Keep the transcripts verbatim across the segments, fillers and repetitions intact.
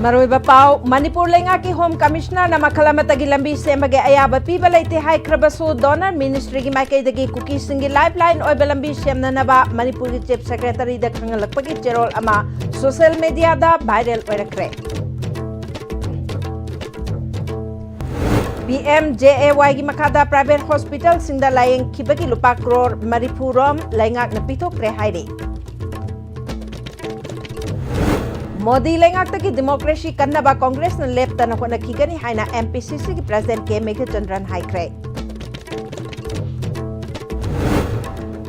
ꯑꯔꯣꯏꯕ ꯄꯥꯎ, ꯃꯅꯤꯄꯨꯔ ꯂꯩꯉꯥꯛꯀꯤ ꯍꯣꯝ ꯀꯃꯤꯁꯅꯔꯅ ꯃꯈꯜ ꯑꯃꯠꯇꯒꯤ ꯂꯝꯕꯤ ꯁꯦꯝꯕꯒꯤ ꯑꯌꯥꯕ ꯄꯤꯕ ꯂꯩꯇꯦ ꯍꯥꯏꯈ꯭ꯔꯕꯁꯨ, ꯗꯣꯅꯔ ꯃꯤꯅꯤꯁꯇ꯭ꯔꯤꯒꯤ ꯃꯥꯏꯀꯩꯗꯒꯤ ꯀꯨꯀꯤꯁꯤꯡꯒꯤ ꯂꯥꯏꯐ ꯂꯥꯏꯟ ꯑꯣꯏꯕ ꯂꯝꯕꯤ ꯁꯦꯝꯅꯅꯕ ꯃꯅꯤꯄꯨꯔꯒꯤ ꯆꯤꯐ ꯁꯦꯀ꯭ꯔꯦꯇꯔꯤꯗ ꯈꯪꯍꯜꯂꯛꯄꯒꯤ ꯆꯦꯔꯣꯜ ꯑꯃ ꯁꯣꯁꯤꯌꯦꯜ ꯃꯤꯗꯤꯌꯥꯗ ꯚꯥꯏꯔꯦꯜ ꯑꯣꯏꯔꯛꯈ꯭ꯔꯦ꯫ ꯄꯤ ꯑꯦꯝ ꯖꯦ ꯑꯦ ꯋꯥꯏꯒꯤ ꯃꯈꯥꯗ ꯄ꯭ꯔꯥꯏꯚꯦꯠ ꯍꯣꯁꯄꯤꯇꯥꯜꯁꯤꯡꯗ ꯂꯥꯌꯦꯡꯈꯤꯕꯒꯤ ꯂꯨꯄꯥ ꯀ꯭ꯔꯣꯔ ꯃꯔꯤꯐꯨ ꯔꯣꯝ ꯂꯩꯉꯥꯛꯅ ꯄꯤꯊꯣꯛꯈ꯭ꯔꯦ ꯍꯥꯏꯔꯤ꯫ ꯃꯣꯗꯤ ꯂꯩꯉꯥꯛꯇꯒꯤ ꯗꯤꯃꯣꯀ꯭ꯔꯦꯁꯤ ꯀꯟꯅꯕ ꯀꯣꯡꯒ꯭ꯔꯦꯁꯅ ꯂꯦꯞꯇꯅ ꯍꯣꯠꯅꯈꯤꯒꯅꯤ ꯍꯥꯏꯅ ꯑꯦꯝ ꯄꯤ ꯁꯤ ꯁꯤꯒꯤ ꯄ꯭ꯔꯁꯤꯗꯦꯟꯠ ꯀꯦ ꯃꯦꯘꯆꯟꯗ꯭ꯔꯟ ꯍꯥꯏꯈ꯭ꯔꯦ꯫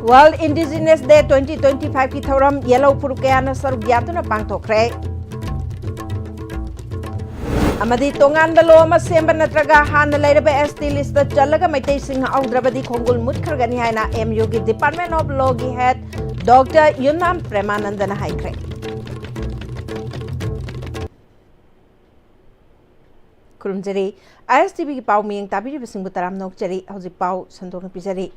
World Indigenous Day twenty twenty-five ꯀꯤ ꯊꯧꯔꯝ ꯌꯦꯜꯍꯧ ꯐꯨꯔꯨꯞ ꯀꯌꯥꯅ ꯁꯔꯨꯛ ꯌꯥꯗꯨꯅ ꯄꯥꯡꯊꯣꯛꯈ꯭ꯔꯦ꯫ ꯑꯃꯗꯤ ꯇꯣꯉꯥꯟꯕ ꯂꯣ ꯑꯃ ꯁꯦꯝꯕ ꯅꯠꯇ꯭ꯔꯒ ꯍꯥꯟꯅ ꯂꯩꯔꯕ ꯑꯦꯁ ꯇꯤ ꯂꯤꯁꯇ ꯆꯜꯂꯒ ꯃꯩꯇꯩꯁꯤꯡ ꯉꯥꯛꯍꯧꯗ꯭ꯔꯕꯗꯤ ꯈꯣꯡꯒꯨꯜ ꯃꯨꯠꯈ꯭ꯔꯒꯅꯤ ꯍꯥꯏꯅ ꯑꯦꯝ ꯌꯨꯒꯤ ꯗꯤꯄꯥꯔꯠꯃꯦꯟ ꯑꯣꯐ ꯂꯣꯒꯤ ꯍꯦꯗ ꯗꯣꯛꯇꯔ ꯌꯨꯝꯅꯥꯝ ꯄ꯭ꯔꯦꯃꯥꯅꯟꯗꯅ ꯍꯥꯏꯈ꯭ꯔꯦ꯫ ꯈꯨꯔꯨꯝꯖꯔꯤ꯫ ꯑꯥꯏ ꯑꯦꯁ ꯇꯤ ꯚꯤꯒꯤ ꯄꯥꯎ ꯃꯤꯠꯌꯦꯡ ꯇꯥꯕꯤꯔꯤꯕꯁꯤꯡꯕꯨ ꯇꯔꯥꯝꯅ ꯑꯣꯛꯆꯔꯤ꯫ ꯍꯧꯖꯤꯛ ꯄꯥꯎ ꯁꯟꯗꯣꯛꯅ ꯄꯤꯖꯔꯤ꯫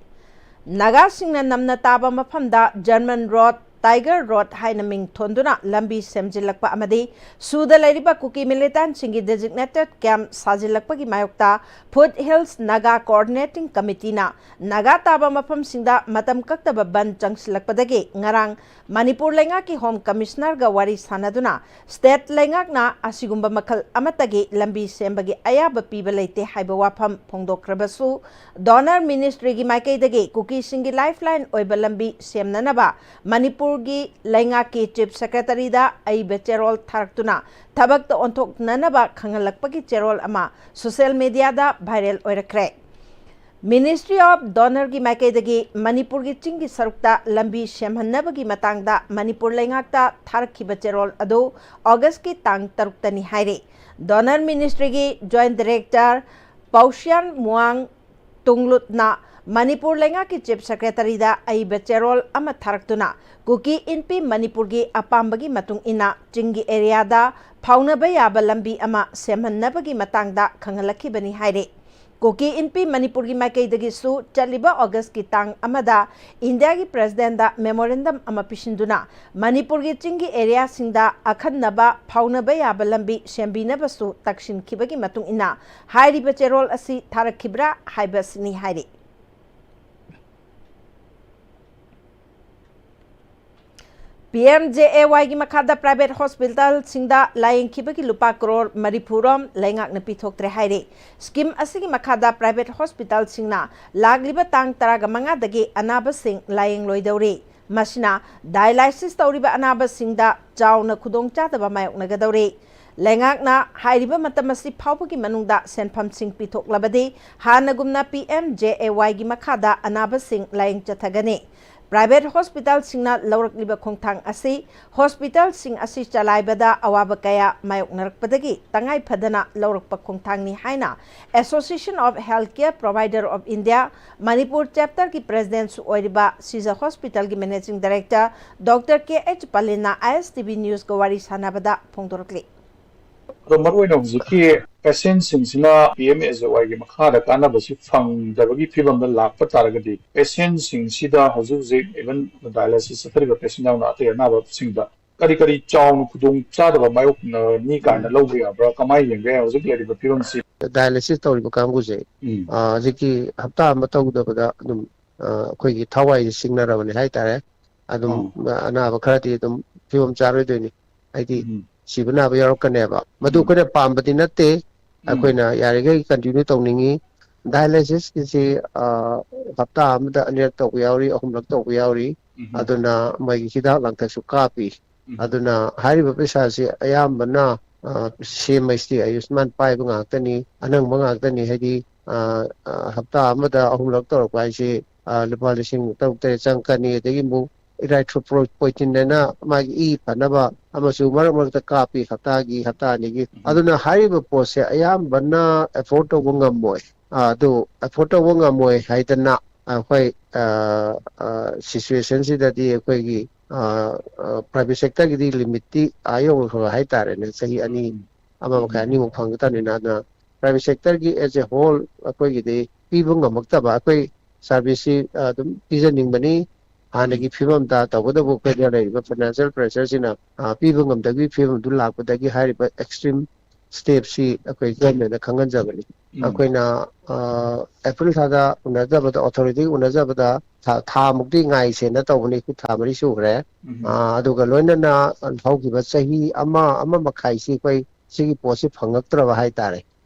ꯅꯥꯒꯥꯁꯤꯡꯅ ꯅꯝꯅ ꯇꯥꯕ ꯃꯐꯝꯗ ꯖꯔꯃꯟ ꯔꯣꯗ, ꯇꯥꯏꯒꯔ ꯔꯣꯗ ꯍꯥꯏꯅ ꯃꯤꯡ ꯊꯣꯟꯗꯨꯅ ꯂꯝꯕꯤ ꯁꯦꯝꯖꯤꯜꯂꯛꯄ ꯑꯃꯗꯤ ꯁꯨꯗ ꯂꯩꯔꯤꯕ ꯀꯨꯀꯤ ꯃꯤꯂꯤꯇꯦꯟꯠꯁꯤꯡꯒꯤ ꯗꯦꯖꯤꯒꯅꯦꯇꯦꯗ ꯀꯦꯝꯞ ꯁꯥꯖꯤꯜꯂꯛꯄꯒꯤ ꯃꯥꯌꯣꯛꯇ ꯐꯨꯠ ꯍꯤꯜꯁ ꯅꯥꯒꯥ ꯀꯣꯑꯣꯔꯗꯤꯅꯦꯇꯤꯡ ꯀꯃꯤꯇꯤꯅ ꯅꯥꯒꯥ ꯇꯥꯕ ꯃꯐꯝꯁꯤꯡꯗ ꯃꯇꯝ ꯀꯛꯇꯕ ꯕꯟ ꯆꯪꯁꯤꯜꯂꯛꯄꯗꯒꯤ ꯉꯔꯥꯡ ꯃꯅꯤꯄꯨꯔ ꯂꯩꯉꯥꯛꯀꯤ ꯍꯣꯝ ꯀꯃꯤꯁꯅꯔꯒ ꯋꯥꯔꯤ ꯁꯥꯟꯅꯗꯨꯅ ꯁ꯭ꯇꯦꯠ ꯂꯩꯉꯥꯛꯅ ꯑꯁꯤꯒꯨꯝꯕ ꯃꯈꯜ ꯑꯃꯠꯇꯒꯤ ꯂꯝꯕꯤ ꯁꯦꯝꯕꯒꯤ ꯑꯌꯥꯕ ꯄꯤꯕ ꯂꯩꯇꯦ ꯍꯥꯏꯕ ꯋꯥꯐꯝ ꯐꯣꯡꯗꯣꯛꯈ꯭ꯔꯕꯁꯨ, ꯗꯣꯅꯔ ꯃꯤꯅꯤꯁꯇ꯭ꯔꯤꯒꯤ ꯃꯥꯏꯀꯩꯗꯒꯤ ꯀꯨꯀꯤꯁꯤꯡꯒꯤ ꯂꯥꯏꯐꯂꯥꯏꯟ ꯑꯣꯏꯕ ꯂꯝꯕꯤ ꯁꯦꯝꯅꯅꯕ ꯃꯅꯤꯄꯨꯔꯒꯤ ꯂꯩꯉꯥꯛꯀꯤ ꯆꯤꯐ ꯁꯦꯀ꯭ꯔꯦꯇꯔꯤꯗ ꯑꯏꯕ ꯆꯦꯔꯣꯜ ꯊꯥꯔꯛꯇꯨꯅ ꯊꯕꯛꯇ ꯑꯣꯟꯊꯣꯛꯅꯅꯕ ꯈꯪꯍꯜꯂꯛꯄꯒꯤ ꯆꯦꯔꯣꯜ ꯑꯃ ꯁꯣꯁꯤꯌꯦꯜ ꯃꯤꯗꯤꯌꯥꯗ ꯚꯥꯏꯔꯦꯜ ꯑꯣꯏꯔꯛꯈ꯭ꯔꯦ꯫ ꯃꯤꯅꯤꯁꯇ꯭ꯔꯤ ꯑꯣꯐ ꯗꯣꯅꯔꯒꯤ ꯃꯥꯏꯀꯩꯗꯒꯤ ꯃꯅꯤꯄꯨꯔꯒꯤ ꯆꯤꯡꯒꯤ ꯁꯔꯨꯛꯇ ꯂꯝꯕꯤ ꯁꯦꯝꯍꯟꯅꯕꯒꯤ ꯃꯇꯥꯡꯗ ꯃꯅꯤꯄꯨꯔ ꯂꯩꯉꯥꯛꯇ ꯊꯥꯔꯛꯈꯤꯕ ꯆꯦꯔꯣꯜ ꯑꯗꯨ ꯑꯣꯒꯁꯀꯤ ꯇꯥꯡ ꯇꯔꯨꯛꯇꯅꯤ ꯍꯥꯏꯔꯤ꯫ ꯗꯣꯅꯔ ꯃꯤꯅꯤꯁꯇ꯭ꯔꯤꯒꯤ ꯖꯣꯏꯟꯠ ꯗꯥꯏꯔꯦꯛꯇꯔ ꯄꯥꯎꯁꯤꯌꯥꯟ ꯃꯨꯋꯥꯡ ꯇꯨꯡꯂꯨꯠꯅ ꯃꯅꯤꯄꯨꯔ ꯂꯩꯉꯥꯛꯀꯤ ꯆꯤꯐ ꯁꯦꯀ꯭ꯔꯦꯇꯔꯤꯗ ꯑꯏꯕ ꯆꯦꯔꯣꯜ ꯑꯃ ꯊꯥꯔꯛꯇꯨꯅ ꯀꯨꯀꯤ ꯏꯟꯄꯤ ꯃꯅꯤꯄꯨꯔꯒꯤ ꯑꯄꯥꯝꯕꯒꯤ ꯃꯇꯨꯡ ꯏꯟꯅ ꯆꯤꯡꯒꯤ ꯑꯦꯔꯤꯌꯥꯗ ꯐꯥꯎꯅꯕ ꯌꯥꯕ ꯂꯝꯕꯤ ꯑꯃ ꯁꯦꯝꯍꯟꯅꯕꯒꯤ ꯃꯇꯥꯡꯗ ꯈꯪꯍꯜꯂꯛꯈꯤꯕꯅꯤ ꯍꯥꯏꯔꯤ꯫ ꯀꯨꯀꯤ ꯏꯟꯄꯤ ꯃꯅꯤꯄꯨꯔꯒꯤ ꯃꯥꯏꯀꯩꯗꯒꯤꯁꯨ ꯆꯠꯂꯤꯕ ꯑꯣꯒꯁꯀꯤ ꯇꯥꯡ ꯑꯃꯗ ꯏꯟꯗꯤꯌꯥꯒꯤ ꯄ꯭ꯔꯦꯁꯤꯗꯦꯟꯗ ꯃꯦꯃꯣꯔꯦꯟꯗꯝ ꯑꯃ ꯄꯤꯁꯤꯟꯗꯨꯅ ꯃꯅꯤꯄꯨꯔꯒꯤ ꯆꯤꯡꯒꯤ ꯑꯦꯔꯤꯌꯥꯁꯤꯡꯗ ꯑꯈꯟꯅꯕ ꯐꯥꯎꯅꯕ ꯌꯥꯕ ꯂꯝꯕꯤ ꯁꯦꯝꯕꯤꯅꯕꯁꯨ ꯇꯛꯁꯤꯟꯈꯤꯕꯒꯤ ꯃꯇꯨꯡ ꯏꯟꯅ ꯍꯥꯏꯔꯤꯕ ꯆꯦꯔꯣꯜ ꯑꯁꯤ ꯊꯥꯔꯛꯈꯤꯕ꯭ꯔꯥ ꯍꯥꯏꯕꯁꯤꯅꯤ ꯍꯥꯏꯔꯤ꯫ ꯄꯤ ꯑꯦꯝ ꯖꯦ ꯑꯦ ꯋꯥꯏꯒꯤ ꯃꯈꯥꯗ ꯄ꯭ꯔꯥꯏꯚꯦꯠ ꯍꯣꯁꯄꯤꯇꯥꯜꯁꯤꯡꯗ ꯂꯥꯌꯦꯡꯈꯤꯕꯒꯤ ꯂꯨꯄꯥ ꯀ꯭ꯔꯣꯔ ꯃꯔꯤꯐꯨ ꯔꯣꯝ ꯂꯩꯉꯥꯛꯅ ꯄꯤꯊꯣꯛꯇ꯭ꯔꯦ ꯍꯥꯏꯔꯤ꯫ ꯁ꯭ꯀꯤꯝ ꯑꯁꯤꯒꯤ ꯃꯈꯥꯗ ꯄ꯭ꯔꯥꯏꯚꯦꯠ ꯍꯣꯁꯄꯤꯇꯥꯜꯁꯤꯡꯅ ꯂꯥꯛꯂꯤꯕ ꯇꯥꯡ ꯇꯔꯥꯃꯉꯥꯗꯒꯤ ꯑꯅꯥꯕꯁꯤꯡ ꯂꯥꯌꯦꯡꯂꯣꯏꯗꯧꯔꯤ꯫ ꯃꯁꯤꯅ ꯗꯥꯏꯂꯥꯏꯁꯤꯁ ꯇꯧꯔꯤꯕ ꯑꯅꯥꯕꯁꯤꯡꯗ ꯆꯥꯎꯅ ꯈꯨꯗꯣꯡꯆꯥꯗꯕ ꯃꯥꯌꯣꯛꯅꯒꯗꯧꯔꯤ꯫ ꯂꯩꯉꯥꯛꯅ ꯍꯥꯏꯔꯤꯕ ꯃꯇꯝ ꯑꯁꯤ ꯐꯥꯎꯕꯒꯤ ꯃꯅꯨꯡꯗ ꯁꯦꯟꯐꯝꯁꯤꯡ ꯄꯤꯊꯣꯛꯂꯕꯗꯤ ꯍꯥꯟꯅꯒꯨꯝꯅ ꯄꯤ ꯑꯦꯝ ꯖꯦ ꯑꯦ ꯋꯥꯏꯒꯤ ꯃꯈꯥꯗ ꯑꯅꯥꯕꯁꯤꯡ ꯂꯥꯌꯦꯡ ꯆꯠꯊꯒꯅꯤ꯫ ꯄ꯭ꯔꯥꯏꯚꯦꯠ ꯍꯣꯁꯄꯤꯇꯥꯜꯁꯤꯡꯅ ꯂꯧꯔꯛꯂꯤꯕ ꯈꯣꯡꯊꯥꯡ ꯑꯁꯤ ꯍꯣꯁꯄꯤꯇꯥꯜꯁꯤꯡ ꯑꯁꯤ ꯆꯂꯥꯏꯕꯗ ꯑꯋꯥꯕ ꯀꯌꯥ ꯃꯥꯌꯣꯛꯅꯔꯛꯄꯗꯒꯤ ꯇꯉꯥꯏ ꯐꯗꯅ ꯂꯧꯔꯛꯄ ꯈꯣꯡꯊꯥꯡꯅꯤ ꯍꯥꯏꯅ Association of Healthcare Provider of India Manipur Chapter ꯒꯤ ꯄ꯭ꯔꯦꯁꯤꯗꯦꯟꯠꯁꯨ ꯑꯣꯏꯔꯤꯕ ꯁꯤꯖ ꯍꯣꯁꯄꯤꯇꯥꯜꯒꯤ ꯃꯦꯅꯦꯖꯤꯡ ꯗꯥꯏꯔꯦꯛꯇꯔ ꯗꯣꯛꯇꯔ ꯀꯦ ꯑꯩꯆ ꯄꯂꯤꯟꯅ ꯑꯥꯏ ꯑꯦꯁ ꯇꯤ ꯚꯤ ꯅ꯭ꯌꯨꯁꯀ ꯋꯥꯔꯤ ꯁꯥꯟꯅꯕꯗ ꯐꯣꯡꯗꯣꯔꯛꯂꯤ꯫ ꯑꯗꯣ ꯃꯔꯨꯑꯣꯏꯅ ꯍꯧꯖꯤꯛꯀꯤ ꯄꯦꯁꯦꯟꯁꯤꯡꯁꯤꯅ ꯄꯤ ꯑꯦꯝ ꯑꯦꯁ ꯑꯦ ꯋꯥꯏꯒꯤ ꯃꯈꯥꯗ ꯀꯥꯟꯅꯕꯁꯤ ꯐꯪꯗꯕꯒꯤ ꯐꯤꯕꯝꯗ ꯂꯥꯛꯄ ꯇꯥꯔꯒꯗꯤ ꯄꯦꯁꯦꯟꯁꯤꯡꯁꯤꯗ ꯍꯧꯖꯤꯛ ꯍꯧꯖꯤꯛ ꯏꯚꯟ ꯗꯥꯏꯂꯥꯏꯁꯤꯁ ꯆꯠꯊꯔꯤꯕ ꯄꯦꯁꯦꯟ ꯌꯥꯎꯅ ꯑꯇꯩ ꯑꯅꯥꯕꯁꯤꯡꯗ ꯀꯔꯤ ꯀꯔꯤ ꯆꯥꯎꯅ ꯈꯨꯗꯣꯡ ꯆꯥꯗꯕ ꯃꯥꯌꯣꯛꯅꯅꯤ ꯀꯥꯏꯅ ꯂꯧꯕ ꯌꯥꯕ꯭ꯔꯥ? ꯀꯃꯥꯏꯅ ꯌꯦꯡꯒꯦ ꯍꯧꯖꯤꯛ ꯂꯩꯔꯤꯕ ꯐꯤꯕꯝꯁꯤ? ꯗꯥꯏꯂꯥꯏꯁꯤꯁ ꯇꯧꯔꯤꯕ ꯀꯥꯡꯕꯨꯁꯦ ꯎꯝ ꯑ, ꯍꯧꯖꯤꯛꯀꯤ ꯍꯞꯇꯥ ꯑꯃ ꯇꯧꯗꯕꯗ ꯑꯗꯨꯝ ꯑ, ꯑꯩꯈꯣꯏꯒꯤ ꯊꯋꯥꯏꯁꯦ ꯁꯤꯡꯅꯔꯕꯅꯦ ꯍꯥꯏꯇꯥꯔꯦ꯫ ꯑꯗꯨꯝ ꯑꯥ ꯑꯅꯥꯕ ꯈꯔꯗꯤ ꯑꯗꯨꯝ ꯐꯤꯕꯝ ꯆꯥꯔꯣꯏꯗꯣꯏꯅꯤ, ꯍꯥꯏꯗꯤ ꯎꯝ ꯁꯤꯕ ꯅꯥꯕ ꯌꯥꯎꯔꯛꯀꯅꯦꯕ꯫ ꯃꯗꯨ ꯎꯝ ꯑꯩꯈꯣꯏꯅ ꯄꯥꯝꯕꯗꯤ ꯅꯠꯇꯦ, ꯎꯝ ꯑꯩꯈꯣꯏꯅ ꯌꯥꯔꯤꯈꯩ ꯀꯟꯇꯤꯅ꯭ꯌꯨ ꯇꯧꯅꯤꯡꯉꯤ꯫ ꯗꯥꯏꯂꯥꯏꯁꯤꯁꯀꯤꯁꯤ ꯑ, ꯍꯞꯇꯥ ꯑꯃꯗ ꯑꯅꯤꯔꯛ ꯇꯧꯕ ꯌꯥꯎꯔꯤ, ꯑꯍꯨꯝꯂꯛ ꯇꯧꯕ ꯌꯥꯎꯔꯤ꯫ ꯎꯝ ꯑꯗꯨꯅ ꯃꯣꯏꯒꯤ ꯍꯤꯗꯥꯛ ꯂꯥꯡꯊꯛꯁꯨ ꯀꯥꯞꯄꯤ꯫ ꯎꯝ ꯑꯗꯨꯅ ꯍꯥꯏꯔꯤꯕ ꯄꯩꯁꯥꯁꯤ ꯑꯌꯥꯝꯕꯅ ꯁꯤ ꯑꯦꯝ ꯑꯩꯆ ꯇꯤ ꯑꯌꯨꯁꯃꯥꯟ ꯄꯥꯏꯕ ꯉꯥꯛꯇꯅꯤ, ꯑꯅꯪꯕ ꯉꯥꯛꯇꯅꯤ꯫ ꯍꯥꯏꯗꯤ ꯑ, ꯑ, ꯍꯞꯇꯥ ꯑꯃꯗ ꯑꯍꯨꯝꯂꯛ ꯇꯧꯔꯛꯄ ꯍꯥꯏꯁꯤ ꯑ, ꯂꯨꯄꯥ ꯂꯤꯁꯤꯡ ꯇꯔꯨꯛ ꯇꯔꯦꯠ ꯆꯪꯉꯛꯀꯅꯤ꯫ ꯑꯗꯒꯤ ꯑꯃꯨꯛ ꯏꯔꯥꯏꯊ꯭ꯔꯣꯄꯣꯏꯇꯤꯟ ꯍꯥꯏꯅ ꯃꯥꯒꯤ ꯏ ꯐꯅꯕ ꯑꯃꯁꯨ ꯃꯔꯛ ꯃꯔꯛꯇ ꯀꯥꯞꯄꯤ, ꯍꯞꯇꯥꯒꯤ, ꯍꯞꯇꯥ ꯑꯅꯤꯒꯤ꯫ ꯑꯗꯨꯅ ꯍꯥꯏꯔꯤꯕ ꯄꯣꯠꯁꯦ ꯑꯌꯥꯝꯕꯅ ꯑꯦꯐꯣꯔꯗ ꯇꯧꯕ ꯉꯝꯃꯣꯏ꯫ ꯑ, ꯑꯗꯨ ꯑꯦꯐꯣꯔꯗ ꯇꯧꯕ ꯉꯝꯃꯣꯏ ꯍꯥꯏꯗꯅ ꯑꯩꯈꯣꯏ ꯁꯤꯆꯨꯋꯦꯁꯟꯁꯤꯗꯗꯤ ꯑꯩꯈꯣꯏꯒꯤ ꯄ꯭ꯔꯥꯏꯚꯦꯠ ꯁꯦꯛꯇꯔꯒꯤꯗꯤ ꯂꯤꯃꯤꯠꯇꯤ ꯑꯥ ꯌꯧꯈ꯭ꯔꯕ ꯍꯥꯏꯇꯥꯔꯦꯅꯦ꯫ ꯆꯍꯤ ꯑꯅꯤ, ꯑꯃ ꯃꯈꯥꯏ, ꯑꯅꯤꯃꯨꯛ ꯐꯪꯒꯗꯕꯅꯤꯅ꯫ ꯑꯗꯨꯅ private sector ꯒꯤ as a whole ꯑꯩꯈꯣꯏꯒꯤꯗꯤ ꯄꯤꯕ ꯉꯝꯃꯛꯇꯕ, ꯑꯩꯈꯣꯏ service ꯁꯤ ꯑꯗꯨꯝ ꯄꯤꯖꯅꯤꯡꯕꯅꯤ ꯍꯥꯟꯅꯒꯤ ꯐꯤꯕꯝꯗ, ꯇꯧꯕꯇꯕꯨ ꯑꯩꯈꯣꯏꯗ ꯂꯩꯔꯤꯕ financial pressure ꯁꯤꯅ ꯑ, ꯄꯤꯕ ꯉꯝꯗꯕꯒꯤ ꯐꯤꯕꯝꯗꯨ ꯂꯥꯛꯄꯗꯒꯤ ꯍꯥꯏꯔꯤꯕ extreme step ꯁꯤ ꯑꯩꯈꯣꯏ government ꯇ ꯈꯪꯍꯟꯖꯕꯅꯤ꯫ ꯑꯩꯈꯣꯏꯅ ꯑ, April ꯊꯥꯗ ꯎꯅꯖꯕꯗ, authority ꯎꯅꯖꯕꯗ ꯊꯥ, ꯊꯥ ꯃꯨꯛꯇꯤ ꯉꯥꯏꯁꯦꯅ ꯇꯧꯕꯅꯤ, ꯊꯥ ꯃꯔꯤ ꯁꯨꯈ꯭ꯔꯦ꯫ ꯑ, ꯑꯗꯨꯒ ꯂꯣꯏꯅꯅ ꯍꯧꯈꯤꯕ ꯆꯍꯤ ꯑꯃ, ꯑꯃ ꯃꯈꯥꯏꯁꯤ ꯑꯩꯈꯣꯏ ꯁꯤꯒꯤ ꯄꯣꯠꯁꯤ ꯐꯪꯉꯛꯇ꯭ꯔꯕ ꯍꯥꯏꯇꯥꯔꯦ꯫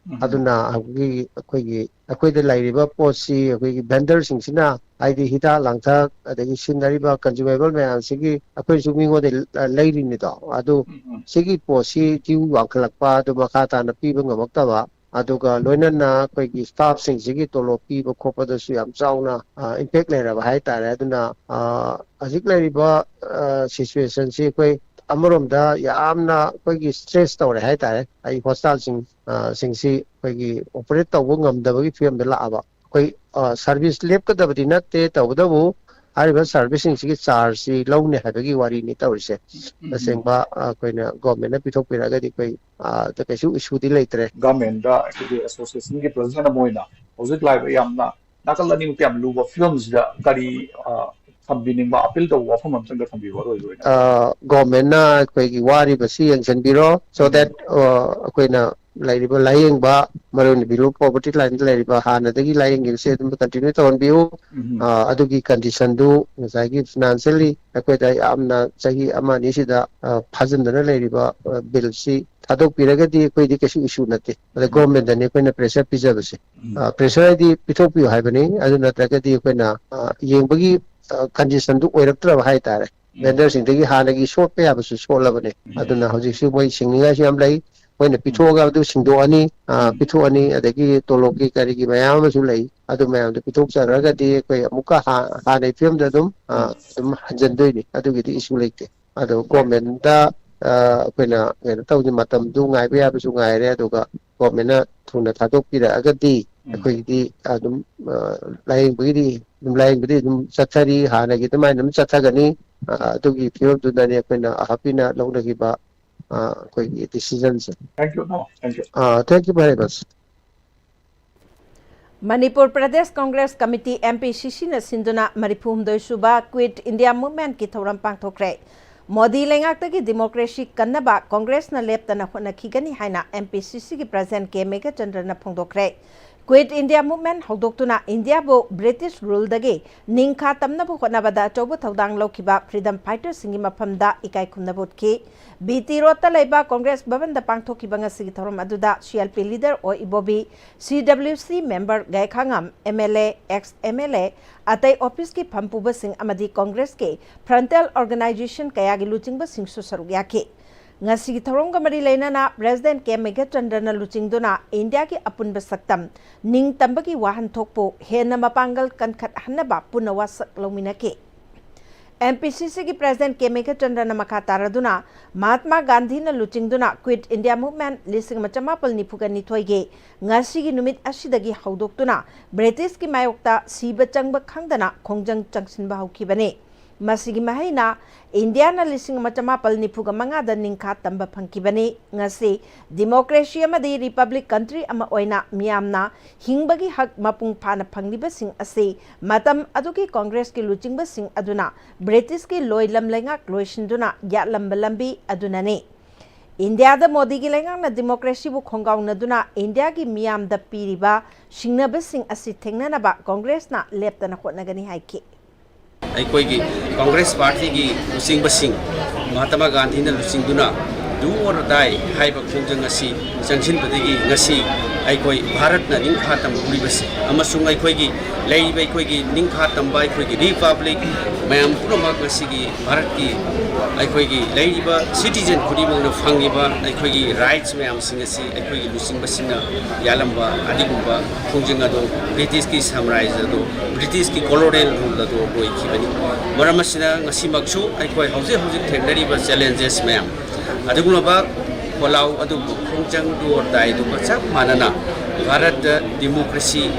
ꯑꯗꯨꯅ ꯍꯧꯖꯤꯛꯀꯤ ꯑꯩꯈꯣꯏꯒꯤ, ꯑꯩꯈꯣꯏꯗ ꯂꯩꯔꯤꯕ ꯄꯣꯠꯁꯤ ꯑꯩꯈꯣꯏꯒꯤ vendor ꯁꯤꯡꯁꯤꯅ, ꯍꯥꯏꯗꯤ ꯍꯤꯗꯥꯛ ꯂꯥꯡꯊꯛ ꯑꯗꯒꯤ ꯁꯤꯖꯤꯟꯅꯔꯤꯕ consumable ꯃꯌꯥꯝꯁꯤꯒꯤ ꯑꯩꯈꯣꯏꯁꯨ ꯃꯤꯉꯣꯟꯗ ꯂꯩꯔꯤꯅꯤꯗꯣ꯫ ꯑꯗꯨ ꯁꯤꯒꯤ ꯄꯣꯠꯁꯤ due ꯋꯥꯡꯈꯠꯂꯛꯄ, ꯑꯗꯨ ꯃꯈꯥ ꯇꯥꯅ ꯄꯤꯕ ꯉꯝꯃꯛꯇꯕ, ꯑꯗꯨꯒ ꯂꯣꯏꯅꯅ ꯑꯩꯈꯣꯏꯒꯤ staff ꯁꯤꯡꯁꯤꯒꯤ ꯇꯣꯂꯣꯞ ꯄꯤꯕ ꯈꯣꯠꯄꯗꯁꯨ ꯌꯥꯝ ꯆꯥꯎꯅ, ꯑ, impact ꯂꯩꯔꯕ ꯍꯥꯏꯇꯥꯔꯦ꯫ ꯑꯗꯨꯅ, ꯑ, ꯍꯧꯖꯤꯛ ꯂꯩꯔꯤꯕ, ꯑ, situation ꯁꯤ ꯑꯩꯈꯣꯏ ꯑꯃꯔꯣꯝꯗ ꯌꯥꯝꯅ ꯑꯩꯈꯣꯏꯒꯤ stress ꯇꯧꯔꯦ ꯍꯥꯏꯇꯥꯔꯦ꯫ ꯑꯩ hospital ꯁꯤꯡ, ꯑ, ꯁꯤꯡꯁꯤ ꯑꯩꯈꯣꯏꯒꯤ operate ꯇꯧꯕ ꯉꯝꯗꯕꯒꯤ ꯐꯤꯕꯝꯗ ꯂꯥꯛꯑꯕ꯫ ꯑꯩꯈꯣꯏ, ꯑ, service ꯂꯦꯞꯀꯗꯕꯗꯤ ꯅꯠꯇꯦ, ꯇꯧꯕꯇꯕꯨ ꯍꯥꯏꯔꯤꯕ service ꯁꯤꯡꯁꯤꯒꯤ charge ꯁꯤ ꯂꯧꯅꯤ ꯍꯥꯏꯕꯒꯤ ꯋꯥꯔꯤꯅꯤ ꯇꯧꯔꯤꯁꯦ꯫ ꯇꯁꯦꯡꯕ, ꯑ, ꯑꯩꯈꯣꯏꯅ government ꯅ ꯄꯤꯊꯣꯛꯄꯤꯔꯛꯑꯒꯗꯤ ꯑꯩꯈꯣꯏ, ꯑ, ꯀꯩꯁꯨ issue ꯗꯤ ꯂꯩꯇ꯭ꯔꯦ꯫ Government ꯗ ꯑꯩꯈꯣꯏꯒꯤ association ꯒꯤ president ꯑꯃ ꯑꯣꯏꯅ ꯍꯧꯖꯤꯛ ꯂꯥꯛꯏꯕ ꯌꯥꯝꯅ ꯅꯥꯀꯜ ꯑꯅꯤꯃꯛꯇ ꯌꯥꯝ ꯂꯨꯕ ꯐꯤꯕꯝꯁꯤꯗ ꯀꯔꯤ, ꯑ, ꯊꯝꯕꯤꯅꯤꯡꯕ, appeal ꯇꯧꯕ ꯋꯥꯐꯝ ꯑꯝꯇꯪꯒ ꯊꯝꯕꯤꯌꯨ, ꯑꯔꯣꯏꯕ ꯑꯣꯏꯅ꯫ ꯑ, government ꯅ ꯑꯩꯈꯣꯏꯒꯤ ꯋꯥꯔꯤꯕꯁꯤ ꯌꯦꯡꯁꯤꯟꯕꯤꯔꯣ, so that, ꯑ, ꯑꯩꯈꯣꯏꯅ ꯂꯩꯔꯤꯕ ꯂꯥꯏꯌꯦꯡꯕ, ꯃꯔꯨ ꯑꯣꯏꯅ below poverty line ꯗ ꯂꯩꯔꯤꯕ ꯍꯥꯟꯅꯗꯒꯤ ꯂꯥꯏꯌꯦꯡꯈꯤꯕꯁꯦ ꯑꯗꯨꯝ continue ꯇꯧꯍꯟꯕꯤꯌꯨ꯫ ꯑ, ꯑꯗꯨꯒꯤ condition ꯗꯨ ꯉꯁꯥꯏꯒꯤ financially ꯑꯩꯈꯣꯏꯗ ꯌꯥꯝꯅ ꯆꯍꯤ ꯑꯃ ꯑꯅꯤꯁꯤꯗ, ꯑ, ꯐꯥꯖꯤꯟꯗꯅ ꯂꯩꯔꯤꯕ, ꯑ, bill ꯁꯤ ꯊꯥꯗꯣꯛꯄꯤꯔꯒꯗꯤ ꯑꯩꯈꯣꯏꯗꯤ ꯀꯩꯁꯨ issue ꯅꯠꯇꯦ꯫ ꯑꯗ government ꯗꯅꯤ ꯑꯩꯈꯣꯏꯅ pressure ꯄꯤꯖꯕꯁꯦ꯫ ꯑ, pressure ꯍꯥꯏꯗꯤ ꯄꯤꯊꯣꯛꯄꯤꯌꯨ ꯍꯥꯏꯕꯅꯤ, ꯑꯗꯨ ꯅꯠꯇ꯭ꯔꯒꯗꯤ ꯑꯩꯈꯣꯏꯅ, ꯑ, ꯌꯦꯡꯕꯒꯤ, ꯑ, condition ꯗꯨ ꯑꯣꯏꯔꯛꯇ꯭ꯔꯕ ꯍꯥꯏꯇꯥꯔꯦ꯫ Vendor ꯁꯤꯡꯗꯒꯤ ꯍꯥꯟꯅꯒꯤ ꯁꯣꯠꯄ ꯌꯥꯕꯁꯨ ꯁꯣꯠꯂꯕꯅꯦ꯫ ꯑꯗꯨꯅ ꯍꯧꯖꯤꯛꯁꯨ ꯃꯣꯏ ꯁꯤꯡꯅꯤꯡꯉꯥꯏꯁꯨ ꯌꯥꯝ ꯂꯩ꯫ ꯃꯣꯏꯅ ꯄꯤꯊꯣꯛꯑꯒ ꯑꯗꯨ ꯁꯤꯡꯗꯣꯛꯑꯅꯤ, ꯑ, ꯄꯤꯊꯣꯛꯑꯅꯤ, ꯑꯗꯒꯤ ꯇꯣꯂꯣꯞꯀꯤ ꯀꯔꯤꯒꯤ ꯃꯌꯥꯝ ꯑꯃꯁꯨ ꯂꯩ꯫ ꯑꯗꯨ ꯃꯌꯥꯝꯗꯣ ꯄꯤꯊꯣꯛꯆꯈ꯭ꯔꯒꯗꯤ ꯑꯩꯈꯣꯏ ꯑꯃꯨꯛꯀ ꯍꯥ-, ꯍꯥꯟꯅꯒꯤ ꯐꯤꯕꯝꯗ ꯑꯗꯨꯝ, ꯑ, ꯑꯗꯨꯝ ꯍꯟꯖꯟꯗꯣꯏꯅꯤ꯫ ꯑꯗꯨꯒꯤꯗꯤ issue ꯂꯩꯇꯦ꯫ ꯑꯗꯣ government ꯇ, ꯑ, ꯑꯩꯈꯣꯏꯅ ꯀꯩꯅꯣ ꯇꯧꯗꯦ, ꯃꯇꯝꯗꯨ ꯉꯥꯏꯕ ꯌꯥꯕꯁꯨ ꯉꯥꯏꯔꯦ, ꯑꯗꯨꯒ government ꯅ ꯊꯨꯅ ꯊꯥꯗꯣꯛꯄꯤꯔꯛꯑꯒꯗꯤ ꯑꯩꯈꯣꯏꯒꯤꯗꯤ ꯑꯗꯨꯝ, ꯑ, ꯂꯥꯏꯌꯦꯡꯕꯒꯤꯗꯤ ꯑꯗꯨꯝ, ꯂꯥꯏꯌꯦꯡꯕꯗꯤ ꯑꯗꯨꯝ ꯆꯠꯊꯔꯤ, ꯍꯥꯟꯅꯒꯤ ꯑꯗꯨꯃꯥꯏꯅ ꯑꯗꯨꯝ ꯆꯠꯊꯒꯅꯤ꯫ ꯑ, ꯑꯗꯨꯒꯤ ꯐꯤꯕꯝꯗꯨꯗꯅꯤ ꯑꯩꯈꯣꯏꯅ ꯍꯥꯞꯄꯤꯅ ꯂꯧꯅꯈꯤꯕ, ꯑ, ꯑꯩꯈꯣꯏꯒꯤ decision say. Thank you, no, thank you. ꯑ, thank you very much. Manipur Pradesh Congress committee, M P C C ꯅ ꯁꯤꯟꯗꯨꯅ ꯃꯔꯤꯐꯨ ꯍꯨꯝꯗꯣꯏ ꯁꯨꯕ Quit India Movement ꯀꯤ ꯊꯧꯔꯝ ꯄꯥꯡꯊꯣꯛꯈ꯭ꯔꯦ꯫ ꯃꯣꯗꯤ ꯂꯩꯉꯥꯛꯇꯒꯤ ꯗꯤꯃꯣꯀ꯭ꯔꯦꯁꯤ ꯀꯟꯅꯕ ꯀꯪꯒ꯭ꯔꯦꯁꯅ ꯂꯦꯞꯇꯅ ꯍꯣꯠꯅꯈꯤꯒꯅꯤ ꯍꯥꯏꯅ M P C C ꯒꯤ ꯄ꯭ꯔꯁꯤꯗꯦꯟꯠ ꯀꯦ ꯃꯦꯘꯆꯟꯗ꯭ꯔꯅ ꯐꯣꯡꯗꯣꯛꯈ꯭ꯔꯦ꯫ Quit India Movement ꯍꯧꯗꯣꯛꯇꯨꯅ ꯏꯟꯗꯤꯌꯥꯕꯨ ꯕ꯭ꯔꯤꯇꯤꯁ ꯔꯨꯜꯗꯒꯤ ꯅꯤꯡꯈꯥ ꯇꯝꯅꯕ ꯍꯣꯠꯅꯕꯗ ꯑꯆꯧꯕ ꯊꯧꯗꯥꯡ ꯂꯧꯈꯤꯕ ꯐ꯭ꯔꯤꯗꯝ ꯐꯥꯏꯇꯔꯁꯤꯡꯒꯤ ꯃꯐꯝꯗ ꯏꯀꯥꯏ ꯈꯨꯝꯅꯕ ꯎꯠꯈꯤ꯫ ꯕꯤ ꯇꯤ ꯔꯣꯗꯇ ꯂꯩꯕ ꯀꯪꯒ꯭ꯔꯦꯁ ꯚꯕꯟꯗ ꯄꯥꯡꯊꯣꯛꯈꯤꯕ ꯉꯁꯤꯒꯤ ꯊꯧꯔꯝ ꯑꯗꯨꯗ C L P leader O Ibobi, C W C member Gaikhangam, M L A, ex M L A, ꯑꯇꯩ ꯑꯣꯐꯤꯁꯀꯤ ꯐꯝ ꯄꯨꯕꯁꯤꯡ ꯑꯃꯗꯤ ꯀꯪꯒ꯭ꯔꯦꯁꯀꯤ ꯐ꯭ꯔꯟꯇꯦꯜ ꯑꯣꯔꯒꯅꯥꯏꯖꯦꯁꯟ ꯀꯌꯥꯒꯤ ꯂꯨꯆꯤꯡꯕꯁꯤꯡꯁꯨ ꯁꯔꯨꯛ ꯌꯥꯈꯤ꯫ ꯉꯁꯤꯒꯤ ꯊꯧꯔꯝꯒ ꯃꯔꯤ ꯂꯩꯅꯅ ꯄ꯭ꯔꯦꯁꯤꯗꯦꯟꯠ ꯀꯦ ꯃꯦꯘꯆꯟꯗ꯭ꯔꯅ ꯂꯨꯆꯤꯡꯗꯨꯅ ꯏꯟꯗꯤꯌꯥꯒꯤ ꯑꯄꯨꯟꯕ ꯁꯛꯇꯝ, ꯅꯤꯡꯇꯝꯕꯒꯤ ꯋꯥꯍꯟꯊꯣꯛꯄꯨ ꯍꯦꯟꯅ ꯃꯄꯥꯡꯒꯜ ꯀꯟꯈꯠꯍꯟꯅꯕ ꯄꯨꯟꯅ ꯋꯥꯁꯛ ꯂꯧꯃꯤꯟꯅꯈꯤ꯫ M P C C ꯒꯤ ꯄ꯭ꯔꯦꯁꯤꯗꯦꯟꯠ ꯀꯦ ꯃꯦꯘꯆꯟꯗ꯭ꯔꯅ ꯃꯈꯥ ꯇꯥꯔꯗꯨꯅ ꯃꯍꯥꯠꯃꯥ ꯒꯥꯟꯙꯤꯅ ꯂꯨꯆꯤꯡꯗꯨꯅ Quit India Movement ꯂꯤꯁꯤꯡ ꯑꯃ ꯆꯃꯥꯄꯜ ꯅꯤꯐꯨꯒ ꯅꯤꯊꯣꯏꯒꯤ ꯉꯁꯤꯒꯤ ꯅꯨꯃꯤꯠ ꯑꯁꯤꯗꯒꯤ ꯍꯧꯗꯣꯛꯇꯨꯅ ꯕ꯭ꯔꯤꯇꯤꯁꯀꯤ ꯃꯥꯌꯣꯛꯇ ꯁꯤꯕ ꯆꯪꯕ ꯈꯪꯗꯅ ꯈꯣꯡꯖꯪ ꯆꯪꯁꯤꯟꯕ ꯍꯧꯈꯤꯕꯅꯤ꯫ ꯃꯁꯤꯒꯤ ꯃꯍꯩꯅ ꯏꯟꯗꯤꯌꯥꯅ ꯂꯤꯁꯤꯡ ꯑꯃ ꯆꯃꯥꯄꯜ ꯅꯤꯐꯨꯒ ꯃꯉꯥꯗ ꯅꯤꯡꯈꯥ ꯇꯝꯕ ꯐꯪꯈꯤꯕꯅꯤ꯫ ꯉꯁꯤ ꯗꯤꯃꯣꯀ꯭ꯔꯦꯁꯤ ꯑꯃꯗꯤ ꯔꯤꯄꯕ꯭ꯂꯤꯛ ꯀꯟꯇ꯭ꯔꯤ ꯑꯃ ꯑꯣꯏꯅ ꯃꯤꯌꯥꯝꯅ ꯍꯤꯡꯕꯒꯤ ꯍꯛ ꯃꯄꯨꯡ ꯐꯥꯅ ꯐꯪꯂꯤꯕꯁꯤꯡ ꯑꯁꯤ ꯃꯇꯝ ꯑꯗꯨꯒꯤ ꯀꯪꯒ꯭ꯔꯦꯁꯀꯤ ꯂꯨꯆꯤꯡꯕꯁꯤꯡ ꯑꯗꯨꯅ ꯕ꯭ꯔꯤꯇꯤꯁꯀꯤ ꯂꯣꯏꯂꯝ ꯂꯩꯉꯥꯛ ꯂꯣꯏꯁꯤꯟꯗꯨꯅ ꯌꯥꯠꯂꯝꯕ ꯂꯝꯕꯤ ꯑꯗꯨꯅꯅꯤ꯫ ꯏꯟꯗꯤꯌꯥꯗ ꯃꯣꯗꯤꯒꯤ ꯂꯩꯉꯥꯛꯅ ꯗꯤꯃꯣꯀ꯭ꯔꯦꯁꯤꯕꯨ ꯈꯣꯡꯒꯥꯎꯅꯗꯨꯅ ꯏꯟꯗꯤꯌꯥꯒꯤ ꯃꯤꯌꯥꯝꯗ ꯄꯤꯔꯤꯕ ꯁꯤꯡꯅꯕꯁꯤꯡ ꯑꯁꯤ ꯊꯦꯡꯅꯅꯕ ꯀꯪꯒ꯭ꯔꯦꯁꯅ ꯂꯦꯞꯇꯅ ꯍꯣꯠꯅꯒꯅꯤ ꯍꯥꯏꯈꯤ꯫ ꯑꯩꯈꯣꯏꯒꯤ ꯀꯪꯒ꯭ꯔꯦꯁ ꯄꯥꯔꯇꯤꯒꯤ ꯂꯨꯆꯤꯡꯕꯁꯤꯡ, ꯃꯍꯥꯇꯃꯥ ꯒꯥꯟꯙꯤꯅ ꯂꯨꯆꯤꯡꯗꯨꯅ do or die ꯍꯥꯏꯕ ꯈꯣꯡꯖꯪ ꯑꯁꯤ ꯆꯪꯁꯤꯟꯕꯗꯒꯤ ꯉꯁꯤ ꯑꯩꯈꯣꯏ ꯚꯥꯔꯠꯅ ꯅꯤꯡꯈꯥ ꯇꯝꯍꯧꯔꯤꯕꯁꯤ ꯑꯃꯁꯨꯡ ꯑꯩꯈꯣꯏꯒꯤ ꯂꯩꯔꯤꯕ ꯑꯩꯈꯣꯏꯒꯤ ꯅꯤꯡꯈꯥ ꯇꯝꯕ ꯑꯩꯈꯣꯏꯒꯤ ꯔꯤꯄꯕ꯭ꯂꯤꯛ ꯃꯌꯥꯝ ꯄꯨꯝꯅꯃꯛ ꯉꯁꯤꯒꯤ ꯚꯥꯔꯠꯀꯤ ꯑꯩꯈꯣꯏꯒꯤ ꯂꯩꯔꯤꯕ ꯁꯤꯇꯤꯖꯦꯟ ꯈꯨꯗꯤꯡꯃꯛꯅ ꯐꯪꯉꯤꯕ ꯑꯩꯈꯣꯏꯒꯤ ꯔꯥꯏꯠꯁ ꯃꯌꯥꯝꯁꯤꯡ ꯑꯁꯤ ꯑꯩꯈꯣꯏꯒꯤ ꯂꯨꯆꯤꯡꯕꯁꯤꯡꯅ ꯌꯥꯜꯂꯝꯕ ꯑꯗꯨꯒꯨꯝꯕ ꯈꯣꯡꯖꯪ ꯑꯗꯨ, ꯕ꯭ꯔꯤꯇꯤꯁꯀꯤ ꯁꯥꯝꯔꯥꯖ꯭ꯌ ꯑꯗꯨ, ꯕ꯭ꯔꯤꯇꯤꯁꯀꯤ ꯀꯣꯂꯣꯅꯤꯌꯦꯜ ꯔꯨꯜ ꯑꯗꯨ ꯂꯣꯏꯈꯤꯕꯅꯤ꯫ ꯃꯔꯝ ꯑꯁꯤꯅ ꯉꯁꯤꯃꯛꯁꯨ ꯑꯩꯈꯣꯏ ꯍꯧꯖꯤꯛ ꯍꯧꯖꯤꯛ ꯊꯦꯡꯅꯔꯤꯕ ꯆꯦꯂꯦꯟꯖꯦꯁ ꯃꯌꯥꯝ, ꯑꯗꯨꯒꯨꯝꯂꯕ ꯈꯣꯜꯂꯥꯎ ꯑꯗꯨꯕꯨ ꯈꯣꯡꯖꯪ do or die ꯑꯗꯨꯒ ꯆꯞ ꯃꯥꯟꯅꯅ ꯚꯥꯔꯠꯇ ꯗꯤꯃꯣꯀ꯭ꯔꯦꯁꯤ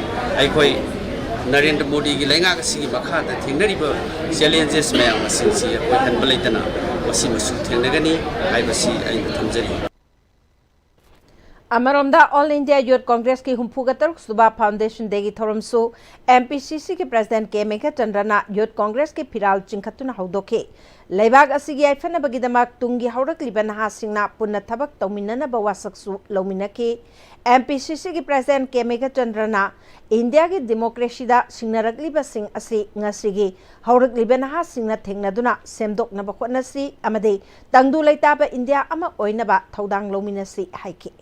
ꯑꯩꯈꯣꯏ ꯅꯔꯦꯟꯗ꯭ꯔ ꯃꯣꯗꯤꯒꯤ ꯂꯩꯉꯥꯛ ꯑꯁꯤꯒꯤ ꯃꯈꯥꯗ ꯊꯦꯡꯅꯔꯤꯕ ꯆꯦꯂꯦꯟꯖꯦꯁ ꯃꯌꯥꯝ ꯑꯁꯤꯡꯁꯤ ꯑꯩꯈꯣꯏ ꯍꯟꯕ ꯂꯩꯇꯅ ꯃꯁꯤꯃꯁꯨ ꯊꯦꯡꯅꯒꯅꯤ ꯍꯥꯏꯕꯁꯤ ꯑꯩꯅ ꯊꯝꯖꯔꯤ꯫ ꯑꯃꯔꯣꯝꯗ, All India Youth Congressꯀꯤ ꯍꯨꯝꯐꯨꯒ ꯇꯔꯨꯛ ꯁꯨꯕ Foundation Dayꯒꯤ ꯊꯧꯔꯝꯁꯨ MPCCꯒꯤ President K ꯃꯦꯘꯆꯟꯗ꯭ꯔꯅ Youth Congressꯀꯤ ꯐꯤꯔꯥꯜ ꯆꯤꯡꯈꯠꯇꯨꯅ ꯍꯧꯗꯣꯛꯈꯤ꯫ ꯂꯩꯕꯥꯛ ꯑꯁꯤꯒꯤ ꯌꯥꯏꯐꯅꯕꯒꯤꯗꯃꯛ ꯇꯨꯡꯒꯤ ꯍꯧꯔꯛꯂꯤꯕ ꯅꯍꯥꯁꯤꯡꯅ ꯄꯨꯟꯅ ꯊꯕꯛ ꯇꯧꯃꯤꯟꯅꯅꯕ ꯋꯥꯁꯛꯁꯨ ꯂꯧꯃꯤꯟꯅꯈꯤ꯫ MPCCꯒꯤ President K ꯃꯦꯘꯆꯟꯗ꯭ꯔꯅ ꯏꯟꯗꯤꯌꯥꯒꯤ ꯗꯤꯃꯣꯀ꯭ꯔꯦꯁꯤꯗ ꯁꯤꯡꯅꯔꯛꯂꯤꯕꯁꯤꯡ ꯑꯁꯤ ꯉꯁꯤꯒꯤ ꯍꯧꯔꯛꯂꯤꯕ ꯅꯍꯥꯁꯤꯡꯅ ꯊꯦꯡꯅꯗꯨꯅ ꯁꯦꯝꯗꯣꯛꯅꯕ ꯍꯣꯠꯅꯁꯤ ꯑꯃꯗꯤ ꯇꯪꯗꯨ ꯂꯩꯇꯥꯕ ꯏꯟꯗꯤꯌꯥ ꯑꯃ ꯑꯣꯏꯅꯕ ꯊꯧꯗꯥꯡ ꯂꯧꯃꯤꯟꯅꯁꯤ ꯍꯥꯏꯈꯤ꯫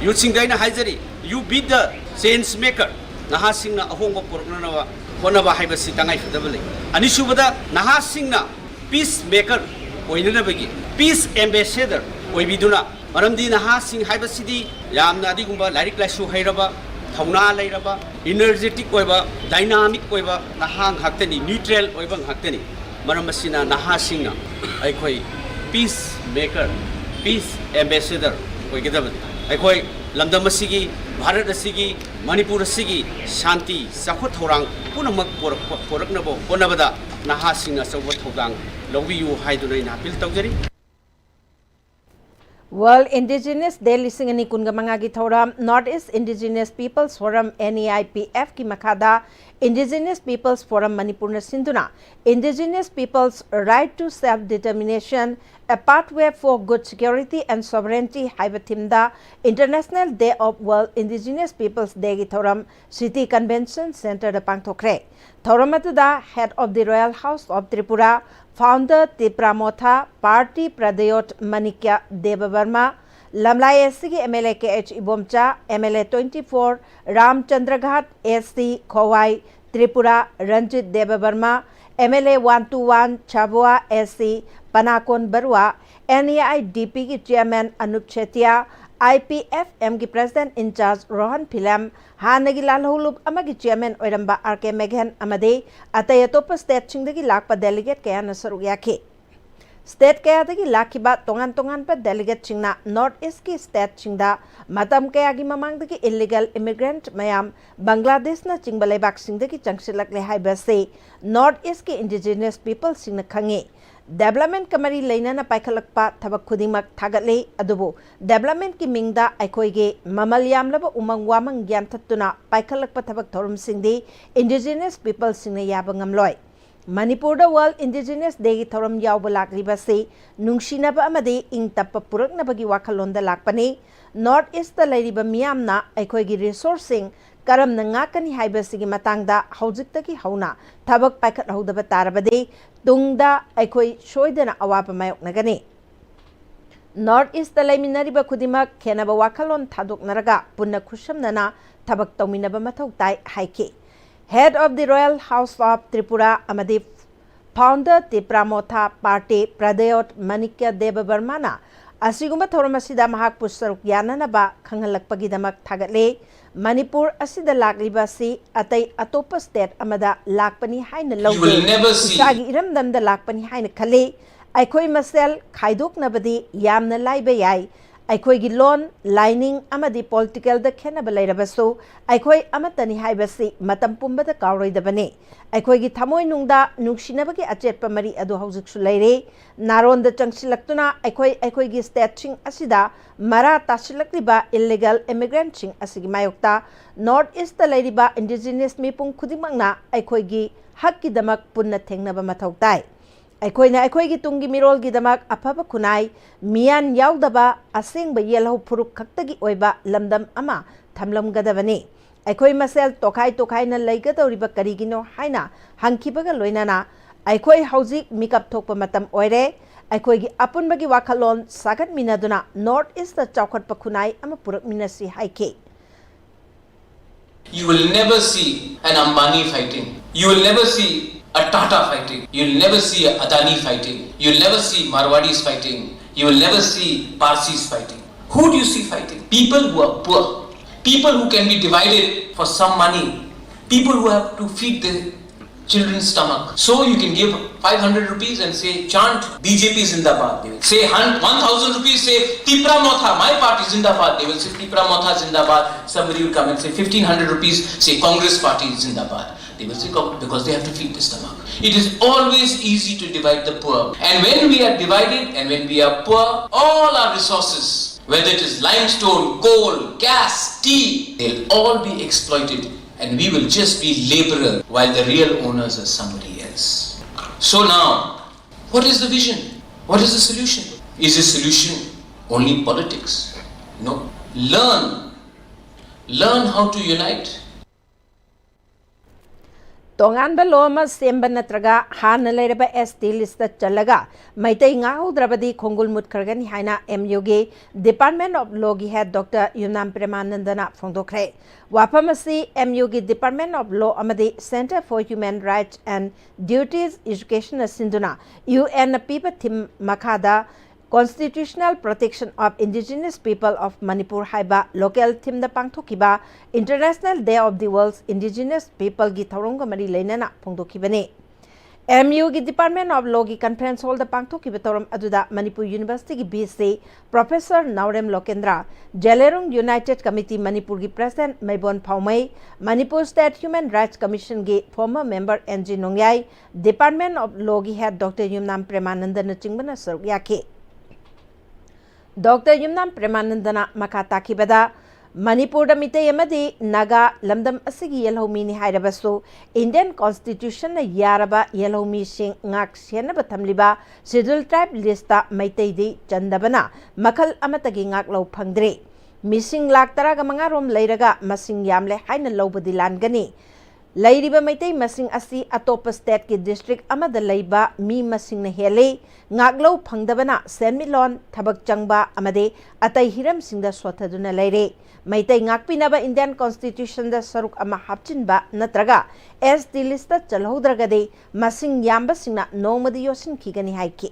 ꯌꯨꯠꯁꯤꯡꯗ ꯑꯩꯅ ꯍꯥꯏꯖꯔꯤ, you be the change maker. ꯅꯍꯥꯁꯤꯡꯅ ꯑꯍꯣꯡꯕ ꯄꯨꯔꯛꯅꯅꯕ ꯍꯣꯠꯅꯕ ꯍꯥꯏꯕꯁꯤ ꯇꯉꯥꯏꯐꯗꯕ ꯂꯩ꯫ ꯑꯅꯤꯁꯨꯕꯗ, ꯅꯍꯥꯁꯤꯡꯅ peace maker ꯑꯣꯏꯅꯅꯕꯒꯤ peace ambassador ꯑꯣꯏꯕꯤꯗꯨꯅ, ꯃꯔꯝꯗꯤ ꯅꯍꯥꯁꯤꯡ ꯍꯥꯏꯕꯁꯤꯗꯤ ꯌꯥꯝꯅ ꯑꯗꯨꯒꯨꯝꯕ ꯂꯥꯏꯔꯤꯛ ꯂꯥꯏꯁꯨ ꯍꯩꯔꯕ, ꯊꯧꯅꯥ ꯂꯩꯔꯕ, energetic ꯑꯣꯏꯕ, dynamic ꯑꯣꯏꯕ ꯅꯍꯥ ꯉꯥꯛꯇꯅꯤ, neutral ꯑꯣꯏꯕ ꯉꯥꯛꯇꯅꯤ꯫ ꯃꯔꯝ ꯑꯁꯤꯅ ꯅꯍꯥꯁꯤꯡꯅ ꯑꯩꯈꯣꯏ peace maker, peace ambassador ꯑꯣꯏꯒꯗꯕꯅꯤ꯫ ꯑꯩꯈꯣꯏ ꯂꯝꯗꯝ ꯑꯁꯤꯒꯤ, ꯚꯥꯔꯠ ꯑꯁꯤꯒꯤ, ꯃꯅꯤꯄꯨꯔ ꯑꯁꯤꯒꯤ ꯁꯥꯟꯇꯤ, ꯆꯥꯎꯈꯠ ꯊꯧꯔꯥꯡ ꯄꯨꯝꯅꯃꯛ ꯄꯣꯔꯛꯄ, ꯄꯣꯔꯛꯅꯕ ꯍꯣꯠꯅꯕꯗ ꯅꯍꯥꯁꯤꯡꯅ ꯑꯆꯧꯕ ꯊꯧꯗꯥꯡ ꯂꯧꯕꯤꯌꯨ ꯍꯥꯏꯗꯨꯅ ꯑꯩꯅ appeal ꯇꯧꯖꯔꯤ꯫ World Indigenous Day ꯂꯤꯁꯤꯡ ꯑꯅꯤ ꯀꯨꯟꯒ ꯃꯉꯥꯒꯤ ꯊꯧꯔꯝ North East Indigenous Peoples Forum, NEIPFꯀꯤ ꯃꯈꯥꯗ Indigenous Peoples Forum ꯃꯅꯤꯄꯨꯔꯅ ꯁꯤꯟꯗꯨꯅ Indigenous Peoples' Right to Self Determination, A Pathway for Good Security and Sovereignty ꯍꯥꯏꯕ themeꯗ International Day of World Indigenous Peoples Dayꯒꯤ ꯊꯧꯔꯝ City Convention Centreꯗ ꯄꯥꯡꯊꯣꯛꯈ꯭ꯔꯦ꯫ ꯊꯧꯔꯝ ꯑꯗꯨꯗ Head of the Royal House of Tripura, Founder Tipra Motha Party Pradyot Manikya Debbarma, Lamlai ꯑꯦꯁꯤꯒꯤ MLA KH Ibomcha, MLA twenty four Ramchandra Ghat AC Khowai Tripura Ranjit Debbarma, MLA one two one Sabua AC Panakon Barua, NEIDPꯒꯤ Chairman Anup Setia, IPFMꯒꯤ President in Charge Rohan Philem, ꯍꯥꯟꯅꯒꯤ ꯂꯥꯜꯍꯧꯂꯨꯞ ꯑꯃꯒꯤ Chairman ꯑꯣꯏꯔꯝꯕ R K ꯃꯦꯘꯟ ꯑꯃꯗꯤ ꯑꯇꯩ ꯑꯇꯣꯞꯄ stateꯁꯤꯡꯗꯒꯤ ꯂꯥꯛꯄ delegate ꯀꯌꯥꯅ ꯁꯔꯨꯛ ꯌꯥꯈꯤ꯫ State ꯀꯌꯥꯗꯒꯤ ꯂꯥꯛꯈꯤꯕ ꯇꯣꯉꯥꯟ ꯇꯣꯉꯥꯟꯕ delegateꯁꯤꯡꯅ North Eastꯀꯤ stateꯁꯤꯡꯗ ꯃꯇꯝ ꯀꯌꯥꯒꯤ ꯃꯃꯥꯡꯗꯒꯤ illegal immigrant ꯃꯌꯥꯝ ꯕꯪꯒ꯭ꯂꯥꯗꯦꯁꯅꯆꯤꯡꯕ ꯂꯩꯕꯥꯛꯁꯤꯡꯗꯒꯤ ꯆꯪꯁꯤꯜꯂꯛꯂꯦ ꯍꯥꯏꯕꯁꯤ North Eastꯀꯤ indigenous peopleꯁꯤꯡꯅ ꯈꯪꯉꯤ꯫ Developmentꯀ ꯃꯔꯤ ꯂꯩꯅꯅ ꯄꯥꯏꯈꯠꯂꯛꯄ ꯊꯕꯛ ꯈꯨꯗꯤꯡꯃꯛ ꯊꯥꯒꯠꯂꯤ, ꯑꯗꯨꯕꯨ developmentꯀꯤ ꯃꯤꯡꯗ ꯑꯩꯈꯣꯏꯒꯤ ꯃꯃꯜ ꯌꯥꯝꯂꯕ ꯎꯃꯪ ꯋꯥꯃꯪ ꯌꯥꯟꯊꯠꯇꯨꯅ ꯄꯥꯏꯈꯠꯂꯛꯄ ꯊꯕꯛ ꯊꯧꯔꯝꯁꯤꯡꯗꯤ Indigenous peopleꯁꯤꯡꯅ ꯌꯥꯕ ꯉꯝꯂꯣꯏ꯫ ꯃꯅꯤꯄꯨꯔꯗ World Indigenous Dayꯒꯤ ꯊꯧꯔꯝ ꯌꯥꯎꯕ ꯂꯥꯛꯂꯤꯕꯁꯤ ꯅꯨꯡꯁꯤꯅꯕ ꯑꯃꯗꯤ ꯏꯪ ꯇꯞꯄ ꯄꯨꯔꯛꯅꯕꯒꯤ ꯋꯥꯈꯜꯂꯣꯟꯗ ꯂꯥꯛꯄꯅꯤ꯫ North Eastꯇ ꯂꯩꯔꯤꯕ ꯃꯤꯌꯥꯝꯅ ꯑꯩꯈꯣꯏꯒꯤ resourceꯁꯤꯡ ꯀꯔꯝꯅ ꯉꯥꯛꯀꯅꯤ ꯍꯥꯏꯕꯁꯤꯒꯤ ꯃꯇꯥꯡꯗ ꯍꯧꯖꯤꯛꯇꯒꯤ ꯍꯧꯅ ꯊꯕꯛ ꯄꯥꯏꯈꯠꯍꯧꯗꯕ ꯇꯥꯔꯕꯗꯤ ꯇꯨꯡꯗ ꯑꯩꯈꯣꯏ ꯁꯣꯏꯗꯅ ꯑꯋꯥꯕ ꯃꯥꯌꯣꯛꯅꯒꯅꯤ꯫ North Eastꯇ ꯂꯩꯃꯤꯟꯅꯔꯤꯕ ꯈꯨꯗꯤꯡꯃꯛ ꯈꯦꯟꯅꯕ ꯋꯥꯈꯜꯂꯣꯟ ꯊꯥꯗꯣꯛꯅꯔꯒ ꯄꯨꯟꯅ ꯈꯨꯠꯁꯝꯅꯅ ꯊꯕꯛ ꯇꯧꯃꯤꯟꯅꯕ ꯃꯊꯧ ꯇꯥꯏ ꯍꯥꯏꯈꯤ꯫ Head of the Royal House of Tripura ꯑꯃꯗꯤ Founder Tipra Motha Party Pradyot Manikya Debbarmana ꯑꯁꯤꯒꯨꯝꯕ ꯊꯧꯔꯝ ꯑꯁꯤꯗ ꯃꯍꯥꯛꯄꯨ ꯁꯔꯨꯛ ꯌꯥꯅꯅꯕ ꯈꯪꯍꯜꯂꯛꯄꯒꯤꯗꯃꯛ ꯊꯥꯒꯠꯂꯤ꯫ ꯃꯅꯤꯄꯨꯔ ꯑꯁꯤꯗ ꯂꯥꯛꯂꯤꯕ ꯑꯁꯤ ꯑꯇꯩ ꯑꯇꯣꯞꯄ state ꯑꯃꯗ ꯂꯥꯛꯄꯅꯤ ꯍꯥꯏꯅ ꯂꯧꯗꯦ꯫ ꯏꯁꯥꯒꯤ ꯏꯔꯝꯗꯝꯗ ꯂꯥꯛꯄꯅꯤ ꯍꯥꯏꯅ ꯈꯜꯂꯤ꯫ ꯑꯩꯈꯣꯏ ꯃꯁꯦꯜ ꯈꯥꯏꯗꯣꯛꯅꯕꯗꯤ ꯌꯥꯝꯅ ꯂꯥꯏꯕ ꯌꯥꯏ꯫ ꯑꯩꯈꯣꯏꯒꯤ ꯂꯣꯟ, ꯂꯥꯏꯅꯤꯡ ꯑꯃꯗꯤ politicalꯗ ꯈꯦꯠꯅꯕ ꯂꯩꯔꯕꯁꯨ ꯑꯩꯈꯣꯏ ꯑꯃꯠꯇꯅꯤ ꯍꯥꯏꯕꯁꯤ ꯃꯇꯝ ꯄꯨꯝꯕꯗ ꯀꯥꯎꯔꯣꯏꯗꯕꯅꯤ꯫ ꯑꯩꯈꯣꯏꯒꯤ ꯊꯃꯣꯏꯅꯨꯡꯗ ꯅꯨꯡꯁꯤꯅꯕꯒꯤ ꯑꯆꯦꯠꯄ ꯃꯔꯤ ꯑꯗꯨ ꯍꯧꯖꯤꯛꯁꯨ ꯂꯩꯔꯤ꯫ ꯅꯥꯔꯣꯟꯗ ꯆꯪꯁꯤꯜꯂꯛꯇꯨꯅ ꯑꯩꯈꯣꯏ ꯑꯩꯈꯣꯏꯒꯤ stateꯁꯤꯡ ꯑꯁꯤꯗ ꯃꯔꯥ ꯇꯥꯁꯤꯜꯂꯛꯂꯤꯕ illegal immigrantꯁꯤꯡ ꯑꯁꯤꯒꯤ ꯃꯥꯌꯣꯛꯇ North Eastꯇ ꯂꯩꯔꯤꯕ Indigenous ꯃꯤꯄꯨꯝ ꯈꯨꯗꯤꯡꯃꯛꯅ ꯑꯩꯈꯣꯏꯒꯤ ꯍꯛꯀꯤꯗꯃꯛ ꯄꯨꯟꯅ ꯊꯦꯡꯅꯕ ꯃꯊꯧ ꯇꯥꯏ꯫ ꯑꯩꯈꯣꯏꯅ ꯑꯩꯈꯣꯏꯒꯤ ꯇꯨꯡꯒꯤ ꯃꯤꯔꯣꯜꯒꯤꯗꯃꯛ ꯑꯐꯕ ꯈꯨꯟꯅꯥꯏ, ꯃꯤꯌꯥꯟ ꯌꯥꯎꯗꯕ ꯑꯁꯦꯡꯕ ꯌꯦꯜꯍꯧ ꯐꯨꯔꯨꯞ ꯈꯛꯇꯒꯤ ꯑꯣꯏꯕ ꯂꯝꯗꯝ ꯑꯃ ꯊꯝꯂꯝꯒꯗꯕꯅꯤ꯫ ꯑꯩꯈꯣꯏ ꯃꯁꯦꯜ ꯇꯣꯈꯥꯏ ꯇꯣꯈꯥꯏꯅ ꯂꯩꯒꯗꯧꯔꯤꯕ ꯀꯔꯤꯒꯤꯅꯣ ꯍꯥꯏꯅ ꯍꯪꯈꯤꯕꯒ ꯂꯣꯏꯅꯅ ꯑꯩꯈꯣꯏ ꯍꯧꯖꯤꯛ ꯃꯤꯀꯞ ꯊꯣꯛꯄ ꯃꯇꯝ ꯑꯣꯏꯔꯦ꯫ ꯑꯩꯈꯣꯏꯒꯤ ꯑꯄꯨꯟꯕꯒꯤ ꯋꯥꯈꯜꯂꯣꯟ ꯁꯥꯒꯠꯃꯤꯟꯅꯗꯨꯅ North Eastꯇ ꯆꯥꯎꯈꯠꯄ ꯈꯨꯟꯅꯥꯏ ꯑꯃ ꯄꯨꯔꯛꯃꯤꯟꯅꯁꯤ ꯍꯥꯏꯈꯤ꯫ You will never see an Ambani fighting. You will never see a Tata fighting. You will never see a Adani fighting. You will never see Marwadis fighting. You will never see Parsis fighting. Who do you see fighting? People who are poor. People who can be divided for some money. People who have to feed their children's stomach. So you can give five hundred rupees and say, chant B J P Zindabad. They will say, one thousand rupees, say, Tipra Motha, my party Zindabad. They will say, Tipra Motha Zindabad. Somebody will come and say, fifteen hundred rupees, say, Congress Party Zindabad. They will think of it because they have to feed the stomach. It is always easy to divide the poor. And when we are divided and when we are poor, all our resources, whether it is limestone, coal, gas, tea, they'll all be exploited and we will just be laborer while the real owners are somebody else. So now, what is the vision? What is the solution? Is the solution only politics? No. Learn. Learn how to unite. ꯇꯣꯉꯥꯟꯕ ꯂꯣ ꯑꯃ ꯁꯦꯝꯕ ꯅꯠꯇ꯭ꯔꯒ ꯍꯥꯟꯅ ꯂꯩꯔꯕ ꯑꯦꯁ T list ꯆꯜꯂꯒ ꯃꯩꯇꯩ ꯉꯥꯛꯍꯧꯗ꯭ꯔꯕꯗꯤ ꯈꯣꯡꯒꯨꯜ ꯃꯨꯠꯈ꯭ꯔꯒꯅꯤ ꯍꯥꯏꯅ M ꯌꯨꯒꯤ department of ꯂꯣꯒꯤ ꯍꯦꯗ ꯗꯣꯛꯇꯔ ꯌꯨꯝꯅꯥꯝ ꯄ꯭ꯔꯦꯃꯥꯅꯟꯗꯅ ꯐꯣꯡꯗꯣꯛꯈ꯭ꯔꯦ꯫ ꯋꯥꯐꯝ ꯑꯁꯤ ꯑꯦꯝ ꯌꯨꯒꯤ ꯗꯤꯄꯥꯔꯠꯃꯦꯟ ꯑꯣꯐ ꯂꯣ ꯑꯃꯗꯤ centre for human rights and duties ꯏꯖꯨꯀꯦꯁꯟꯅ ꯁꯤꯟꯗꯨꯅ ꯌꯨ ꯑꯦꯟꯅ ꯄꯤꯕ ꯊꯤꯝ ꯃꯈꯥꯗ Constitutional Protection of Indigenous People of Manipur ꯍꯥꯏꯕ ꯂꯣꯀꯦꯜ ꯊꯤꯝꯗ ꯄꯥꯡꯊꯣꯛꯈꯤꯕ International Day of the World's Indigenous Peopleꯒꯤ ꯊꯧꯔꯝꯒ ꯃꯔꯤ ꯂꯩꯅꯅ ꯐꯣꯡꯗꯣꯛꯈꯤꯕꯅꯤ꯫ ꯑꯦꯝ ꯌꯨꯒꯤ ꯗꯤꯄꯥꯔꯠꯃꯦꯟ ꯑꯣꯐ ꯂꯣꯒꯤ ꯀꯟꯐꯔꯦꯟꯁ ꯍꯣꯜꯗ ꯄꯥꯡꯊꯣꯛꯈꯤꯕ ꯊꯧꯔꯝ ꯑꯗꯨꯗ ꯃꯅꯤꯄꯨꯔ ꯌꯨꯅꯤꯚꯔꯁꯤꯇꯤꯒꯤ V C professor Naorem Lokendra, ꯖꯦꯂꯦꯔꯨꯡ ꯌꯨꯅꯥꯏꯇꯦꯗ ꯀꯃꯤꯇꯤ ꯃꯅꯤꯄꯨꯔꯒꯤ president Meibon Phaomei, Manipur state human rights ꯀꯃꯤꯁꯟꯒꯤ former member N G Nongyai, department of ꯂꯣꯒꯤ ꯍꯦꯗ ꯗꯣꯛꯇꯔ ꯌꯨꯝꯅꯥꯝ ꯄ꯭ꯔꯦꯃꯥꯅꯟꯗꯅꯆꯤꯡꯕꯅ ꯁꯔꯨꯛ ꯌꯥꯈꯤ꯫ ꯗꯣꯛꯇꯔ ꯌꯨꯝꯅꯥꯝ ꯄ꯭ꯔꯦꯃꯥꯅꯟꯗꯅ ꯃꯈꯥ ꯇꯥꯈꯤꯕꯗ, ꯃꯅꯤꯄꯨꯔꯗ ꯃꯤꯇꯩ ꯑꯃꯗꯤ ꯅꯥꯒꯥ ꯂꯝꯗꯝ ꯑꯁꯤꯒꯤ ꯌꯦꯜꯍꯧꯃꯤꯅꯤ ꯍꯥꯏꯔꯕꯁꯨ, ꯏꯟꯗꯤꯌꯟ ꯀꯣꯟꯁꯇꯤꯇ꯭ꯌꯨꯁꯟꯅ ꯌꯥꯔꯕ ꯌꯦꯜꯍꯧꯃꯤꯁꯤꯡ ꯉꯥꯛ ꯁꯦꯟꯅꯕ ꯊꯝꯂꯤꯕ ꯁꯦꯗ꯭ꯌꯨꯜ ꯇ꯭ꯔꯥꯏꯕ ꯂꯤꯁꯇ ꯃꯩꯇꯩꯗꯤ ꯆꯟꯗꯕꯅ ꯃꯈꯜ ꯑꯃꯠꯇꯒꯤ ꯉꯥꯛꯂꯧ ꯐꯪꯗ꯭ꯔꯦ꯫ ꯃꯤꯁꯤꯡ ꯂꯥꯈ ꯇꯔꯥꯒ ꯃꯉꯥ ꯔꯣꯝ ꯂꯩꯔꯒ ꯃꯁꯤꯡ ꯌꯥꯝꯂꯦ ꯍꯥꯏꯅ ꯂꯧꯕꯗꯤ ꯂꯥꯟꯒꯅꯤ꯫ ꯂꯩꯔꯤꯕ ꯃꯩꯇꯩ ꯃꯁꯤꯡ ꯑꯁꯤ ꯑꯇꯣꯞꯄ ꯁ꯭ꯇꯦꯠꯀꯤ ꯗꯤꯁꯇ꯭ꯔꯤꯛ ꯑꯃꯗ ꯂꯩꯕ ꯃꯤ ꯃꯁꯤꯡꯅ ꯍꯦꯜꯂꯤ꯫ ꯉꯥꯛꯂꯧ ꯐꯪꯗꯕꯅ ꯁꯦꯟꯃꯤꯠꯂꯣꯟ, ꯊꯕꯛ ꯆꯪꯕ ꯑꯃꯗꯤ ꯑꯇꯩ ꯍꯤꯔꯝꯁꯤꯡꯗ ꯁꯣꯠꯊꯗꯨꯅ ꯂꯩꯔꯦ꯫ ꯃꯩꯇꯩ ꯉꯥꯛꯄꯤꯅꯕ ꯏꯟꯗꯤꯌꯟ ꯀꯣꯟꯁꯇꯤꯇ꯭ꯌꯨꯁꯟꯗ ꯁꯔꯨꯛ ꯑꯃ ꯍꯥꯞꯆꯤꯟꯕ ꯅꯠꯇ꯭ꯔꯒ ꯑꯦꯁ ꯇꯤ ꯂꯤꯁꯇ ꯆꯜꯍꯧꯗ꯭ꯔꯒꯗꯤ ꯃꯁꯤꯡ ꯌꯥꯝꯕꯁꯤꯡꯅ ꯅꯣꯡꯃꯗꯤ ꯌꯣꯠꯁꯤꯟꯈꯤꯒꯅꯤ ꯍꯥꯏꯈꯤ꯫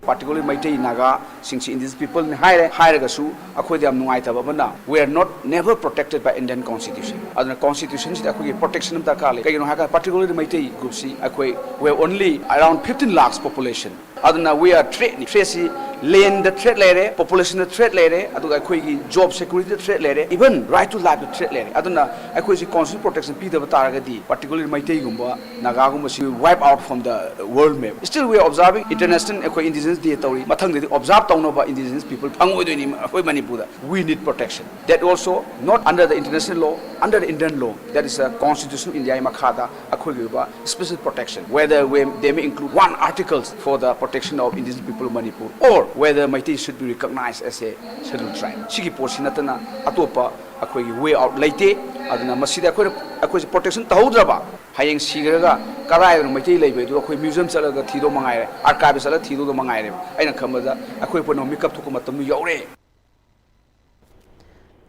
Particularly ꯃꯩꯇꯩ ꯅꯥꯒꯥꯁꯤꯡꯁꯤ indigenous peopleꯅꯤ ꯍꯥꯏꯔꯦ꯫ ꯍꯥꯏꯔꯒꯁꯨ ꯑꯩꯈꯣꯏꯗ ꯌꯥꯝ ꯅꯨꯡꯉꯥꯏꯇꯕ ꯑꯃꯅ, we are not never protected by Indian constitution. ꯑꯗꯨꯅ ꯀꯣꯟꯁꯇꯤꯇ꯭ꯌꯨꯁꯟꯁꯤꯗ ꯑꯩꯈꯣꯏꯒꯤ ꯄ꯭ꯔꯣꯇꯦꯛꯁꯟ ꯑꯃ ꯗꯔꯀꯥꯔ ꯂꯩ꯫ ꯀꯩꯒꯤꯅꯣ ꯍꯥꯏꯔꯀꯥꯟꯗ particularly ꯃꯩꯇꯩ ꯒ꯭ꯔꯨꯞꯁꯤ ꯑꯩꯈꯣꯏ, we have only around fifteen lakhs population꯫ ꯑꯗꯨꯅ we are threat ꯅꯤ꯫ Threat ꯁꯤ land ꯗ threat ꯂꯩꯔꯦ, population ꯗ threat ꯂꯩꯔꯦ, ꯑꯗꯨꯒ ꯑꯩꯈꯣꯏꯒꯤ job security ꯗ threat ꯂꯩꯔꯦ, even right to life the threat ꯂꯩꯔꯦ꯫ ꯑꯗꯨꯅ ꯑꯩꯈꯣꯏꯁꯤ constitutional protection ꯄꯤꯗꯕ ꯇꯥꯔꯒꯗꯤ, particularly ꯃꯩꯇꯩꯒꯨꯝꯕ, ꯅꯥꯒꯥꯒꯨꯝꯕꯁꯤ wipe out from the world map. Still we are observing international ꯑꯩꯈꯣꯏ indigenous day ꯇꯧꯔꯤ꯫ ꯃꯊꯪꯗꯗꯤ observe ꯇꯧꯅꯕ indigenous people ꯐꯪꯉꯣꯏꯗꯣꯏꯅꯤ ꯑꯩꯈꯣꯏ ꯃꯅꯤꯄꯨꯔꯗ꯫ We need protection. That also not under the international law, under the Indian law. That is a constitutional India ꯒꯤ ꯃꯈꯥꯗ ꯑꯩꯈꯣꯏꯒꯤ ꯑꯣꯏꯕ special protection, whether we, they may include one articles for the protection of indigenous people of Manipur, or whether Meitei should be recognized as a scheduled tribe. ꯁꯤꯒꯤ ꯄꯣꯠꯁꯤ ꯅꯠꯇꯅ ꯑꯇꯣꯞꯄ ꯑꯩꯈꯣꯏꯒꯤ way out ꯂꯩꯇꯦ꯫ ꯑꯗꯨꯅ ꯃꯁꯤꯗ ꯑꯩꯈꯣꯏꯅ, ꯑꯩꯈꯣꯏꯁꯦ protection ꯇꯧꯍꯧꯗ꯭ꯔꯕ, ꯍꯌꯦꯡ ꯁꯤꯈ꯭ꯔꯒ ꯀꯗꯥꯏꯗꯅꯣ ꯃꯩꯇꯩ ꯂꯩꯕ ꯍꯥꯏꯗꯨ ꯑꯩꯈꯣꯏ museum ꯆꯠꯂꯒ ꯊꯤꯗꯧ ꯃꯉꯥꯏꯔꯦ, archive ꯆꯠꯂꯒ ꯊꯤꯗꯧꯗ ꯃꯉꯥꯏꯔꯦꯕ꯫ ꯑꯩꯅ ꯈꯟꯕꯗ ꯑꯩꯈꯣꯏ ꯄꯨꯝꯅꯃꯛ ꯃꯤꯀꯞ ꯊꯣꯛꯄ ꯃꯇꯝꯗꯨ ꯌꯧꯔꯦ꯫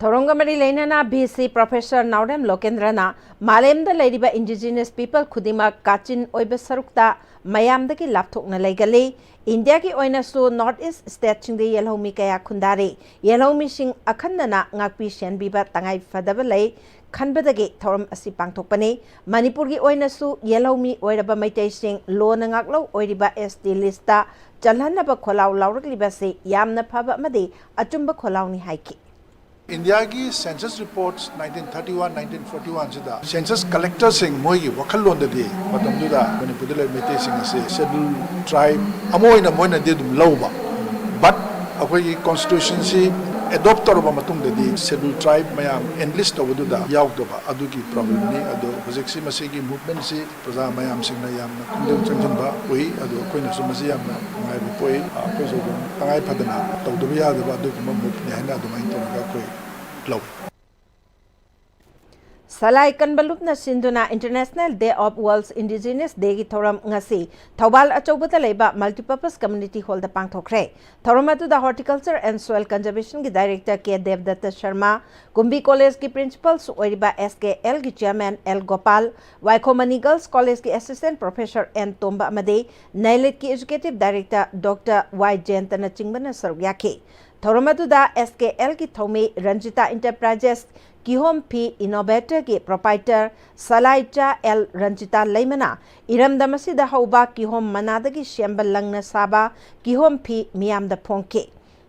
ꯊꯧꯔꯝꯒ ꯃꯔꯤ ꯂꯩꯅꯅ V C Professor ꯅꯥꯎꯔꯦꯝ ꯂꯣꯀꯦꯟꯗ꯭ꯔꯅ ꯃꯥꯂꯦꯝꯗ ꯂꯩꯔꯤꯕ indigenous people ꯈꯨꯗꯤꯡꯃꯛ ꯀꯥꯆꯤꯟ ꯑꯣꯏꯕ ꯁꯔꯨꯛꯇ ꯃꯌꯥꯝꯗꯒꯤ ꯂꯥꯞꯊꯣꯛꯅ ꯂꯩꯒꯜꯂꯤ꯫ ꯏꯟꯗꯤꯌꯥꯒꯤ ꯑꯣꯏꯅꯁꯨ North East state ꯁꯤꯡꯗ ꯌꯦꯜꯍꯧꯃꯤ ꯀꯌꯥ ꯈꯨꯟꯗꯥꯔꯤ꯫ ꯌꯦꯜꯍꯧꯃꯤꯁꯤꯡ ꯑꯈꯟꯅꯅ ꯉꯥꯛꯄꯤ ꯁꯦꯟꯕꯤꯕ ꯇꯉꯥꯏ ꯐꯗꯕ ꯂꯩ ꯈꯟꯕꯗꯒꯤ ꯊꯧꯔꯝ ꯑꯁꯤ ꯄꯥꯡꯊꯣꯛꯄꯅꯤ꯫ ꯃꯅꯤꯄꯨꯔꯒꯤ ꯑꯣꯏꯅꯁꯨ ꯌꯦꯜꯍꯧꯃꯤ ꯑꯣꯏꯔꯕ ꯃꯩꯇꯩꯁꯤꯡ ꯂꯣꯅ ꯉꯥꯛꯂꯧ ꯑꯣꯏꯔꯤꯕ S T list ꯇ ꯆꯜꯍꯟꯅꯕ ꯈꯣꯜꯂꯥꯎ ꯂꯥꯎꯔꯛꯂꯤꯕ ꯑꯁꯤ ꯌꯥꯝꯅ ꯐꯕ ꯑꯃꯗꯤ ꯑꯆꯨꯝꯕ ꯈꯣꯜꯂꯥꯎꯅꯤ ꯍꯥꯏꯈꯤ꯫ ꯏꯟꯗꯤꯌꯥꯒꯤ census reports nineteen thirty one, nineteen forty one ꯁꯤꯗ census collector ꯁꯤꯡ ꯃꯣꯏꯒꯤ ꯋꯥꯈꯜꯂꯣꯟꯗꯗꯤ ꯃꯇꯝꯗꯨꯗ ꯃꯅꯤꯄꯨꯔꯗ ꯂꯩꯕ ꯃꯩꯇꯩꯁꯤꯡ ꯑꯁꯤ scheduled tribe ꯑꯃ ꯑꯣꯏꯅ ꯃꯣꯏꯅꯗꯤ ꯑꯗꯨꯝ ꯂꯧꯕ, but ꯑꯩꯈꯣꯏꯒꯤ constitution ꯁꯤ adopt ꯇꯧꯔꯕ ꯃꯇꯨꯡꯗꯗꯤ scheduled tribe ꯃꯌꯥꯝ enlist ꯇꯧꯕꯗꯨꯗ ꯌꯥꯎꯗꯕ ꯑꯗꯨꯒꯤ problem ꯅꯤ꯫ ꯑꯗꯣ ꯍꯧꯖꯤꯛꯁꯤ ꯃꯁꯤꯒꯤ movement ꯁꯤ ꯄ꯭ꯔꯖꯥ ꯃꯌꯥꯝꯁꯤꯡꯅ ꯌꯥꯝꯅ ꯈꯣꯡꯖꯪ ꯆꯪꯁꯤꯟꯕ ꯎꯏ꯫ ꯑꯗꯣ ꯑꯩꯈꯣꯏꯅꯁꯨ ꯃꯁꯤ ꯌꯥꯝꯅ ꯅꯨꯡꯉꯥꯏꯕ ꯄꯣꯛꯏ꯫ ꯑꯩꯈꯣꯏꯁꯨ ꯑꯗꯨꯝ ꯇꯉꯥꯏ ꯐꯗꯅ ꯇꯧꯗꯕ ꯌꯥꯗꯕ ꯑꯗꯨꯒꯨꯝꯕ move ꯅꯤ ꯍꯥꯏꯅ ꯑꯗꯨꯃꯥꯏꯅ ꯇꯧꯔꯒ ꯑꯩꯈꯣꯏ ꯂꯧꯏ꯫ ꯁꯂꯥꯏ ꯀꯟꯕ ꯂꯨꯞꯅ ꯁꯤꯟꯗꯨꯅ International Day of World's Indigenous Day ꯒꯤ ꯊꯧꯔꯝ ꯉꯁꯤ ꯊꯧꯕꯥꯜ ꯑꯆꯧꯕꯗ ꯂꯩꯕ Multipurpose Community Hall ꯗ ꯄꯥꯡꯊꯣꯛꯈ꯭ꯔꯦ꯫ ꯊꯧꯔꯝ ꯑꯗꯨꯗ Horticulture and Soil Conservation ꯒꯤ Director K ꯗꯦꯕꯗꯠꯇ ꯁꯔꯃ, ꯀꯨꯝꯕꯤ College ꯀꯤ Principal ꯁꯨ ꯑꯣꯏꯔꯤꯕ S K L ꯒꯤ Chairman L Gopal, ꯋꯥꯏꯈꯣꯃꯅꯤ Girls College ꯀꯤ Assistant Professor N ꯇꯣꯝꯕ ꯑꯃꯗꯤ ꯅꯩꯂꯤꯠ ꯀꯤ Executive Director Doctor Y ꯖꯌꯟꯇꯅꯆꯤꯡꯕꯅ ꯁꯔꯨꯛ ꯌꯥꯈꯤ꯫ ꯊꯧꯔꯝ ꯑꯗꯨꯗ ꯑꯦꯁ ꯀꯦ ꯑꯦꯜꯒꯤ ꯊꯧꯃꯤ ꯔꯟꯖꯤꯇꯥ ꯏꯟꯇꯔꯄ꯭ꯔꯥꯏꯖꯦꯁ ꯀꯤꯍꯣꯝ ꯐꯤ ꯏꯅꯣꯚꯦꯇꯔꯒꯤ ꯄ꯭ꯔꯣꯄꯥꯏꯇꯔ ꯁꯂꯥꯏꯆꯥ ꯑꯦꯜ ꯔꯟꯖꯤꯇꯥ ꯂꯩꯃꯅ ꯏꯔꯝꯗꯝ ꯑꯁꯤꯗ ꯍꯧꯕ ꯀꯤꯍꯣꯝ ꯃꯅꯥꯗꯒꯤ ꯁꯦꯝꯕ ꯂꯪꯅ ꯁꯥꯕ ꯀꯤꯍꯣꯝ ꯐꯤ ꯃꯤꯌꯥꯝꯗ ꯐꯣꯡꯈꯤ꯫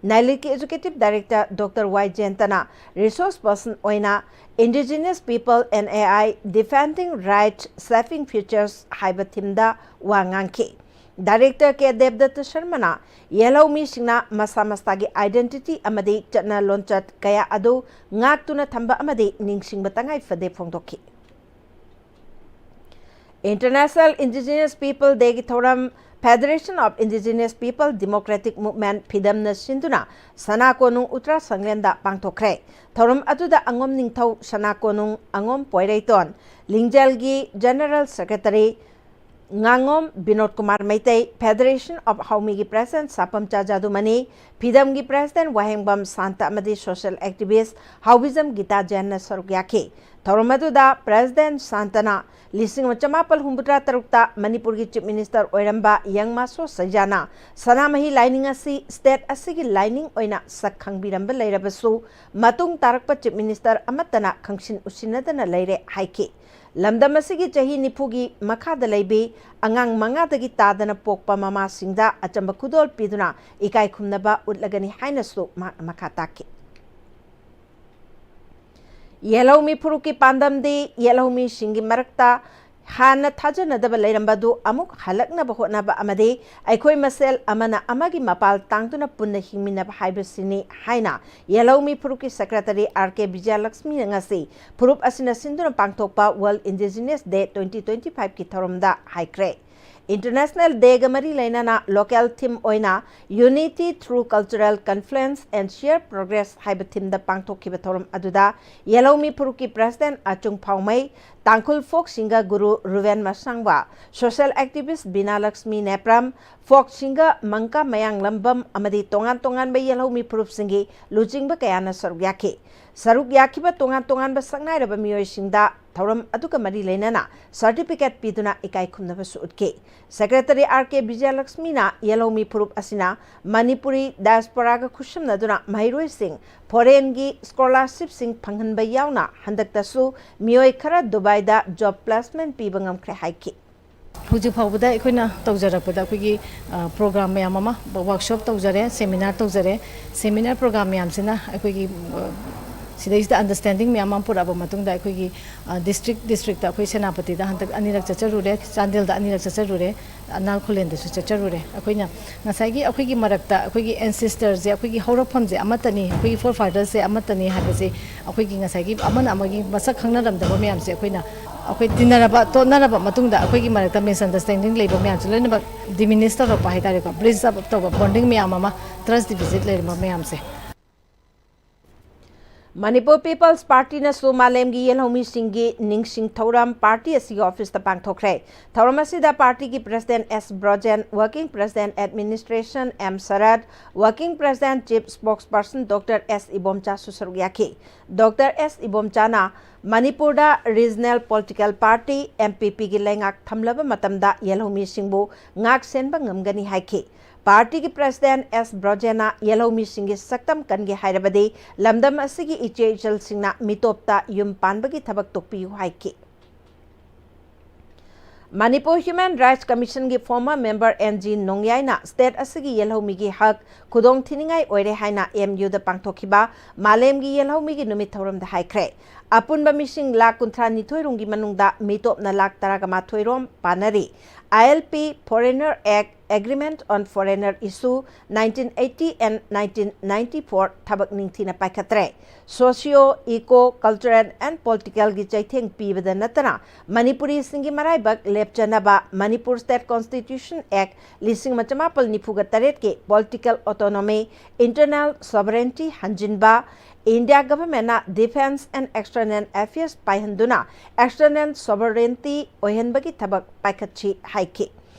ꯅꯥꯏꯂꯤꯠꯀꯤ ꯑꯦꯛꯖꯤꯀ꯭ꯌꯨꯇꯤꯚ ꯗꯥꯏꯔꯦꯛꯇꯔ ꯗꯣꯛꯇꯔ ꯋꯥꯏ ꯖꯌꯟꯇꯅ ꯔꯤꯁꯣꯔꯁ ꯄꯔꯁꯟ ꯑꯣꯏꯅ Indigenous People and A I Defending Rights, Shaping Futures ꯍꯥꯏꯕ ꯊꯤꯝꯗ ꯋꯥ ꯉꯥꯡꯈꯤ꯫ ꯗꯥꯏꯔꯦꯛꯇꯔ ꯀꯦ ꯗꯦꯕꯗꯠꯇ ꯁꯔꯃꯅ ꯌꯦꯜꯍꯧꯃꯤꯁꯤꯡꯅ ꯃꯁꯥ ꯃꯁꯥꯒꯤ ꯑꯥꯏꯗꯦꯟꯇꯤꯇꯤ ꯑꯃꯗꯤ ꯆꯠꯅ ꯂꯣꯟꯆꯠ ꯀꯌꯥ ꯑꯗꯨ ꯉꯥꯛꯇꯨꯅ ꯊꯝꯕ ꯑꯃꯗꯤ ꯅꯤꯡꯁꯤꯡꯕ ꯇꯉꯥꯏ ꯐꯗꯦ ꯐꯣꯡꯗꯣꯛꯈꯤ꯫ International Indigenous People Dayꯒꯤ ꯊꯧꯔꯝ Federation of Indigenous People Democratic Movement, ꯐꯤꯗꯝꯅ ꯁꯤꯟꯗꯨꯅ ꯁꯅꯥ ꯀꯣꯅꯨꯡ ꯎꯇ꯭ꯔꯥ ꯁꯪꯂꯦꯟꯗ ꯄꯥꯡꯊꯣꯛꯈ꯭ꯔꯦ꯫ ꯊꯧꯔꯝ ꯑꯗꯨꯗ ꯑꯉꯣꯝ ꯅꯤꯡꯊꯧ, ꯁꯅꯥ ꯀꯣꯅꯨꯡ ꯑꯉꯣꯝ ꯄꯣꯏꯔꯩꯇꯣꯟ, ꯂꯤꯡꯖꯦꯜꯒꯤ ꯖꯦꯅꯔꯦꯜ ꯁꯦꯀ꯭ꯔꯦꯇꯔꯤ ꯉꯥꯉꯣꯝ ꯕꯤꯅꯣꯗ ꯀꯨꯃꯥꯔ ꯃꯩꯇꯩ, Federation of ꯍꯥꯎꯃꯤꯒꯤ ꯄ꯭ꯔꯦꯁꯤꯗꯦꯟꯠ ꯁꯥꯄꯝꯆꯥ ꯖꯥꯗꯨꯃꯅꯤ, ꯐꯤꯗꯝꯒꯤ ꯄ꯭ꯔꯦꯁꯤꯗꯦꯟꯠ ꯋꯥꯍꯦꯡꯕꯝ ꯁꯥꯟꯇ ꯑꯃꯗꯤ ꯁꯣꯁꯤꯌꯦꯜ ꯑꯦꯛꯇꯤꯚꯤꯁ꯭ꯠ ꯍꯥꯎꯕꯤꯖꯝ ꯒꯤꯇꯥ ꯖꯦꯟꯅ ꯁꯔꯨꯛ ꯌꯥꯈꯤ꯫ ꯊꯧꯔꯝ ꯑꯗꯨꯗ ꯄ꯭ꯔꯦꯁꯤꯗꯦꯟꯠ ꯁꯥꯟꯇꯅ ꯂꯤꯁꯤꯡ ꯑꯃ ꯆꯃꯥꯄꯜ ꯍꯨꯝꯐꯨꯇꯔꯥ ꯇꯔꯨꯛꯇ ꯃꯅꯤꯄꯨꯔꯒꯤ ꯆꯤꯐ ꯃꯤꯅꯤꯁꯇꯔ ꯑꯣꯏꯔꯝꯕ ꯌꯪ ꯃꯥꯁꯣ ꯁꯩꯖꯥꯅ ꯁꯅꯥꯃꯍꯤ ꯂꯥꯏꯅꯤꯡ ꯑꯁꯤ ꯁ꯭ꯇꯦꯠ ꯑꯁꯤꯒꯤ ꯂꯥꯏꯅꯤꯡ ꯑꯣꯏꯅ ꯁꯛ ꯈꯪꯕꯤꯔꯝꯕ ꯂꯩꯔꯕꯁꯨ, ꯃꯇꯨꯡ ꯇꯥꯔꯛꯄ ꯆꯤꯐ ꯃꯤꯅꯤꯁꯇꯔ ꯑꯃꯠꯇꯅ ꯈꯪꯁꯤꯟ ꯎꯁꯤꯟꯅꯗꯅ ꯂꯩꯔꯦ ꯍꯥꯏꯈꯤ꯫ ꯂꯝꯗꯝ ꯑꯁꯤꯒꯤ ꯆꯍꯤ ꯅꯤꯐꯨꯒꯤ ꯃꯈꯥꯗ ꯂꯩꯕꯤ ꯑꯉꯥꯡ ꯃꯉꯥꯗꯒꯤ ꯇꯥꯗꯅ ꯄꯣꯛꯄ ꯃꯃꯥꯁꯤꯡꯗ ꯑꯆꯝꯕ ꯈꯨꯗꯣꯜ ꯄꯤꯗꯨꯅ ꯏꯀꯥꯏ ꯈꯨꯝꯅꯕ ꯎꯠꯂꯒꯅꯤ ꯍꯥꯏꯅꯁꯨ ꯃꯍꯥꯛꯅ ꯃꯈꯥ ꯇꯥꯛꯈꯤ꯫ ꯌꯦꯜꯍꯧꯃꯤ ꯐꯨꯔꯨꯞꯀꯤ ꯄꯥꯟꯗꯝꯗꯤ ꯌꯦꯜꯍꯧꯃꯤꯁꯤꯡꯒꯤ ꯃꯔꯛꯇ ꯍꯥꯟꯅ ꯊꯥꯖꯅꯗꯕ ꯂꯩꯔꯝꯕ ꯑꯗꯨ ꯑꯃꯨꯛ ꯍꯜꯂꯛꯅꯕ ꯍꯣꯠꯅꯕ ꯑꯃꯗꯤ ꯑꯩꯈꯣꯏ ꯃꯁꯦꯜ ꯑꯃꯅ ꯑꯃꯒꯤ ꯃꯄꯥꯜ ꯇꯥꯡꯗꯨꯅ ꯄꯨꯟꯅ ꯍꯤꯡꯃꯤꯟꯅꯕ ꯍꯥꯏꯕꯁꯤꯅꯤ ꯍꯥꯏꯅ ꯌꯦꯜꯍꯧꯃꯤ ꯐꯨꯔꯨꯞꯀꯤ ꯁꯦꯀ꯭ꯔꯦꯇꯔꯤ ꯑꯥꯔ ꯀꯦ ꯕꯤꯖꯌꯂꯛꯁꯃꯤꯅ ꯉꯁꯤ ꯐꯨꯔꯨꯞ ꯑꯁꯤꯅ ꯁꯤꯟꯗꯨꯅ ꯄꯥꯡꯊꯣꯛꯄ World Indigenous Day twenty twenty-five ꯀꯤ ꯊꯧꯔꯝꯗ ꯍꯥꯏꯈ꯭ꯔꯦ꯫ International Day ꯒ ꯃꯔꯤ ꯂꯩꯅꯅ local theme ꯑꯣꯏꯅ Unity through Cultural Confluence and Share Progress ꯍꯥꯏꯕ ꯊꯤꯝꯗ ꯄꯥꯡꯊꯣꯛꯈꯤꯕ ꯊꯧꯔꯝ ꯑꯗꯨꯗ ꯌꯦꯜꯍꯧꯃꯤ ꯐꯨꯔꯨꯞꯀꯤ ꯄ꯭ꯔꯦꯁꯤꯗꯦꯟꯠ ꯑꯆꯨꯡ ꯐꯥꯎꯃꯩ, ꯇꯥꯡꯈꯨꯜ ꯐꯣꯛ ꯁꯤꯡꯒꯔ ꯒꯨꯔꯨ ꯔꯨꯕꯦꯟ ꯃꯁꯥꯡꯕ, ꯁꯣꯁꯤꯌꯦꯜ ꯑꯦꯛꯇꯤꯚꯤꯁ꯭ꯠ ꯕꯤꯅꯥ ꯂꯛꯁꯃꯤ ꯅꯦꯄ꯭ꯔꯝ, ꯐꯣꯛ ꯁꯤꯡꯒꯔ ꯃꯪꯀꯥ ꯃꯌꯥꯡꯂꯝꯕꯝ ꯑꯃꯗꯤ ꯇꯣꯉꯥꯟ ꯇꯣꯉꯥꯟꯕ ꯌꯦꯜꯍꯧꯃꯤ ꯐꯨꯔꯨꯞꯁꯤꯡꯒꯤ ꯂꯨꯆꯤꯡꯕ ꯀꯌꯥꯅ ꯁꯔꯨꯛ ꯌꯥꯈꯤ꯫ ꯁꯔꯨꯛ ꯌꯥꯈꯤꯕ ꯇꯣꯉꯥꯟ ꯇꯣꯉꯥꯟꯕ ꯁꯛꯅꯥꯏꯔꯕ ꯃꯤꯑꯣꯏꯁꯤꯡꯗ ꯊꯧꯔꯝ ꯑꯗꯨꯒ ꯃꯔꯤ ꯂꯩꯅꯅ ꯁꯔꯇꯤꯐꯤꯀꯦꯠ ꯄꯤꯗꯨꯅ ꯏꯀꯥꯏ ꯈꯨꯝꯅꯕꯁꯨ ꯎꯠꯈꯤ꯫ ꯁꯦꯀ꯭ꯔꯦꯇꯔꯤ ꯑꯥꯔ ꯀꯦ ꯕꯤꯖꯌꯂꯛꯁꯃꯤꯅ ꯌꯦꯜꯍꯧꯃꯤ ꯐꯨꯔꯨꯞ ꯑꯁꯤꯅ ꯃꯅꯤꯄꯨꯔꯤ ꯗꯥꯏꯁꯄꯣꯔꯥꯒ ꯈꯨꯠꯁꯝꯅꯗꯨꯅ ꯃꯍꯩꯔꯣꯏꯁꯤꯡ ꯐꯣꯔꯦꯟꯒꯤ ꯁ꯭ꯀꯣꯂꯥꯔꯁꯤꯞꯁꯤꯡ ꯐꯪꯍꯟꯕ ꯌꯥꯎꯅ ꯍꯟꯗꯛꯇꯁꯨ ꯃꯤꯑꯣꯏ ꯈꯔ ꯗꯨꯕꯥꯏꯗ ꯖꯣꯕ ꯄ꯭ꯂꯦꯁꯃꯦꯟꯠ ꯄꯤꯕ ꯉꯝꯈ꯭ꯔꯦ ꯍꯥꯏꯈꯤ꯫ ꯍꯧꯖꯤꯛ ꯐꯥꯎꯕꯗ ꯑꯩꯈꯣꯏꯅ ꯇꯧꯖꯔꯛꯄꯗ ꯑꯩꯈꯣꯏꯒꯤ ꯄ꯭ꯔꯣꯒ꯭ꯔꯥꯝ ꯃꯌꯥꯝ ꯑꯃ ꯋꯥꯔꯛꯁꯣꯞ ꯇꯧꯖꯔꯦ, ꯁꯦꯃꯤꯅꯥꯔ ꯇꯧꯖꯔꯦ꯫ ꯁꯦꯃꯤꯅꯥꯔ ꯄ꯭ꯔꯣꯒ꯭ꯔꯥꯝ ꯃꯌꯥꯝꯁꯤꯅ ꯑꯩꯈꯣꯏꯒꯤ ꯁꯤꯗꯩꯁꯤꯗ ꯑꯟꯗꯔꯁ꯭ꯇꯦꯟꯗꯤꯡ ꯃꯌꯥꯝ ꯑꯃ ꯄꯨꯔꯛꯑꯕ ꯃꯇꯨꯡꯗ ꯑꯩꯈꯣꯏꯒꯤ ꯗꯤꯁꯇ꯭ꯔꯤꯛ ꯗꯤꯁꯇ꯭ꯔꯤꯛꯇ ꯑꯩꯈꯣꯏ ꯁꯦꯅꯥꯄꯇꯤꯗ ꯍꯟꯗꯛ ꯑꯅꯤꯔꯛ ꯆꯠꯆꯔꯨꯔꯦ, ꯆꯥꯟꯗꯦꯜꯗ ꯑꯅꯤꯔꯛ ꯆꯠꯆꯔꯨꯔꯦ, ꯅꯥꯜ ꯈꯨꯂꯦꯟꯗꯁꯨ ꯆꯠꯆꯔꯨꯔꯦ꯫ ꯑꯩꯈꯣꯏꯅ ꯉꯁꯥꯏꯒꯤ ꯑꯩꯈꯣꯏꯒꯤ ꯃꯔꯛꯇ ꯑꯩꯈꯣꯏꯒꯤ ꯑꯦꯟꯁꯤꯁꯇꯔꯁꯦ, ꯑꯩꯈꯣꯏꯒꯤ ꯍꯧꯔꯛꯐꯝꯁꯦ ꯑꯃꯠꯇꯅꯤ, ꯑꯩꯈꯣꯏꯒꯤ ꯐꯣꯔ ꯐꯥꯗꯔꯁꯁꯦ ꯑꯃꯠꯇꯅꯤ ꯍꯥꯏꯕꯁꯦ ꯑꯩꯈꯣꯏꯒꯤ ꯉꯁꯥꯏꯒꯤ ꯑꯃꯅ ꯑꯃꯒꯤ ꯃꯁꯛ ꯈꯪꯅꯔꯝꯗꯕ ꯃꯌꯥꯝꯁꯦ ꯑꯩꯈꯣꯏꯅ ꯑꯩꯈꯣꯏ ꯇꯤꯟꯅꯔꯕ ꯇꯣꯠꯅꯔꯕ ꯃꯇꯨꯡꯗ ꯑꯩꯈꯣꯏꯒꯤ ꯃꯔꯛꯇ ꯃꯤꯁꯑꯟꯗꯔꯁ꯭ꯇꯦꯟꯗꯤꯡ ꯂꯩꯕ ꯃꯌꯥꯝꯁꯦ ꯂꯣꯏꯅꯃꯛ ꯗꯤꯃꯤꯅꯤꯁ ꯇꯧꯔꯛꯄ ꯍꯥꯏꯇꯥꯔꯦꯀꯣ, ꯕ꯭ꯔꯤꯖ ꯑꯞ ꯇꯧꯕ, ꯕꯣꯟꯗꯤꯡ ꯃꯌꯥꯝ ꯑꯃ, ꯇ꯭ꯔꯁ ꯗꯤꯐꯤꯁꯤꯠ ꯂꯩꯔꯝꯕ ꯃꯌꯥꯝꯁꯦ꯫ ꯃꯅꯤꯄꯨꯔ ꯄꯤꯄꯜꯁ ꯄꯥꯔꯇꯤꯅꯁꯨ ꯃꯥꯂꯦꯝꯒꯤ ꯌꯦꯜꯍꯧꯃꯤꯁꯤꯡꯒꯤ ꯅꯤꯡꯁꯤꯡ ꯊꯧꯔꯝ ꯄꯥꯔꯇꯤ ꯑꯁꯤꯒꯤ ꯑꯣꯐꯤꯁꯇ ꯄꯥꯡꯊꯣꯛꯈ꯭ꯔꯦ꯫ ꯊꯧꯔꯝ ꯑꯁꯤꯗ ꯄꯥꯔꯇꯤꯒꯤ ꯄ꯭ꯔꯦꯁꯤꯗꯦꯟꯠ ꯑꯦꯁ Brojen, working president administration M ꯁꯔꯠ, ꯋꯥꯔꯀꯤꯡ ꯄ꯭ꯔꯦꯁꯤꯗꯦꯟꯠ ꯆꯤꯐ ꯁ꯭ꯄꯣꯛꯁꯄꯔꯁꯟ ꯗꯣꯛꯇꯔ ꯑꯦꯁ ꯏꯕꯣꯝꯆꯥꯁꯨ ꯁꯔꯨꯛ ꯌꯥꯈꯤ꯫ ꯗꯣꯛꯇꯔ ꯑꯦꯁ ꯏꯕꯣꯝꯆꯥꯅ ꯃꯅꯤꯄꯨꯔꯗ regional political party, M P ꯄꯤꯒꯤ ꯂꯩꯉꯥꯛ ꯊꯝꯂꯕ ꯃꯇꯝꯗ ꯌꯦꯜꯍꯧꯃꯤꯁꯤꯡꯕꯨ ꯉꯥꯛ ꯁꯦꯟꯕ ꯉꯝꯒꯅꯤ ꯍꯥꯏꯈꯤ꯫ ꯄꯥꯔꯇꯤꯒꯤ ꯄ꯭ꯔꯦꯁꯤꯗꯦꯟꯠ ꯑꯦꯁ ꯕ꯭ꯔꯣꯖꯦꯟꯅ ꯌꯦꯜꯍꯧꯃꯤꯁꯤꯡꯒꯤ ꯁꯛꯇꯝ ꯀꯟꯒꯦ ꯍꯥꯏꯔꯕꯗꯤ ꯂꯝꯗꯝ ꯑꯁꯤꯒꯤ ꯏꯆꯦ ꯏꯆꯜꯁꯤꯡꯅ ꯃꯤꯇꯣꯞꯇ ꯌꯨꯝ ꯄꯥꯟꯕꯒꯤ ꯊꯕꯛ ꯇꯣꯛꯄꯤꯌꯨ ꯍꯥꯏꯈꯤ꯫ ꯃꯅꯤꯄꯨꯔ ꯍ꯭ꯌꯨꯃꯦꯟ ꯔꯥꯏꯠꯁ ꯀꯃꯤꯁꯟꯒꯤ ꯐꯣꯔꯃꯔ ꯃꯦꯝꯕꯔ ꯑꯦꯟ ꯖꯤ ꯅꯣꯡꯌꯥꯏꯅ ꯁ꯭ꯇꯦꯠ ꯑꯁꯤꯒꯤ ꯌꯦꯜꯍꯧꯃꯤꯒꯤ ꯍꯛ ꯈꯨꯗꯣꯡ ꯊꯤꯅꯤꯡꯉꯥꯏ ꯑꯣꯏꯔꯦ ꯍꯥꯏꯅ ꯑꯦꯝ ꯌꯨꯗ ꯄꯥꯡꯊꯣꯛꯈꯤꯕ ꯃꯥꯂꯦꯝꯒꯤ ꯌꯦꯜꯍꯧꯃꯤꯒꯤ ꯅꯨꯃꯤꯠ ꯊꯧꯔꯝꯗ ꯍꯥꯏꯈ꯭ꯔꯦ꯫ ꯑꯄꯨꯟꯕ ꯃꯤꯁꯤꯡ ꯂꯥꯈ ꯀꯨꯟꯊ꯭ꯔꯥ ꯅꯤꯊꯣꯏ ꯔꯣꯝꯒꯤ ꯃꯅꯨꯡꯗ ꯃꯤꯇꯣꯞꯅ ꯂꯥꯈ ꯇꯔꯥꯒ ꯃꯥꯊꯣꯏ ꯔꯣꯝ ꯄꯥꯟꯅꯔꯤ꯫ I L P, Foreigner Act, Agreement on Foreigner Issue, nineteen eighty and nineteen ninety-four ꯊꯕꯛ ꯅꯤꯡꯊꯤꯅ ꯄꯥꯏꯈꯠꯇ꯭ꯔꯦ꯫ ꯁꯣꯁꯤꯌꯣ, ꯏꯀꯣ, ꯀꯜꯆꯔꯦꯜ ꯑꯦꯟ ꯄꯣꯂꯤꯇꯤꯀꯦꯜꯒꯤ ꯆꯩꯊꯦꯡ ꯄꯤꯕꯗ ꯅꯠꯇꯅ ꯃꯅꯤꯄꯨꯔꯤꯁꯤꯡꯒꯤ ꯃꯔꯥꯏꯕꯛ ꯂꯦꯞꯆꯅꯕ ꯃꯅꯤꯄꯨꯔ ꯁ꯭ꯇꯦꯠ ꯀꯣꯟꯁꯇꯤꯇ꯭ꯌꯨꯁꯟ ꯑꯦꯛ ꯂꯤꯁꯤꯡ ꯑꯃ ꯆꯃꯥꯄꯜ ꯅꯤꯐꯨꯒ ꯇꯔꯦꯠꯀꯤ political autonomy, internal sovereignty ꯍꯟꯖꯤꯟꯕ, ꯏꯟꯗꯤꯌꯥ ꯒꯚꯔꯟꯃꯦꯟꯠꯅ Defence and External Affairs ꯄꯥꯏꯍꯟꯗꯨꯅ external sovereignty ꯑꯣꯏꯍꯟꯕꯒꯤ ꯊꯕꯛ ꯄꯥꯏꯈꯠꯁꯤ ꯍꯥꯏꯈꯤ꯫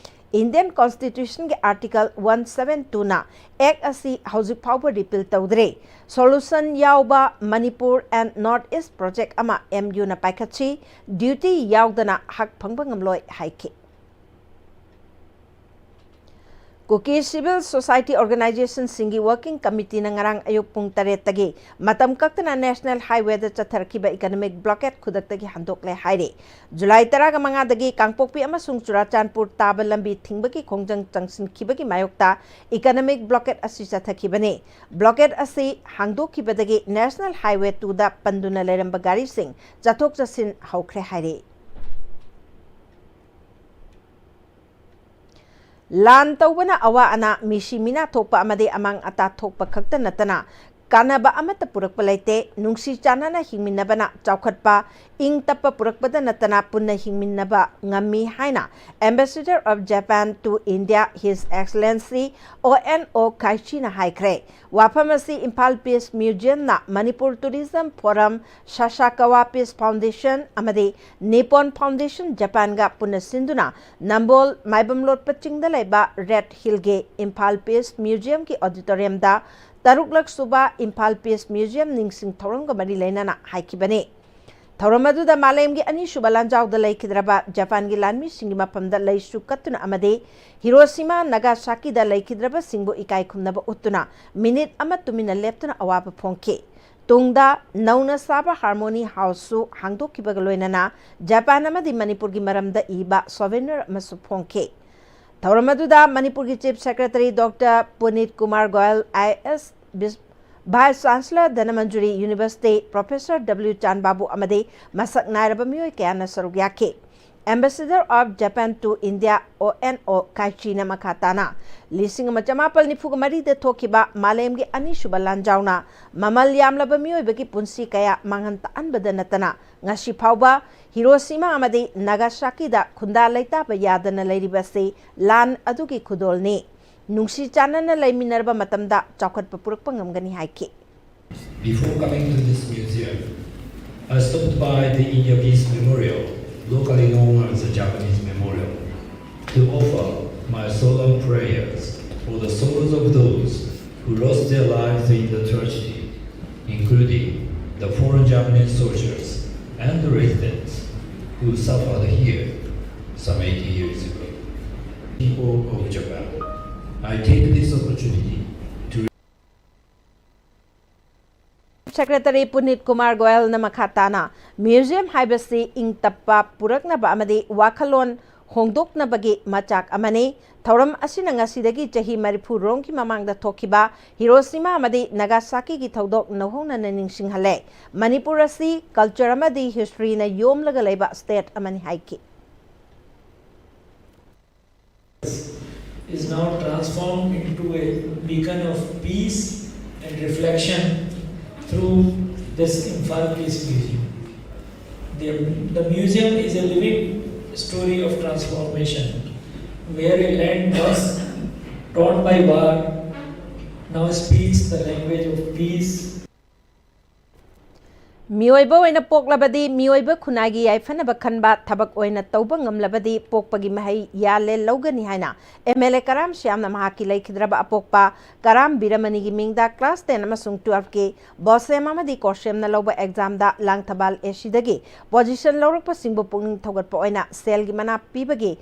Indian Constitutionꯒꯤ Article one seven twoꯅ Act ꯑꯁꯤ ꯍꯧꯖꯤꯛ ꯐꯥꯎꯕ repeal ꯇꯧꯗ꯭ꯔꯤ꯫ Solution ꯌꯥꯎꯕ Manipur and North East project ꯑꯃ MUꯅ ꯄꯥꯏꯈꯠꯁꯤ, duty ꯌꯥꯎꯗꯅ ꯍꯛ ꯐꯪꯕ ꯉꯝꯂꯣꯏ ꯍꯥꯏꯈꯤ꯫ ꯀꯨꯀꯤ civil society organizationꯁꯤꯡꯒꯤ working committeeꯅ ꯉꯔꯥꯡ ꯑꯌꯨꯛ ꯄꯨꯡ ꯇꯔꯦꯠꯇꯒꯤ ꯃꯇꯝ ꯀꯛꯇꯅ National Highwayꯗ ꯆꯠꯊꯔꯛꯈꯤꯕ economic blockade ꯈꯨꯗꯛꯇꯒꯤ ꯍꯟꯗꯣꯛꯂꯦ ꯍꯥꯏꯔꯤ꯫ July ꯇꯔꯥꯒ ꯃꯉꯥꯗꯒꯤ ꯀꯥꯡꯄꯣꯛꯄꯤ ꯑꯃꯁꯨꯡ ꯆꯨꯔꯥꯆꯥꯟꯄꯨꯔ ꯇꯥꯕ ꯂꯝꯕꯤ ꯊꯤꯡꯕꯒꯤ ꯈꯣꯡꯖꯪ ꯆꯪꯁꯤꯟꯈꯤꯕꯒꯤ ꯃꯥꯌꯣꯛꯇ economic blockade ꯑꯁꯤ ꯆꯠꯊꯈꯤꯕꯅꯤ꯫ Blockade ꯑꯁꯤ ꯍꯥꯡꯗꯣꯛꯈꯤꯕꯗꯒꯤ National Highway twoꯗ ꯄꯟꯗꯨꯅ ꯂꯩꯔꯝꯕ ꯒꯥꯔꯤꯁꯤꯡ ꯆꯠꯊꯣꯛ ꯆꯠꯁꯤꯟ ꯍꯧꯈ꯭ꯔꯦ ꯍꯥꯏꯔꯤ꯫ ꯂꯥꯟ ꯇꯧꯕꯅ ꯑꯋꯥ ꯑꯅꯥ, ꯃꯤꯁꯤ ꯃꯤꯅꯥ ꯊꯣꯛꯄ ꯑꯃꯗꯤ ꯑꯃꯥꯡ ꯑꯇꯥ ꯊꯣꯛꯄ ꯈꯛꯇ ꯅꯠꯇꯅ ꯀꯥꯟꯅꯕ ꯑꯃꯠꯇ ꯄꯨꯔꯛꯄ ꯂꯩꯇꯦ꯫ ꯅꯨꯡꯁꯤ ꯆꯥꯟꯅꯅ ꯍꯤꯡꯃꯤꯟꯅꯕꯅ ꯆꯥꯎꯈꯠꯄ, ꯏꯪ ꯇꯞꯄ ꯄꯨꯔꯛꯄꯗ ꯅꯠꯇꯅ ꯄꯨꯟꯅ ꯍꯤꯡꯃꯤꯟꯅꯕ ꯉꯝꯃꯤ ꯍꯥꯏꯅ Ambassador of Japan to India, His Excellency O N O Kaichina ꯍꯥꯏꯈ꯭ꯔꯦ꯫ ꯋꯥꯐꯝ ꯑꯁꯤ Imphal Peace Museumꯅ Manipur Tourism Forum, ꯁꯥꯁꯥꯀꯥꯋꯥ Peace Foundation ꯑꯃꯗꯤ Nippon Foundation Japanꯒ ꯄꯨꯟꯅ ꯁꯤꯟꯗꯨꯅ ꯅꯝꯕꯣꯜ ꯃꯥꯏꯕꯝ ꯂꯣꯠꯄ ꯆꯤꯡꯗ ꯂꯩꯕ Red Hillꯒꯤ ꯏꯝꯐꯥꯜ Peace Museumꯒꯤ auditoriumꯗ ꯇꯔꯨꯛꯂꯛ ꯁꯨꯕ ꯏꯝꯐꯥꯜ Peace Museum ꯅꯤꯡꯁꯤꯡ ꯊꯧꯔꯝꯒ ꯃꯔꯤ ꯂꯩꯅꯅ ꯍꯥꯏꯈꯤꯕꯅꯤ꯫ ꯊꯧꯔꯝ ꯑꯗꯨꯗ ꯃꯥꯂꯦꯝꯒꯤ ꯑꯅꯤꯁꯨꯕ ꯂꯥꯟꯖꯥꯎꯗ ꯂꯩꯈꯤꯗ꯭ꯔꯕ ꯖꯄꯥꯟꯒꯤ ꯂꯥꯟꯃꯤꯁꯤꯡꯒꯤ ꯃꯐꯝꯗ ꯂꯩꯁꯨ ꯀꯠꯇꯨꯅ ꯑꯃꯗꯤ ꯍꯤꯔꯣꯁꯤꯃꯥ ꯅꯥꯒꯥꯁꯥꯀꯤꯗ ꯂꯩꯈꯤꯗ꯭ꯔꯕꯁꯤꯡꯕꯨ ꯏꯀꯥꯏ ꯈꯨꯝꯅꯕ ꯎꯠꯇꯨꯅ ꯃꯤꯅꯤꯠ ꯑꯃ ꯇꯨꯃꯤꯟꯅ ꯂꯦꯞꯇꯨꯅ ꯑꯋꯥꯕ ꯐꯣꯡꯈꯤ꯫ ꯇꯨꯡꯗ ꯅꯧꯅ ꯁꯥꯕ Harmony Houseꯁꯨ ꯍꯥꯡꯗꯣꯛꯈꯤꯕꯒ ꯂꯣꯏꯅꯅ ꯖꯄꯥꯟ ꯑꯃꯗꯤ ꯃꯅꯤꯄꯨꯔꯒꯤ ꯃꯔꯝꯗ ꯏꯕ souvenir ꯑꯃꯁꯨ ꯐꯣꯡꯈꯤ꯫ ꯊꯧꯔꯝ ꯑꯗꯨꯗ ꯃꯅꯤꯄꯨꯔꯒꯤ Chief Secretary Doctor ꯄꯨꯅꯤꯠ Kumar Goyal, I A S, beach-, Vice Chancellor Dhanamanjuri University Professor W ꯆꯥꯟꯕꯥꯕꯨ ꯑꯃꯗꯤ ꯃꯁꯛ ꯅꯥꯏꯔꯕ ꯃꯤꯑꯣꯏ ꯀꯌꯥꯅ ꯁꯔꯨꯛ ꯌꯥꯈꯤ꯫ Ambassador of Japan to India, O N O Kaichina ꯃꯈꯥ ꯇꯥꯅ ꯂꯤꯁꯤꯡ ꯑꯃ ꯆꯃꯥꯄꯜ ꯅꯤꯐꯨꯒ ꯃꯔꯤꯗ ꯊꯣꯛꯈꯤꯕ ꯃꯥꯂꯦꯝꯒꯤ ꯑꯅꯤꯁꯨꯕ ꯂꯥꯟꯖꯥꯎꯅ ꯃꯃꯜ ꯌꯥꯝꯂꯕ ꯃꯤꯑꯣꯏꯕꯒꯤ ꯄꯨꯟꯁꯤ ꯀꯌꯥ ꯃꯥꯡꯍꯟ ꯇꯥꯛꯍꯟꯕꯗ ꯅꯠꯇꯅ ꯉꯁꯤ ꯐꯥꯎꯕ ꯍꯤꯔꯣꯁꯤꯃꯥ ꯑꯃꯗꯤ ꯅꯥꯒꯥꯁꯥꯀꯤꯗ ꯈꯨꯟꯗꯥ ꯂꯩꯇꯥꯕ ꯌꯥꯗꯅ ꯂꯩꯔꯤꯕ ꯑꯁꯤ ꯂꯥꯟ ꯑꯗꯨꯒꯤ ꯈꯨꯗꯣꯜꯅꯤ꯫ ꯅꯨꯡꯁꯤ ꯆꯥꯟꯅꯅ ꯂꯩꯃꯤꯟꯅꯔꯕ ꯃꯇꯝꯗ ꯆꯥꯎꯈꯠꯄ ꯄꯨꯔꯛꯄ ꯉꯝꯒꯅꯤ ꯍꯥꯏꯈꯤ꯫ Before coming to this museum, I stopped by the India Peace Memorial, locally known as the Japanese Memorial, to offer My solemn prayers for the souls of those who lost their lives in the tragedy, including the foreign Japanese soldiers and the residents who suffered here some eighty years ago. People of Japan, I take this opportunity to Secretary Punit Kumar Goyalꯅ ꯃꯈꯥ ꯇꯥꯅ, museum ꯍꯥꯏꯕꯁꯤ ꯏꯪ ꯇꯞꯄ ꯄꯨꯔꯛꯅꯕ ꯑꯃꯗꯤ ꯋꯥꯈꯜꯂꯣꯟ ꯍꯣꯡꯗꯣꯛꯅꯕꯒꯤ ꯃꯆꯥꯛ ꯑꯃꯅꯤ꯫ ꯊꯧꯔꯝ ꯑꯁꯤꯅ ꯉꯁꯤꯗꯒꯤ ꯆꯍꯤ ꯃꯔꯤꯐꯨ ꯔꯣꯝꯒꯤ ꯃꯃꯥꯡꯗ ꯊꯣꯛꯈꯤꯕ ꯍꯤꯔꯣꯁꯤꯃꯥ ꯑꯃꯗꯤ ꯅꯥꯒꯥꯁꯥꯀꯤꯒꯤ ꯊꯧꯗꯣꯛ ꯅꯧꯍꯧꯅꯅ ꯅꯤꯡꯁꯤꯡꯍꯜꯂꯦ꯫ ꯃꯅꯤꯄꯨꯔ ꯑꯁꯤ culture ꯑꯃꯗꯤ historyꯅ ꯌꯣꯝꯂꯒ ꯂꯩꯕ state ꯑꯃꯅꯤ ꯍꯥꯏꯈꯤ꯫ Is now transformed into a beacon of peace and reflection through this Imphal Peace Museum. The, the museum is a living story of transformation, where a land once torn by war now speaks the language of peace. ꯃꯤꯑꯣꯏꯕ ꯑꯣꯏꯅ ꯄꯣꯛꯂꯕꯗꯤ ꯃꯤꯑꯣꯏꯕ ꯈꯨꯟꯅꯥꯏꯒꯤ ꯌꯥꯏꯐꯅꯕ ꯈꯟꯕ ꯊꯕꯛ ꯑꯣꯏꯅ ꯇꯧꯕ ꯉꯝꯂꯕꯗꯤ ꯄꯣꯛꯄꯒꯤ ꯃꯍꯩ ꯌꯥꯜꯂꯦ ꯂꯧꯒꯅꯤ ꯍꯥꯏꯅ MLA ꯀꯔꯥꯝ ꯁ꯭ꯌꯥꯝꯅ ꯃꯍꯥꯛꯀꯤ ꯂꯩꯈꯤꯗ꯭ꯔꯕ ꯑꯄꯣꯛꯄ ꯀꯔꯥꯝ ꯕꯤꯔꯃꯅꯤꯒꯤ ꯃꯤꯡꯗ class ten ꯑꯃꯁꯨꯡ twelveꯀꯤ BOSEM ꯑꯃꯗꯤ COHSEMꯅ ꯂꯧꯕ examꯗ ꯂꯥꯡꯊꯕꯥꯜ ACꯗꯒꯤ position ꯂꯧꯔꯛꯄꯁꯤꯡꯕꯨ ꯄꯨꯛꯅꯤꯡ ꯊꯧꯒꯠꯄ ꯑꯣꯏꯅ ꯁꯦꯜꯒꯤ ꯃꯅꯥ ꯄꯤꯕꯒꯤ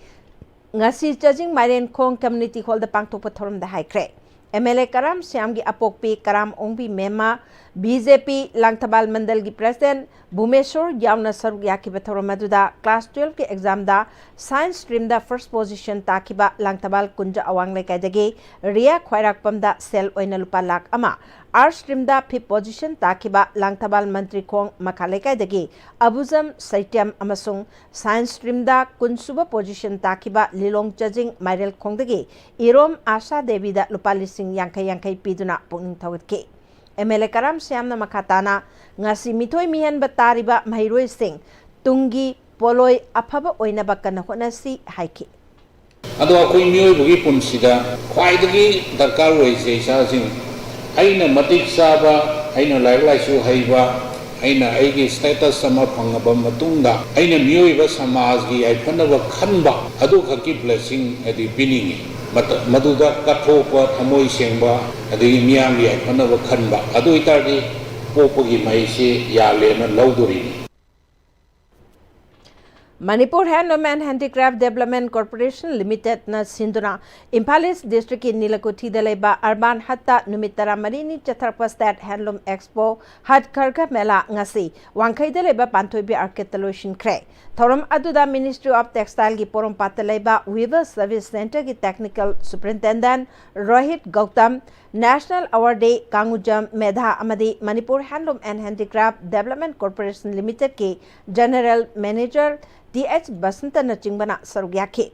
ꯉꯁꯤ ꯆꯥꯖꯤꯡ ꯃꯥꯏꯔꯦꯟꯈꯣꯡ community hallꯗ ꯄꯥꯡꯊꯣꯛꯄ ꯊꯧꯔꯝꯗ ꯍꯥꯏꯈ꯭ꯔꯦ꯫ MLA ꯀꯔꯥꯝ ꯁ꯭ꯌꯥꯝꯒꯤ ꯑꯄꯣꯛꯄꯤ ꯀꯔꯥꯝ ꯑꯣꯡꯕꯤ ꯃꯦꯝꯃ, BJP ꯂꯥꯡꯊꯕꯥꯜ ꯃꯟꯗꯜꯒꯤ president ꯚꯨꯃꯦꯁꯣꯔ ꯌꯥꯎꯅ ꯁꯔꯨꯛ ꯌꯥꯈꯤꯕ ꯊꯧꯔꯝ ꯑꯗꯨꯗ class twelveꯀꯤ examꯗ science streamꯗ first position ꯇꯥꯈꯤꯕ ꯂꯥꯡꯊꯕꯥꯜ ꯀꯨꯟꯖ ꯑꯋꯥꯡ ꯂꯩꯀꯥꯏꯗꯒꯤ ꯔꯤꯌꯥ ꯈ꯭ꯋꯥꯏꯔꯥꯛꯄꯝꯗ ꯁꯦꯜ ꯑꯣꯏꯅ ꯂꯨꯄꯥ ꯂꯥꯈ ꯑꯃ, arts streamꯗ fifth position ꯇꯥꯈꯤꯕ ꯂꯥꯡꯊꯕꯥꯜ ꯃꯟꯇ꯭ꯔꯤꯈꯣꯡ ꯃꯈꯥ ꯂꯩꯀꯥꯏꯗꯒꯤ ꯑꯕꯨꯖꯝ ꯁꯩꯇ꯭ꯌꯝ ꯑꯃꯁꯨꯡ science streamꯗ ꯀꯨꯟꯁꯨꯕ position ꯇꯥꯈꯤꯕ ꯂꯤꯂꯣꯡ ꯆꯥꯖꯤꯡ ꯃꯥꯏꯔꯦꯜꯈꯣꯡꯗꯒꯤ ꯏꯔꯣꯝ ꯑꯥꯁꯥ ꯗꯦꯕꯤꯗ ꯂꯨꯄꯥ ꯂꯤꯁꯤꯡ ꯌꯥꯡꯈꯩ ꯌꯥꯡꯈꯩ ꯄꯤꯗꯨꯅ ꯄꯨꯛꯅꯤꯡ ꯊꯧꯒꯠꯈꯤ꯫ MLA ꯀꯔꯥꯝ ꯁ꯭ꯌꯥꯝꯅ ꯃꯈꯥ ꯇꯥꯅ ꯉꯁꯤ ꯃꯤꯊꯣꯏ ꯃꯤꯍꯦꯟꯕ ꯇꯥꯔꯤꯕ ꯃꯍꯩꯔꯣꯏꯁꯤꯡ ꯇꯨꯡꯒꯤ ꯄꯣꯠꯂꯣꯏ ꯑꯐꯕ ꯑꯣꯏꯅꯕ ꯀꯟꯅ ꯍꯣꯠꯅꯁꯤ ꯍꯥꯏꯈꯤ꯫ ꯑꯗꯣ ꯑꯩꯈꯣꯏ ꯃꯤꯑꯣꯏꯕꯒꯤ ꯄꯨꯟꯁꯤꯗ ꯈ꯭ꯋꯥꯏꯗꯒꯤ ꯗꯔꯀꯥꯔ ꯑꯣꯏꯔꯤꯁꯦ ꯏꯁꯥꯁꯤꯡ ꯑꯩꯅ ꯃꯇꯤꯛ ꯆꯥꯕ, ꯑꯩꯅ ꯂꯥꯏꯔꯤꯛ ꯂꯥꯏꯁꯨ ꯍꯩꯕ, ꯑꯩꯅ ꯑꯩꯒꯤ status ꯑꯃ ꯐꯪꯉꯕ ꯃꯇꯨꯡꯗ ꯑꯩꯅ ꯃꯤꯑꯣꯏꯕ ꯁꯃꯥꯖꯒꯤ ꯌꯥꯏꯐꯅꯕ ꯈꯟꯕ ꯑꯗꯨꯈꯛꯀꯤ blessing ꯑꯗꯨ ꯄꯤꯅꯤꯡꯏ꯫ ꯃꯗꯨꯗ ꯀꯠꯊꯣꯛꯄ, ꯊꯃꯣꯏ ꯁꯦꯡꯕ, ꯑꯗꯒꯤ ꯃꯤꯌꯥꯝꯒꯤ ꯌꯥꯏꯐꯅꯕ ꯈꯟꯕ, ꯑꯗꯨ ꯑꯣꯏꯇꯥꯔꯗꯤ ꯄꯣꯛꯄꯒꯤ ꯃꯍꯩꯁꯤ ꯌꯥꯜꯂꯦꯅ ꯂꯧꯗꯣꯔꯤꯅꯤ꯫ Manipur Handloom and Handicraft Development Corporation Limitedꯅ ꯁꯤꯟꯗꯨꯅ ꯏꯝꯐꯥꯜ ꯏꯁ ꯗꯤꯁꯇ꯭ꯔꯤꯛꯀꯤ ꯅꯤꯂꯀꯨꯊꯤꯗ ꯂꯩꯕ ꯑꯔꯕꯥꯟ ꯍꯠꯇ ꯅꯨꯃꯤꯠ ꯇꯔꯥꯃꯔꯤꯅꯤ ꯆꯠꯊꯔꯛꯄ State Handloom Expo, Hatkhargha Mela ꯉꯁꯤ ꯋꯥꯡꯈꯩꯗ ꯂꯩꯕ ꯄꯥꯟꯊꯣꯏꯕꯤ ꯑꯥꯔꯀꯦꯗꯇ ꯂꯣꯏꯁꯤꯟꯈ꯭ꯔꯦ꯫ ꯊꯧꯔꯝ ꯑꯗꯨꯗ Ministry of Textileꯒꯤ ꯄꯣꯔꯣꯝꯄꯥꯠꯇ ꯂꯩꯕ Weaver Service Centerꯒꯤ Technical Superintendent Rohit Gautam, National Awardee ꯀꯥꯡꯉꯨꯖꯝ ꯃꯦꯙꯥ ꯑꯃꯗꯤ Manipur Handloom and Handicraft Development Corporation Limitedꯀꯤ General Manager ꯇꯤ ꯑꯩꯆ ꯕꯁꯟꯇꯅꯆꯤꯡꯕꯅ ꯁꯔꯨꯛ ꯌꯥꯈꯤ꯫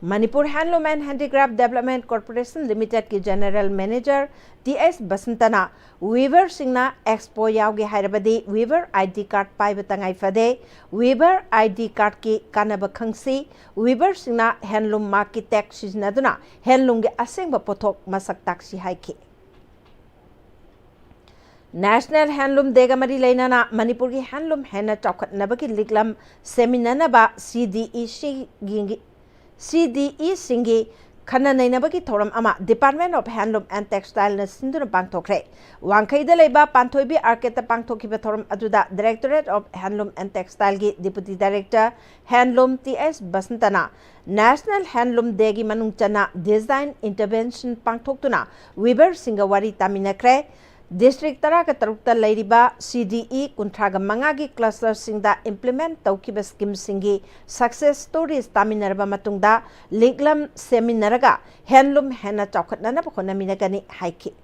Manipur Handloom and Handicraft Development Corporation Limitedꯀꯤ General Manager ꯇꯤ ꯑꯩꯆ ꯕꯁꯟꯇꯅ Weaverꯁꯤꯡꯅ Expo ꯌꯥꯎꯒꯦ ꯍꯥꯏꯔꯕꯗꯤ Weaver ID card ꯄꯥꯏꯕ ꯇꯉꯥꯏ ꯐꯗꯦ꯫ Weaver ID cardꯀꯤ ꯀꯥꯟꯅꯕ ꯈꯪꯁꯤ꯫ Weaverꯁꯤꯡꯅ handloom markꯀꯤ tag ꯁꯤꯖꯤꯟꯅꯗꯨꯅ handloomꯒꯤ ꯑꯁꯦꯡꯕ ꯄꯣꯠꯊꯣꯛ ꯃꯁꯛ ꯇꯥꯛꯁꯤ ꯍꯥꯏꯈꯤ꯫ National Handloom Dayꯒ ꯃꯔꯤ ꯂꯩꯅꯅ ꯃꯅꯤꯄꯨꯔꯒꯤ handloom ꯍꯦꯟꯅ ꯆꯥꯎꯈꯠꯅꯕꯒꯤ ꯂꯤꯛꯂꯝ ꯁꯦꯝꯃꯤꯟꯅꯅꯕ CDECꯒꯤ, CDEꯁꯤꯡꯒꯤ ꯈꯟꯅ ꯅꯩꯅꯕꯒꯤ ꯊꯧꯔꯝ ꯑꯃ Department of Handloom and Textileꯅ ꯁꯤꯟꯗꯨꯅ ꯄꯥꯡꯊꯣꯛꯈ꯭ꯔꯦ꯫ ꯋꯥꯡꯈꯩꯗ ꯂꯩꯕ ꯄꯥꯟꯊꯣꯏꯕꯤ ꯑꯥꯔꯀꯦꯗꯇ ꯄꯥꯡꯊꯣꯛꯈꯤꯕ ꯊꯧꯔꯝ ꯑꯗꯨꯗ Directorate of Handloom and Textileꯒꯤ Deputy Director Handloom T H ꯕꯁꯟꯇꯅ National Handloom Dayꯒꯤ ꯃꯅꯨꯡ ꯆꯟꯅ design intervention ꯄꯥꯡꯊꯣꯛꯇꯨꯅ weaverꯁꯤꯡꯒ ꯋꯥꯔꯤ ꯇꯥꯃꯤꯟꯅꯈ꯭ꯔꯦ꯫ District ꯇꯔꯥꯒ ꯇꯔꯨꯛꯇ ꯂꯩꯔꯤꯕ CDE ꯀꯨꯟꯊ꯭ꯔꯥꯒ ꯃꯉꯥꯒꯤ clusterꯁꯤꯡꯗ implement ꯇꯧꯈꯤꯕ schemeꯁꯤꯡꯒꯤ success stories ꯇꯥꯃꯤꯟꯅꯔꯕ ꯃꯇꯨꯡꯗ ꯂꯤꯛꯂꯝ ꯁꯦꯝꯃꯤꯟꯅꯔꯒ handloom ꯍꯦꯟꯅ ꯆꯥꯎꯈꯠꯅꯅꯕ ꯍꯣꯠꯅꯃꯤꯟꯅꯒꯅꯤ ꯍꯥꯏꯈꯤ꯫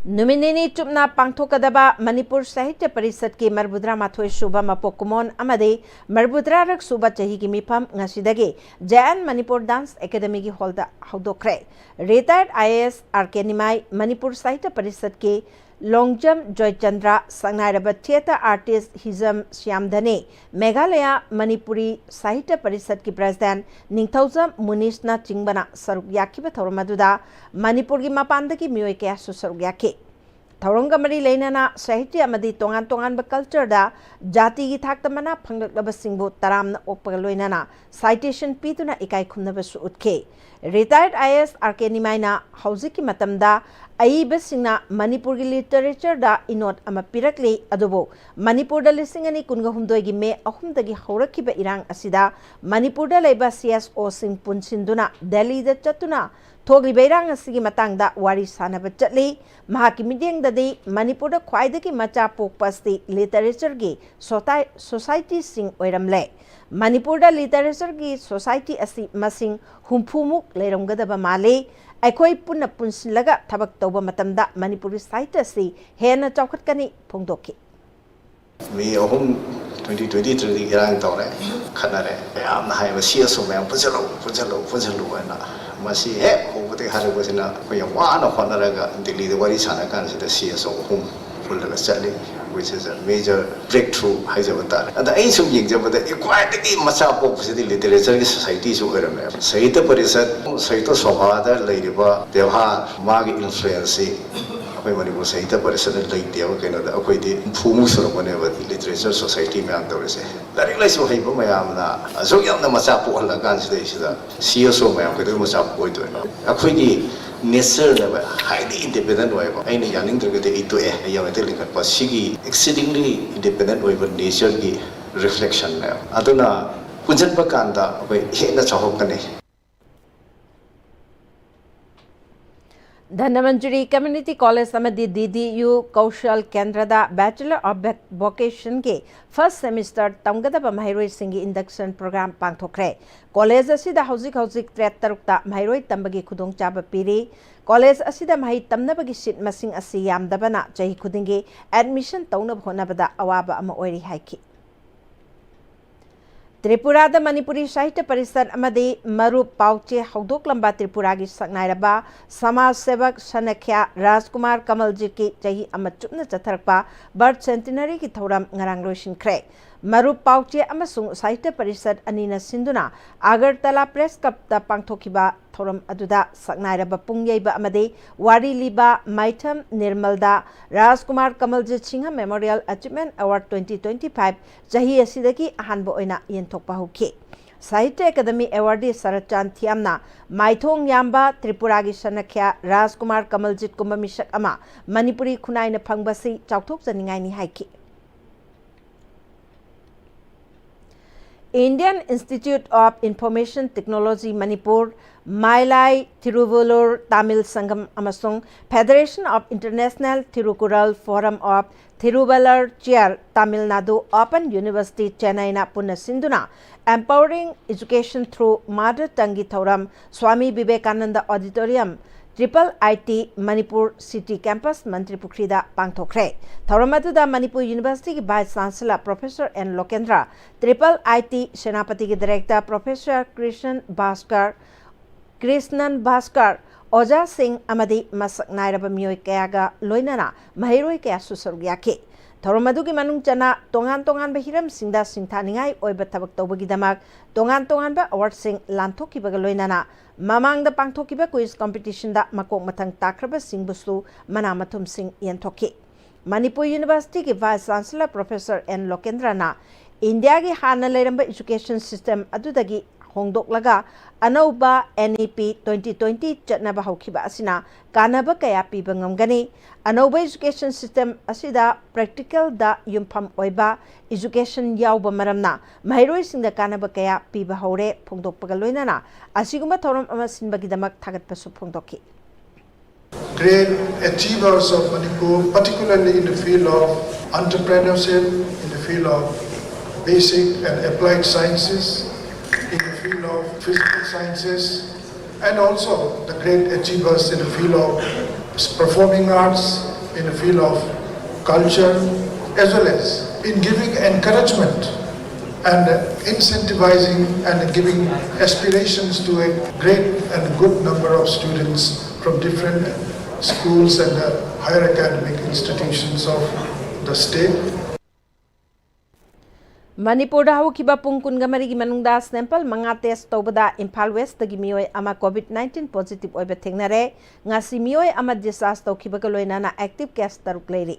ꯅꯨꯃꯤꯠ ꯅꯤꯅꯤ ꯆꯨꯞꯅ ꯄꯥꯡꯊꯣꯛꯀꯗꯕ ꯃꯅꯤꯄꯨꯔ ꯁꯥꯍꯤꯇ꯭ꯌ ꯄꯔꯤꯁꯠꯀꯤ ꯃꯔꯤꯐꯨꯇꯔꯥꯃꯥꯊꯣꯏ ꯁꯨꯕ ꯃꯄꯣꯛ ꯀꯨꯝꯑꯣꯟ ꯑꯃꯗꯤ ꯃꯔꯤꯐꯨꯇꯔꯥꯔꯛ ꯁꯨꯕ ꯆꯍꯤꯒꯤ ꯃꯤꯐꯝ ꯉꯁꯤꯗꯒꯤ J N Manipur Dance Academyꯒꯤ ꯍꯣꯜꯗ ꯍꯧꯗꯣꯛꯈ꯭ꯔꯦ꯫ Retired I A S R K ꯅꯤꯃꯥꯏ, ꯃꯅꯤꯄꯨꯔ ꯁꯥꯍꯤꯇ꯭ꯌ ꯄꯔꯤꯁꯠꯀꯤ ꯂꯣꯡꯖꯝ ꯖꯣꯏꯆꯟꯗ꯭ꯔ, ꯁꯛꯅꯥꯏꯔꯕ theatre artist ꯍꯤꯖꯝ ꯁ꯭ꯌꯥꯝ ꯙꯅꯦ, ꯃꯦꯘꯥꯂꯌꯥ ꯃꯅꯤꯄꯨꯔꯤ ꯁꯥꯍꯤꯇ꯭ꯌ ꯄꯔꯤꯁꯠꯀꯤ president ꯅꯤꯡꯊꯧꯖꯝ ꯃꯨꯅꯤꯁꯅ ꯆꯤꯡꯕꯅ ꯁꯔꯨꯛ ꯌꯥꯈꯤꯕ ꯊꯧꯔꯝ ꯑꯗꯨꯗ ꯃꯅꯤꯄꯨꯔꯒꯤ ꯃꯄꯥꯟꯗꯒꯤ ꯃꯤꯑꯣꯏ ꯀꯌꯥꯁꯨ ꯁꯔꯨꯛ ꯌꯥꯈꯤ꯫ ꯊꯧꯔꯝꯒ ꯃꯔꯤ ꯂꯩꯅꯅ ꯁꯥꯍꯤꯇ꯭ꯌ ꯑꯃꯗꯤ ꯇꯣꯉꯥꯟ ꯇꯣꯉꯥꯟꯕ ꯀꯜꯆꯔꯗ ꯖꯥꯇꯤꯒꯤ ꯊꯥꯛꯇ ꯃꯅꯥ ꯐꯪꯂꯛꯂꯕꯁꯤꯡꯕꯨ ꯇꯔꯥꯝꯅ ꯑꯣꯛꯄꯒ ꯂꯣꯏꯅꯅ ꯁꯥꯏꯇꯦꯁꯟ ꯄꯤꯗꯨꯅ ꯏꯀꯥꯏ ꯈꯨꯝꯅꯕꯁꯨ ꯎꯠꯈꯤ꯫ ꯔꯤꯇꯥꯌꯔꯗ ꯑꯥꯏ ꯑꯦ ꯑꯦꯁ ꯑꯥꯔ ꯀꯦ ꯅꯤꯃꯥꯏꯅ ꯍꯧꯖꯤꯛꯀꯤ ꯃꯇꯝꯗ ꯑꯏꯕꯁꯤꯡꯅ ꯃꯅꯤꯄꯨꯔꯒꯤ ꯂꯤꯇꯔꯦꯆꯔꯗ ꯏꯅꯣꯠ ꯑꯃ ꯄꯤꯔꯛꯂꯤ, ꯑꯗꯨꯕꯨ ꯃꯅꯤꯄꯨꯔꯗ ꯂꯤꯁꯤꯡ ꯑꯅꯤ ꯀꯨꯟꯒ ꯍꯨꯝꯗꯣꯏꯒꯤ ꯃꯦ ꯑꯍꯨꯝꯗꯒꯤ ꯍꯧꯔꯛꯈꯤꯕ ꯏꯔꯥꯡ ꯑꯁꯤꯗ ꯃꯅꯤꯄꯨꯔꯗ ꯂꯩꯕ ꯁꯤ ꯑꯦꯁ ꯑꯣꯁꯤꯡ ꯄꯨꯟꯁꯤꯟꯗꯨꯅ ꯗꯦꯜꯂꯤꯗ ꯆꯠꯇꯨꯅ ꯊꯣꯛꯂꯤꯕ ꯏꯔꯥꯡ ꯑꯁꯤꯒꯤ ꯃꯇꯥꯡꯗ ꯋꯥꯔꯤ ꯁꯥꯅꯕ ꯆꯠꯂꯤ꯫ ꯃꯍꯥꯛꯀꯤ ꯃꯤꯠꯌꯦꯡꯗꯗꯤ ꯃꯅꯤꯄꯨꯔꯗ ꯈ꯭ꯋꯥꯏꯗꯒꯤ ꯃꯆꯥ ꯄꯣꯛꯄ ꯑꯁꯤ ꯂꯤꯇꯔꯦꯆꯔꯒꯤ ꯁꯣꯇꯥꯏ-, ꯁꯣꯁꯥꯏꯇꯤꯁꯤꯡ ꯑꯣꯏꯔꯝꯂꯦ꯫ ꯃꯅꯤꯄꯨꯔꯗ ꯂꯤꯇꯔꯦꯆꯔꯒꯤ ꯁꯣꯁꯥꯏꯇꯤ ꯑꯁꯤ ꯃꯁꯤꯡ ꯍꯨꯝꯐꯨꯃꯨꯛ ꯂꯩꯔꯝꯒꯗꯕ ꯃꯥꯜꯂꯤ꯫ ꯑꯩꯈꯣꯏ ꯄꯨꯟꯅ ꯄꯨꯟꯁꯤꯜꯂꯒ ꯊꯕꯛ ꯇꯧꯕ ꯃꯇꯝꯗ ꯃꯅꯤꯄꯨꯔꯒꯤ ꯁꯥꯍꯤꯇ꯭ꯌ ꯑꯁꯤ ꯍꯦꯟꯅ ꯆꯥꯎꯈꯠꯀꯅꯤ ꯐꯣꯡꯗꯣꯛꯈꯤ꯫ ꯃꯦ ꯑꯍꯨꯝ, twenty twenty-three ꯗꯒꯤ ꯏꯔꯥꯡ ꯇꯧꯔꯦ, ꯈꯠꯅꯔꯦ꯫ ꯃꯌꯥꯝꯅ ꯍꯥꯏꯕ, "ꯁꯤ ꯑꯁꯨ ꯃꯌꯥꯝ ꯄꯨꯟꯁꯤꯜꯂꯨ, ꯄꯨꯟꯁꯤꯜꯂꯨ, ꯄꯨꯟꯁꯤꯜꯂꯨ" ꯍꯥꯏꯅ꯫ ꯃꯁꯤ ꯍꯦꯛ ꯍꯧꯕꯗꯒꯤ ꯍꯥꯏꯔꯛꯄꯁꯤꯅ ꯑꯩꯈꯣꯏ ꯌꯥꯝ ꯋꯥꯅ ꯍꯣꯠꯅꯔꯒ ꯗꯤꯜꯂꯤꯗ ꯋꯥꯔꯤ ꯁꯥꯟꯅ ꯀꯥꯟꯁꯤꯗ ꯁꯤ ꯑꯁꯨ ꯑꯍꯨꯝ ꯄꯨꯜꯂꯒ ꯆꯠꯂꯤ꯫ Which is a major breakthrough ꯍꯥꯏꯖꯕ ꯇꯥꯔꯦ꯫ ꯑꯗ ꯑꯩ ꯁꯨꯝ ꯌꯦꯡꯖꯕꯗ ꯑꯩ ꯈ꯭ꯋꯥꯏꯗꯒꯤ ꯃꯆꯥ ꯄꯣꯛꯄꯁꯤꯗꯤ ꯂꯤꯇꯔꯦꯆꯔꯒꯤ ꯁꯣꯁꯥꯏꯇꯤꯁꯨ ꯑꯣꯏꯔꯝꯃꯦ꯫ ꯁꯥꯍꯤꯇ꯭ꯌ ꯄꯔꯤꯁꯠ, ꯁꯥꯍꯤꯇ꯭ꯌ ꯁꯣꯚꯥꯗ ꯂꯩꯔꯤꯕ ꯕꯦꯕꯥꯔ, ꯃꯥꯒꯤ ꯏꯟꯐ꯭ꯂꯨꯌꯦꯟꯁꯁꯤ ꯑꯩꯈꯣꯏ ꯃꯅꯤꯄꯨꯔ ꯁꯥꯍꯤꯇ꯭ꯌ ꯄꯔꯤꯁꯠꯅ ꯂꯩꯇꯦꯕ꯫ ꯀꯩꯅꯣꯗ ꯑꯩꯈꯣꯏꯗꯤ ꯍꯨꯝꯐꯨꯃꯨꯛ ꯁꯨꯔꯛꯄꯅꯦꯕ ꯂꯤꯇꯔꯦꯆꯔ ꯁꯣꯁꯥꯏꯇꯤ ꯃꯌꯥꯝ ꯇꯧꯔꯤꯁꯦ꯫ ꯂꯥꯏꯔꯤꯛ ꯂꯥꯏꯁꯨ ꯍꯩꯕ ꯃꯌꯥꯝꯅ ꯑꯁꯨꯛ ꯌꯥꯝꯅ ꯃꯆꯥ ꯄꯣꯛꯍꯜꯂꯀꯥꯟꯁꯤꯗꯩꯁꯤꯗ ꯁꯤ ꯑꯦꯁ ꯑꯣ ꯃꯌꯥꯝ ꯀꯩꯗꯧꯕꯩ ꯃꯆꯥ ꯄꯣꯛꯑꯣꯏꯗꯣꯏꯅꯣ? ꯑꯩꯈꯣꯏꯒꯤ ꯅꯦꯆꯔꯅꯦꯕ ꯍꯥꯏꯂꯤ ꯏꯟꯗꯤꯄꯦꯟꯗꯦꯟ ꯑꯣꯏꯕ꯫ ꯑꯩꯅ ꯌꯥꯅꯤꯡꯗ꯭ꯔꯒꯗꯤ ꯑꯩ ꯇꯣꯛꯑꯦ, ꯑꯩ ꯌꯥꯝ ꯃꯇꯦꯡ ꯂꯤꯡꯈꯠꯄ꯫ ꯁꯤꯒꯤ ꯑꯦꯛꯁꯤꯗꯤꯡꯂꯤ ꯏꯟꯗꯤꯄꯦꯟꯗꯦꯟ ꯑꯣꯏꯕ ꯅꯦꯆꯔꯒꯤ ꯔꯤꯐ꯭ꯂꯦꯛꯁꯟꯅꯦꯕ꯫ ꯑꯗꯨꯅ ꯄꯨꯟꯁꯤꯟꯕ ꯀꯥꯟꯗ ꯑꯩꯈꯣꯏ ꯍꯦꯟꯅ ꯆꯥꯎꯊꯣꯛꯀꯅꯤ꯫ ꯙꯅꯃꯟꯖꯨꯔꯤ ꯀꯝꯃ꯭ꯌꯨꯅꯤꯇꯤ ꯀꯣꯂꯦꯖ ꯑꯃꯗꯤ ꯗꯤ ꯗꯤ ꯌꯨ ꯀꯧꯁꯜ ꯀꯦꯟꯗ꯭ꯔꯗ Bachelor of Voc-, Vocationꯒꯤ first semester ꯇꯝꯒꯗꯕ ꯃꯍꯩꯔꯣꯏꯁꯤꯡꯒꯤ induction program ꯄꯥꯡꯊꯣꯛꯈ꯭ꯔꯦ꯫ ꯀꯣꯂꯦꯖ ꯑꯁꯤꯗ ꯍꯧꯖꯤꯛ ꯍꯧꯖꯤꯛ ꯇꯔꯦꯠ ꯇꯔꯨꯛꯇ ꯃꯍꯩꯔꯣꯏ ꯇꯝꯕꯒꯤ ꯈꯨꯗꯣꯡꯆꯥꯕ ꯄꯤꯔꯤ꯫ ꯀꯣꯂꯦꯖ ꯑꯁꯤꯗ ꯃꯍꯩ ꯇꯝꯅꯕꯒꯤ seat ꯃꯁꯤꯡ ꯑꯁꯤ ꯌꯥꯝꯗꯕꯅ ꯆꯍꯤ ꯈꯨꯗꯤꯡꯒꯤ admission ꯇꯧꯅꯕ ꯍꯣꯠꯅꯕꯗ ꯑꯋꯥꯕ ꯑꯃ ꯑꯣꯏꯔꯤ ꯍꯥꯏꯈꯤ꯫ ꯇ꯭ꯔꯤꯄꯨꯔꯥꯗ ꯃꯅꯤꯄꯨꯔꯤ ꯁꯥꯍꯤꯇ꯭ꯌ ꯄꯔꯤꯁꯠ ꯑꯃꯗꯤ ꯃꯔꯨꯞ ꯄꯥꯎꯆꯦ ꯍꯧꯗꯣꯛꯂꯝꯕ ꯇ꯭ꯔꯤꯄꯨꯔꯥꯒꯤ ꯁꯛꯅꯥꯏꯔꯕ ꯁꯃꯥꯖ ꯁꯦꯕꯛ ꯁꯅꯈ꯭ꯌꯥ ꯔꯥꯖꯀꯨꯃꯥꯔ ꯀꯃꯜꯖꯤꯠꯀꯤ ꯆꯍꯤ ꯑꯃ ꯆꯨꯞꯅ ꯆꯠꯊꯔꯛꯄ birth centenaryꯒꯤ ꯊꯧꯔꯝ ꯉꯔꯥꯡ ꯂꯣꯏꯁꯤꯟꯈ꯭ꯔꯦ꯫ ꯃꯔꯨꯞ ꯄꯥꯎꯆꯦ ꯑꯃꯁꯨꯡ ꯁꯥꯍꯤꯇ꯭ꯌ ꯄꯔꯤꯁꯠ ꯑꯅꯤꯅ ꯁꯤꯟꯗꯨꯅ ꯑꯒꯔꯇꯂꯥ ꯄ꯭ꯔꯦꯁ ꯀ꯭ꯂꯕꯇ ꯄꯥꯡꯊꯣꯛꯈꯤꯕ ꯊꯧꯔꯝ ꯑꯗꯨꯗ ꯁꯛꯅꯥꯏꯔꯕ ꯄꯨꯡ ꯌꯩꯕ ꯑꯃꯗꯤ ꯋꯥꯔꯤ ꯂꯤꯕ ꯃꯥꯏꯊꯝ ꯅꯤꯔꯃꯜꯗ ꯔꯥꯖꯀꯨꯃꯥꯔ ꯀꯃꯜꯖꯤꯠ Singh Memorial Achievement Award twenty twenty five ꯆꯍꯤ ꯑꯁꯤꯗꯒꯤ ꯑꯍꯥꯟꯕ ꯑꯣꯏꯅ ꯌꯦꯟꯊꯣꯛꯄ ꯍꯧꯈꯤ꯫ ꯁꯥꯍꯤꯇ꯭ꯌ ꯑꯦꯀꯥꯗꯃꯤ ꯑꯦꯋꯥꯔꯗꯤ ꯁꯔꯠ ꯆꯥꯟ ꯊꯤꯌꯥꯝꯅ ꯃꯥꯏꯊꯣꯡ ꯌꯥꯝꯕ ꯇ꯭ꯔꯤꯄꯨꯔꯥꯒꯤ ꯁꯅꯈ꯭ꯌꯥ ꯔꯥꯖꯀꯨꯃꯥꯔ ꯀꯃꯜꯖꯤꯠꯀꯨꯝꯕ ꯃꯤꯁꯛ ꯑꯃ ꯃꯅꯤꯄꯨꯔꯤ ꯈꯨꯟꯅꯥꯏꯅ ꯐꯪꯕꯁꯤ ꯆꯥꯎꯊꯣꯛꯆꯅꯤꯡꯉꯥꯏꯅꯤ ꯍꯥꯏꯈꯤ꯫ Indian Institute of Information Technology Manipur, ꯃꯥꯏꯂꯥꯏ ꯊꯤꯔꯨꯚꯂꯨꯔ Tamil ꯁꯪꯒꯝ ꯑꯃꯁꯨꯡ Federation of International Thirukural Forum of Thiruvalur Chair, Tamil Nadu Open University, ꯆꯦꯟꯅꯥꯏꯅ ꯄꯨꯟꯅ ꯁꯤꯟꯗꯨꯅ Empowering Education Through Mother Tongueꯒꯤ ꯊꯧꯔꯝ Swami Vivekananda auditorium, triple I T Manipur city campus ꯃꯟꯇ꯭ꯔꯤꯄꯨꯈ꯭ꯔꯤꯗ ꯄꯥꯡꯊꯣꯛꯈ꯭ꯔꯦ꯫ ꯊꯧꯔꯝ ꯑꯗꯨꯗ ꯃꯅꯤꯄꯨꯔ ꯌꯨꯅꯤꯚꯔꯁꯤꯇꯤꯒꯤ vice chancellor professor N Lokendra, triple I T ꯁꯦꯅꯥꯄꯇꯤꯒꯤ ꯗꯥꯏꯔꯦꯛꯇꯔ ꯄ꯭ꯔꯣꯐꯦꯁꯔ ꯀ꯭ꯔꯤꯁꯟ ꯚꯥꯁꯀꯔ, ꯀ꯭ꯔꯤꯁꯅꯟ ꯚꯥꯁꯀꯔ, ꯑꯣꯖꯥꯁꯤꯡ ꯑꯃꯗꯤ ꯃꯁꯛ ꯅꯥꯏꯔꯕ ꯃꯤꯑꯣꯏ ꯀꯌꯥꯒ ꯂꯣꯏꯅꯅ ꯃꯍꯩꯔꯣꯏ ꯀꯌꯥꯁꯨ ꯁꯔꯨꯛ ꯌꯥꯈꯤ꯫ ꯊꯧꯔꯝ ꯑꯗꯨꯒꯤ ꯃꯅꯨꯡ ꯆꯟꯅ ꯇꯣꯉꯥꯟ ꯇꯣꯉꯥꯟꯕ ꯍꯤꯔꯝꯁꯤꯡꯗ ꯁꯤꯡꯊꯥꯅꯤꯡꯉꯥꯏ ꯑꯣꯏꯕ ꯊꯕꯛ ꯇꯧꯕꯒꯤꯗꯃꯛ ꯇꯣꯉꯥꯟ ꯇꯣꯉꯥꯟꯕ ꯑꯦꯋꯥꯔꯗꯁꯤꯡ ꯂꯥꯟꯊꯣꯛꯈꯤꯕꯒ ꯂꯣꯏꯅꯅ ꯃꯃꯥꯡꯗ ꯄꯥꯡꯊꯣꯛꯈꯤꯕ ꯀ꯭ꯋꯤꯖ ꯀꯝꯄꯤꯇꯤꯁꯟꯗ ꯃꯀꯣꯛ ꯃꯊꯪ ꯇꯥꯈ꯭ꯔꯕꯁꯤꯡꯕꯨꯁꯨ ꯃꯅꯥ ꯃꯊꯨꯝꯁꯤꯡ ꯌꯦꯟꯊꯣꯛꯈꯤ꯫ ꯃꯅꯤꯄꯨꯔ ꯌꯨꯅꯤꯚꯔꯁꯤꯇꯤꯒꯤ ꯚꯥꯏꯁ ꯆꯥꯟꯁꯦꯂꯔ ꯄ꯭ꯔꯣꯐꯦꯁꯔ ꯑꯦꯟ ꯂꯣꯀꯦꯟꯗ꯭ꯔꯅ ꯏꯟꯗꯤꯌꯥꯒꯤ ꯍꯥꯟꯅ ꯂꯩꯔꯝꯕ ꯏꯖꯨꯀꯦꯁꯟ ꯁꯤꯁꯇꯦꯝ ꯑꯗꯨꯗꯒꯤ ꯍꯣꯡꯗꯣꯛꯂꯒ ꯑꯅꯧꯕ N E P twenty twenty ꯆꯠꯅꯕ ꯍꯧꯈꯤꯕ ꯑꯁꯤꯅ ꯀꯥꯟꯅꯕ ꯀꯌꯥ ꯄꯤꯕ ꯉꯝꯒꯅꯤ꯫ ꯑꯅꯧꯕ ꯏꯖꯨꯀꯦꯁꯟ ꯁꯤꯁꯇꯦꯝ ꯑꯁꯤꯗ ꯄ꯭ꯔꯦꯛꯇꯤꯀꯦꯜꯗ ꯌꯨꯝꯐꯝ ꯑꯣꯏꯕ ꯏꯖꯨꯀꯦꯁꯟ ꯌꯥꯎꯕ ꯃꯔꯝꯅ ꯃꯍꯩꯔꯣꯏꯁꯤꯡꯗ ꯀꯥꯟꯅꯕ ꯀꯌꯥ ꯄꯤꯕ ꯍꯧꯔꯦ ꯐꯣꯡꯗꯣꯛꯄꯒ ꯂꯣꯏꯅꯅ ꯑꯁꯤꯒꯨꯝꯕ ꯊꯧꯔꯝ ꯑꯃ ꯁꯤꯟꯕꯒꯤꯗꯃꯛ ꯊꯥꯒꯠꯄꯁꯨ ꯐꯣꯡꯗꯣꯛꯈꯤ꯫ Great achievers of Manipur, particularly in the field of entrepreneurship, in the field of basic and applied sciences, in the field of physical sciences, and also the great achievers in the field of performing arts, in the field of culture, as well as in giving encouragement and incentivizing and giving aspirations to a great and good number of students from different schools and the higher academic institutions of the state. ꯃꯅꯤꯄꯨꯔꯗ ꯍꯧꯈꯤꯕ ꯄꯨꯡ ꯀꯨꯟꯒ ꯃꯔꯤꯒꯤ ꯃꯅꯨꯡꯗ sample ꯃꯉꯥ test ꯇꯧꯕꯗ Imphal West ꯇꯒꯤ ꯃꯤꯑꯣꯏ ꯑꯃ COVID nineteen positive ꯑꯣꯏꯕ ꯊꯦꯡꯅꯔꯦ꯫ ꯉꯁꯤ ꯃꯤꯑꯣꯏ ꯑꯃ discharge ꯇꯧꯈꯤꯕꯒ ꯂꯣꯏꯅꯅ active case ꯇꯔꯨꯛ ꯂꯩꯔꯤ꯫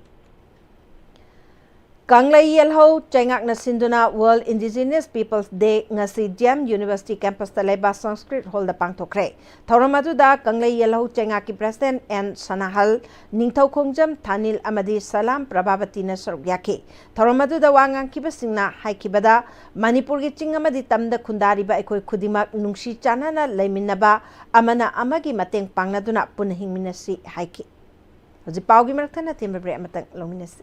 ꯀꯪꯂꯩ ꯌꯦꯜꯍꯧ ꯆꯩꯉꯥꯛꯅ ꯁꯤꯟꯗꯨꯅ World Indigenous Peoples Day ꯉꯁꯤ D M University campus ꯇ ꯂꯩꯕ Sanskrit Hall ꯗ ꯄꯥꯡꯊꯣꯛꯈ꯭ꯔꯦ꯫ ꯊꯧꯔꯝ ꯑꯗꯨꯗ ꯀꯪꯂꯩ ꯌꯦꯜꯍꯧ ꯆꯩꯉꯥꯛꯀꯤ President N ꯁꯅꯥꯍꯜ, ꯅꯤꯡꯊꯧꯈꯣꯡꯖꯝ ꯊꯥꯅꯤꯜ ꯑꯃꯗꯤ ꯁꯂꯥꯝ ꯄ꯭ꯔꯚꯥꯕꯇꯤꯅ ꯁꯔꯨꯛ ꯌꯥꯈꯤ꯫ ꯊꯧꯔꯝ ꯑꯗꯨꯗ ꯋꯥ ꯉꯥꯡꯈꯤꯕꯁꯤꯡꯅ ꯍꯥꯏꯈꯤꯕꯗ, ꯃꯅꯤꯄꯨꯔꯒꯤ ꯆꯤꯡ ꯑꯃꯗꯤ ꯇꯝꯗ ꯈꯨꯟꯗꯥꯔꯤꯕ ꯑꯩꯈꯣꯏ ꯈꯨꯗꯤꯡꯃꯛ ꯅꯨꯡꯁꯤ ꯆꯥꯟꯅꯅ ꯂꯩꯃꯤꯟꯅꯕ, ꯑꯃꯅ ꯑꯃꯒꯤ ꯃꯇꯦꯡ ꯄꯥꯡꯅꯗꯨꯅ ꯄꯨꯟꯅ ꯍꯤꯡꯃꯤꯟꯅꯁꯤ ꯍꯥꯏꯈꯤ꯫ ꯍꯧꯖꯤꯛ ꯄꯥꯎꯒꯤ ꯃꯔꯛꯊꯠꯅ ꯑꯇꯦꯟꯕ break ꯑꯃꯇꯪ ꯂꯧꯃꯤꯟꯅꯁꯤ꯫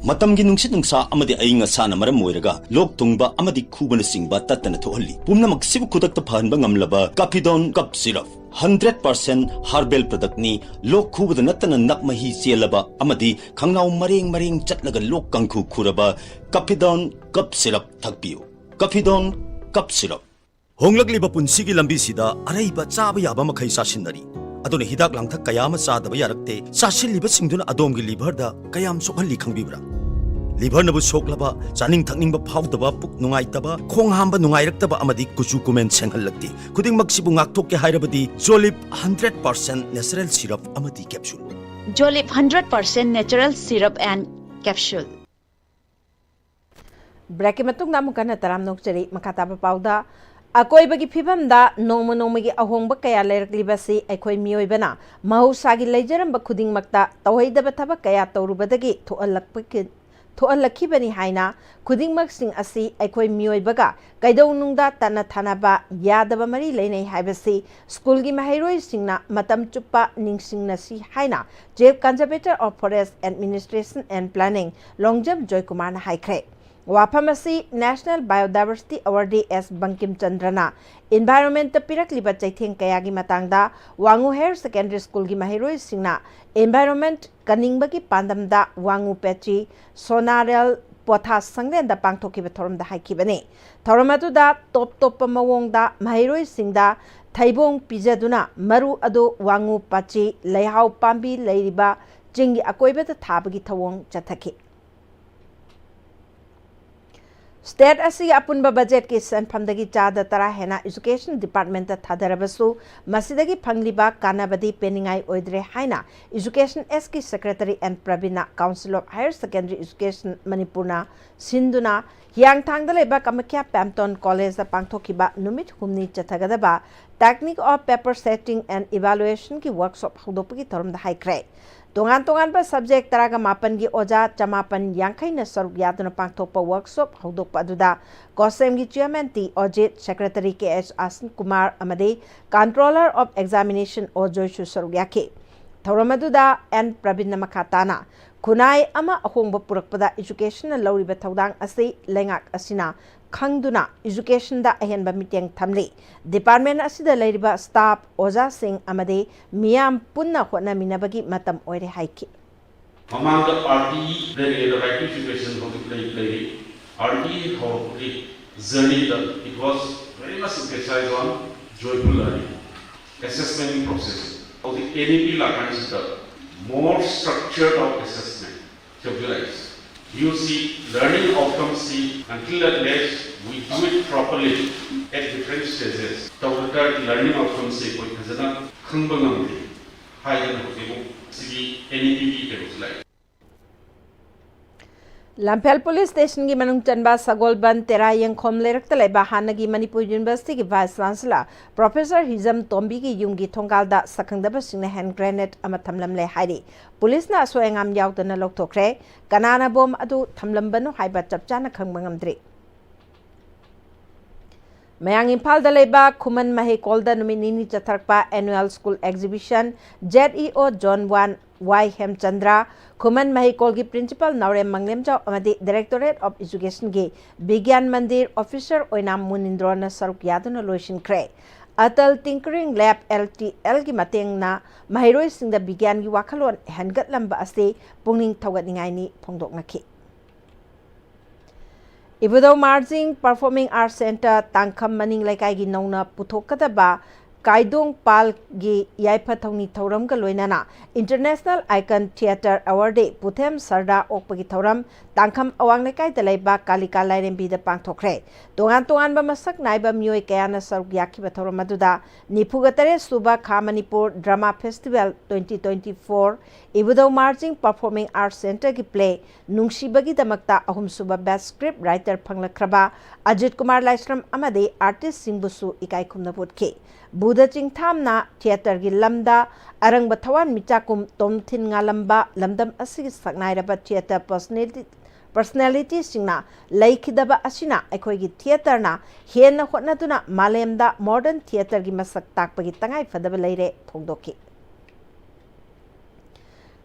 ꯃꯇꯝꯒꯤ ꯅꯨꯡꯁꯤꯠ ꯅꯨꯡꯁꯥ ꯑꯃꯗꯤ ꯑꯏꯪ ꯑꯁꯥꯅ ꯃꯔꯝ ꯑꯣꯏꯔꯒ ꯂꯣꯛ ꯊꯨꯡꯕ ꯑꯃꯗꯤ ꯈꯨꯕꯅꯆꯤꯡꯕ ꯇꯠꯇꯅ ꯊꯣꯛꯍꯜꯂꯤ꯫ ꯄꯨꯝꯅꯃꯛꯁꯤꯕꯨ ꯈꯨꯗꯛꯇ ꯐꯍꯟꯕ ꯉꯝꯂꯕ Capidone Cough Syrup, hundred percent herbal product ꯅꯤ꯫ ꯂꯣꯛ ꯈꯨꯕꯗ ꯅꯠꯇꯅ ꯅꯞ ꯃꯍꯤ ꯆꯦꯜꯂꯕ ꯑꯃꯗꯤ ꯈꯪꯅꯥꯎ ꯃꯔꯦꯡ ꯃꯔꯦꯡ ꯆꯠꯂꯒ ꯂꯣꯛ ꯀꯥꯡꯈꯨ ꯈꯨꯔꯕ Capidone Cough Syrup ꯊꯛꯄꯤꯌꯨ꯫ Capidone Cough Syrup꯫ ꯍꯣꯡꯂꯛꯂꯤꯕ ꯄꯨꯟꯁꯤꯒꯤ ꯂꯝꯕꯤꯁꯤꯗ ꯑꯔꯩꯕ ꯆꯥꯕ ꯌꯥꯕ ꯃꯈꯩ ꯆꯥꯁꯤꯟꯅꯔꯤ꯫ ꯑꯗꯨꯅ ꯍꯤꯗꯥꯛ ꯂꯥꯡꯊꯛ ꯀꯌꯥ ꯑꯃ ꯆꯥꯗꯕ ꯌꯥꯔꯛꯇꯦ꯫ ꯆꯥꯁꯤꯜꯂꯤꯕꯁꯤꯡꯗꯨꯅ ꯑꯗꯣꯝꯒꯤ liver ꯗ ꯀꯌꯥꯝ ꯁꯣꯛꯍꯜꯂꯤ ꯈꯪꯕꯤꯕ꯭ꯔꯥ? Liver ꯅꯕꯨ ꯁꯣꯛꯂꯕ, ꯆꯥꯅꯤꯡ ꯊꯛꯅꯤꯡꯕ ꯐꯥꯎꯗꯕ, ꯄꯨꯛ ꯅꯨꯡꯉꯥꯏꯇꯕ, ꯈꯣꯡ ꯍꯥꯝꯕ ꯅꯨꯡꯉꯥꯏꯔꯛꯇꯕ ꯑꯃꯗꯤ ꯀꯨꯆꯨ ꯀꯨꯃꯦꯟ ꯁꯦꯡꯍꯜꯂꯛꯇꯦ꯫ ꯈꯨꯗꯤꯡꯃꯛꯁꯤꯕꯨ ꯉꯥꯛꯊꯣꯛꯀꯦ ꯍꯥꯏꯔꯕꯗꯤ Jolib hundred percent natural syrup ꯑꯃꯗꯤ capsule꯫ Jolib hundred percent natural syrup and capsule꯫ Break ꯀꯤ ꯃꯇꯨꯡꯗ ꯑꯃꯨꯛ ꯍꯟꯅ ꯇꯔꯥꯝꯅ ꯑꯣꯛꯆꯔꯤ꯫ ꯃꯈꯥ ꯇꯥꯕ ꯄꯥꯎꯗ, ꯑꯀꯣꯏꯕꯒꯤ ꯐꯤꯕꯝꯗ ꯅꯣꯡꯃ ꯅꯣꯡꯃꯒꯤ ꯑꯍꯣꯡꯕ ꯀꯌꯥ ꯂꯩꯔꯛꯂꯤꯕꯁꯤ ꯑꯩꯈꯣꯏ ꯃꯤꯑꯣꯏꯕꯅ ꯃꯍꯧꯁꯥꯒꯤ ꯂꯩꯖꯔꯝꯕ ꯈꯨꯗꯤꯡꯃꯛꯇ ꯇꯧꯍꯩꯗꯕ ꯊꯕꯛ ꯀꯌꯥ ꯇꯧꯔꯨꯕꯗꯒꯤ ꯊꯣꯛꯍꯜꯂꯛꯄꯒꯤ-, ꯊꯣꯛꯍꯜꯂꯛꯈꯤꯕꯅꯤ ꯍꯥꯏꯅ, ꯈꯨꯗꯤꯡꯃꯛꯁꯤꯡ ꯑꯁꯤ ꯑꯩꯈꯣꯏ ꯃꯤꯑꯣꯏꯕꯒ ꯀꯩꯗꯧꯅꯨꯡꯗ ꯇꯠꯅ ꯊꯥꯅꯕ ꯌꯥꯗꯕ ꯃꯔꯤ ꯂꯩꯅꯩ ꯍꯥꯏꯕꯁꯤ ꯁ꯭ꯀꯨꯜꯒꯤ ꯃꯍꯩꯔꯣꯏꯁꯤꯡꯅ ꯃꯇꯝ ꯆꯨꯞꯄ ꯅꯤꯡꯁꯤꯡꯅꯁꯤ ꯍꯥꯏꯅ Chief Conservator of Forest Administration and Planning Longjam ꯖꯣꯏꯀꯨꯃꯥꯔꯅ ꯍꯥꯏꯈ꯭ꯔꯦ꯫ ꯋꯥꯐꯝ ꯑꯁꯤ National Biodiversity Award S Bangkim ꯆꯟꯗ꯭ꯔꯅ Environment ꯇ ꯄꯤꯔꯛꯂꯤꯕ ꯆꯩꯊꯦꯡ ꯀꯌꯥꯒꯤ ꯃꯇꯥꯡꯗ ꯋꯥꯉꯨ Higher Secondary School ꯒꯤ ꯃꯍꯩꯔꯣꯏꯁꯤꯡꯅ Environment ꯀꯟꯅꯤꯡꯕꯒꯤ ꯄꯥꯟꯗꯝꯗ ꯋꯥꯉꯨ ꯄꯦꯆꯤ ꯁꯣꯅꯥꯔꯦꯜ ꯄꯣꯊꯥ ꯁꯪꯂꯦꯟꯗ ꯄꯥꯡꯊꯣꯛꯈꯤꯕ ꯊꯧꯔꯝꯗ ꯍꯥꯏꯈꯤꯕꯅꯤ꯫ ꯊꯧꯔꯝ ꯑꯗꯨꯗ ꯇꯣꯞ ꯇꯣꯞꯄ ꯃꯑꯣꯡꯗ ꯃꯍꯩꯔꯣꯏꯁꯤꯡꯗ ꯊꯩꯕꯣꯡ ꯄꯤꯖꯗꯨꯅ ꯃꯔꯨ ꯑꯗꯨ ꯋꯥꯉꯨ ꯄꯥꯆꯤ ꯂꯩꯍꯥꯎ ꯄꯥꯝꯕꯤ ꯂꯩꯔꯤꯕ ꯆꯤꯡꯒꯤ ꯑꯀꯣꯏꯕꯗ ꯊꯥꯕꯒꯤ ꯊꯧꯑꯣꯡ ꯆꯠꯊꯈꯤ꯫ ꯁ꯭ꯇꯦꯠ ꯑꯁꯤꯒꯤ ꯑꯄꯨꯟꯕ ꯕꯖꯦꯠꯀꯤ ꯁꯦꯟꯐꯝꯗꯒꯤ ꯆꯥꯗ ꯇꯔꯥ ꯍꯦꯟꯅ ꯏꯖꯨꯀꯦꯁꯟ ꯗꯤꯄꯥꯔꯠꯃꯦꯟꯇ ꯊꯥꯗꯔꯕꯁꯨ, ꯃꯁꯤꯗꯒꯤ ꯐꯪꯂꯤꯕ ꯀꯥꯟꯅꯕꯗꯤ ꯄꯦꯟꯅꯤꯡꯉꯥꯏ ꯑꯣꯏꯗ꯭ꯔꯦ ꯍꯥꯏꯅ ꯏꯖꯨꯀꯦꯁꯟ ꯑꯦꯁꯀꯤ ꯁꯦꯀ꯭ꯔꯦꯇꯔꯤ ꯑꯦꯟ ꯄ꯭ꯔꯕꯤꯟꯅ council of higher secondary education ꯃꯅꯤꯄꯨꯔꯅ ꯁꯤꯟꯗꯨꯅ ꯍꯤꯌꯥꯡꯊꯥꯡꯗ ꯂꯩꯕ ꯀꯃꯈ꯭ꯌꯥ ꯄꯦꯝꯇꯣꯟ ꯀꯣꯂꯦꯖꯇ ꯄꯥꯡꯊꯣꯛꯈꯤꯕ ꯅꯨꯃꯤꯠ ꯍꯨꯝꯅꯤ ꯆꯠꯊꯒꯗꯕ Technique of Paper Setting and Evaluationꯒꯤ ꯋꯥꯔꯛꯁꯣꯞ ꯍꯧꯗꯣꯛꯄꯒꯤ ꯊꯧꯔꯝꯗ ꯍꯥꯏꯈ꯭ꯔꯦ꯫ ꯇꯣꯉꯥꯟ ꯇꯣꯉꯥꯟꯕ ꯁꯕꯖꯦꯛ ꯇꯔꯥꯒ ꯃꯥꯄꯟꯒꯤ ꯑꯣꯖꯥ ꯆꯃꯥꯄꯟ ꯌꯥꯡꯈꯩꯅ ꯁꯔꯨꯛ ꯌꯥꯗꯨꯅ ꯄꯥꯡꯊꯣꯛꯄ ꯋꯥꯔꯛꯁꯣꯞ ꯍꯧꯗꯣꯛꯄ ꯑꯗꯨꯗ ꯀꯣꯁꯦꯝꯒꯤ ꯆꯤꯌꯔꯃꯦꯟ ꯇꯤ ꯑꯣꯖꯤꯠ, ꯁꯦꯀ꯭ꯔꯦꯇꯔꯤ ꯀꯦ ꯑꯦꯁ ꯑꯁꯟ ꯀꯨꯃꯥꯔ ꯑꯃꯗꯤ ꯀꯟꯇ꯭ꯔꯣꯂꯔ ꯑꯣꯐ ꯑꯦꯛꯖꯥꯃꯤꯅꯦꯁꯟ ꯑꯣ ꯖꯣꯏꯁꯨ ꯁꯔꯨꯛ ꯌꯥꯈꯤ꯫ ꯊꯧꯔꯝ ꯑꯗꯨꯗ ꯑꯦꯟ ꯄ꯭ꯔꯕꯤꯟꯅ ꯃꯈꯥ ꯇꯥꯅ, ꯈꯨꯟꯅꯥꯏ ꯑꯃ ꯑꯍꯣꯡꯕ ꯄꯨꯔꯛꯄꯗ ꯏꯖꯨꯀꯦꯁꯟꯅ ꯂꯧꯔꯤꯕ ꯊꯧꯗꯥꯡ ꯑꯁꯤ ꯂꯩꯉꯥꯛ ꯑꯁꯤꯅ ꯈꯪꯗꯨꯅ ꯏꯖꯨꯀꯦꯁꯟꯗ ꯑꯍꯦꯟꯕ ꯃꯤꯠꯌꯦꯡ ꯊꯝꯂꯤ꯫ ꯗꯤꯄꯥꯔꯠꯃꯦꯟ ꯑꯁꯤꯗ ꯂꯩꯔꯤꯕ ꯁ꯭ꯇꯥꯐ, ꯑꯣꯖꯥꯁꯤꯡ ꯑꯃꯗꯤ ꯃꯤꯌꯥꯝ ꯄꯨꯟꯅ ꯍꯣꯠꯅꯃꯤꯟꯅꯕꯒꯤ ꯃꯇꯝ ꯑꯣꯏꯔꯦ ꯍꯥꯏꯈꯤ꯫ ꯃꯃꯥꯡꯗ ꯑꯥꯔ ꯇꯤ ꯏ ꯂꯩꯔꯤꯉꯩꯗ Right to Education ꯍꯧꯖꯤꯛ ꯂꯩ-, ꯂꯩꯔꯤ꯫ ꯑꯥꯔ ꯇꯤ ꯏ ꯍꯧꯔꯛꯄꯒꯤ ꯖꯔꯅꯤꯗ it was very much emphasized on joyful learning, assessment process꯫ ꯍꯧꯖꯤꯛ ꯑꯦꯟ ꯏ ꯄꯤ ꯂꯥꯛꯀꯥꯟꯁꯤꯗ more structure of assessment ꯇꯧꯕꯤꯔꯛꯏ꯫ ꯌꯨ ꯁꯤ learning outcomeꯁꯤ until unless we do it properly at different stages ꯇꯧꯗ ꯇꯥꯔꯗꯤ learning outcomeꯁꯦ ꯑꯩꯈꯣꯏ ꯐꯖꯅ ꯈꯪꯕ ꯉꯝꯗꯦ ꯍꯥꯏꯗꯅ ꯍꯧꯖꯤꯛ ꯁꯤꯒꯤ ꯑꯦꯟ ꯏ ꯄꯤꯒꯤ ꯀꯩꯅꯣꯁꯤ ꯂꯥꯛꯏ꯫ ꯂꯝꯐꯦꯜ ꯄꯨꯂꯤꯁ ꯁ꯭ꯇꯦꯁꯟꯒꯤ ꯃꯅꯨꯡ ꯆꯟꯕ ꯁꯒꯣꯜꯕꯟ ꯇꯦꯔꯥ ꯌꯦꯡꯈꯣꯝ ꯂꯩꯔꯛꯇ ꯂꯩꯕ ꯍꯥꯟꯅꯒꯤ ꯃꯅꯤꯄꯨꯔ ꯌꯨꯅꯤꯚꯔꯁꯤꯇꯤꯒꯤ ꯚꯥꯏꯁ ꯆꯥꯟꯁꯦꯂꯔ ꯄ꯭ꯔꯣꯐꯦꯁꯔ ꯍꯤꯖꯝ ꯇꯣꯝꯕꯤꯒꯤ ꯌꯨꯝꯒꯤ ꯊꯣꯡꯒꯥꯜꯗ ꯁꯛꯈꯪꯗꯕꯁꯤꯡꯅ ꯍꯦꯟ ꯒ꯭ꯔꯦꯅꯦꯗ ꯑꯃ ꯊꯝꯂꯝꯂꯦ ꯍꯥꯏꯔꯤ꯫ ꯄꯨꯂꯤꯁꯅ ꯑꯁꯣꯏ ꯑꯉꯥꯝ ꯌꯥꯎꯗꯅ ꯂꯧꯊꯣꯛꯈ꯭ꯔꯦ꯫ ꯀꯅꯥꯅ ꯕꯣꯝ ꯑꯗꯨ ꯊꯝꯂꯝꯕꯅꯣ ꯍꯥꯏꯕ ꯆꯞ ꯆꯥꯅ ꯈꯪꯕ ꯉꯝꯗ꯭ꯔꯤ꯫ ꯃꯌꯥꯡ ꯏꯝꯐꯥꯜꯗ ꯂꯩꯕ ꯈꯨꯃꯟ ꯃꯍꯩꯀꯣꯜꯗ ꯅꯨꯃꯤꯠ ꯅꯤꯅꯤ ꯆꯠꯊꯔꯛꯄ Annual School Exhibition, Z E ꯑꯣ Zone One ꯋꯥꯏ ꯍꯦꯝꯆꯟꯗ꯭ꯔ, ꯈꯨꯃꯟ ꯃꯍꯩꯀꯣꯜꯒꯤ ꯄ꯭ꯔꯤꯟꯁꯤꯄꯥꯜ ꯅꯥꯎꯔꯦꯝ ꯃꯪꯂꯦꯝꯖꯥꯎ ꯑꯃꯗꯤ Directorate of Educationꯒꯤ ꯕꯤꯒ꯭ꯌꯥꯟ ꯃꯟꯗꯤꯔ ꯑꯣꯐꯤꯁꯔ ꯑꯣꯏꯅꯥꯝ ꯃꯨꯅꯤꯟꯗ꯭ꯔꯣꯅ ꯁꯔꯨꯛ ꯌꯥꯗꯨꯅ ꯂꯣꯏꯁꯤꯟꯈ꯭ꯔꯦ꯫ ꯑꯇꯜ ꯇꯤꯡꯀꯔꯤꯡ ꯂꯦꯕ, ꯑꯦꯜ ꯇꯤ ꯑꯦꯜꯒꯤ ꯃꯇꯦꯡꯅ ꯃꯍꯩꯔꯣꯏꯁꯤꯡꯗ ꯕꯤꯒ꯭ꯌꯥꯟꯒꯤ ꯋꯥꯈꯜꯂꯣꯟ ꯍꯦꯟꯒꯠꯂꯝꯕ ꯑꯁꯤ ꯄꯨꯛꯅꯤꯡ ꯊꯧꯒꯠꯅꯤꯡꯉꯥꯏꯅꯤ ꯐꯣꯡꯗꯣꯛꯅꯈꯤ꯫ ꯏꯕꯨꯙꯧ ꯃꯥꯔꯖꯤꯡ Performing Arts Centre ꯇꯥꯡꯈꯝ ꯃꯅꯤꯡ ꯂꯩꯀꯥꯏꯒꯤ ꯅꯧꯅ ꯄꯨꯊꯣꯛꯀꯗꯕ ꯀꯥꯏꯗꯣꯡ ꯄꯥꯜꯒꯤ ꯌꯥꯏꯐ ꯊꯧꯅꯤ ꯊꯧꯔꯝꯒ ꯂꯣꯏꯅꯅ International Icon Theatre Award ꯄꯨꯊꯦꯝ ꯁꯔꯗꯥ ꯑꯣꯛꯄꯒꯤ ꯊꯧꯔꯝ ꯇꯥꯡꯈꯝ ꯑꯋꯥꯡ ꯂꯩꯀꯥꯏꯗ ꯂꯩꯕ ꯀꯥꯂꯤꯀꯥ ꯂꯥꯏꯔꯦꯝꯕꯤꯗ ꯄꯥꯡꯊꯣꯛꯈ꯭ꯔꯦ꯫ ꯇꯣꯉꯥꯟ ꯇꯣꯉꯥꯟꯕ ꯃꯁꯛ ꯅꯥꯏꯕ ꯃꯤꯑꯣꯏ ꯀꯌꯥꯅ ꯁꯔꯨꯛ ꯌꯥꯈꯤꯕ ꯊꯧꯔꯝ ꯑꯗꯨꯗ ꯅꯤꯐꯨꯒ ꯇꯔꯦꯠ ꯁꯨꯕ ꯈꯥ Manipur drama festival twenty twenty four, ꯏꯕꯨꯙꯧ ꯃꯥꯔꯖꯤꯡ ꯄꯔꯐꯣꯔꯃꯤꯡ ꯑꯥꯔꯠꯁ ꯁꯦꯟꯇꯔꯒꯤ ꯄ꯭ꯂꯦ ꯅꯨꯡꯁꯤꯕꯒꯤꯗꯃꯛꯇ ꯑꯍꯨꯝꯁꯨꯕ ꯕꯦꯁ ꯁ꯭ꯀ꯭ꯔꯤꯞ ꯔꯥꯏꯇꯔ ꯐꯪꯂꯛꯈ꯭ꯔꯕ ꯑꯖꯤꯠ ꯀꯨꯃꯥꯔ ꯂꯥꯏꯁ꯭ꯔꯝ ꯑꯃꯗꯤ ꯑꯥꯔꯇꯤꯁꯁꯤꯡꯕꯨꯁꯨ ꯏꯀꯥꯏ ꯈꯨꯝꯅꯕ ꯎꯠꯈꯤ꯫ ꯕꯨꯙ ꯆꯤꯡꯊꯥꯝꯅ ꯊꯤꯌꯦꯇꯔꯒꯤ ꯂꯝꯗ ꯑꯔꯪꯕ ꯊꯋꯥꯟ ꯃꯤꯆꯥꯛꯀꯨꯝ ꯇꯣꯝꯊꯤꯟ ꯉꯥꯜꯂꯝꯕ ꯂꯝꯗꯝ ꯑꯁꯤꯒꯤ ꯁꯛꯅꯥꯏꯔꯕ ꯊꯤꯌꯦꯇꯔ ꯄꯔꯁꯣꯅꯦꯂꯤꯇꯤ, ꯄꯔꯁꯣꯅꯦꯂꯤꯇꯤꯁꯤꯡꯅ ꯂꯩꯈꯤꯗꯕ ꯑꯁꯤꯅ ꯑꯩꯈꯣꯏꯒꯤ ꯊꯤꯌꯦꯇꯔꯅ ꯍꯦꯟꯅ ꯍꯣꯠꯅꯗꯨꯅ ꯃꯥꯂꯦꯝꯗ ꯃꯣꯗꯔꯟ ꯊꯤꯌꯦꯇꯔꯒꯤ ꯃꯁꯛ ꯇꯥꯛꯄꯒꯤ ꯇꯉꯥꯏ ꯐꯗꯕ ꯂꯩꯔꯦ ꯐꯣꯡꯗꯣꯛꯈꯤ꯫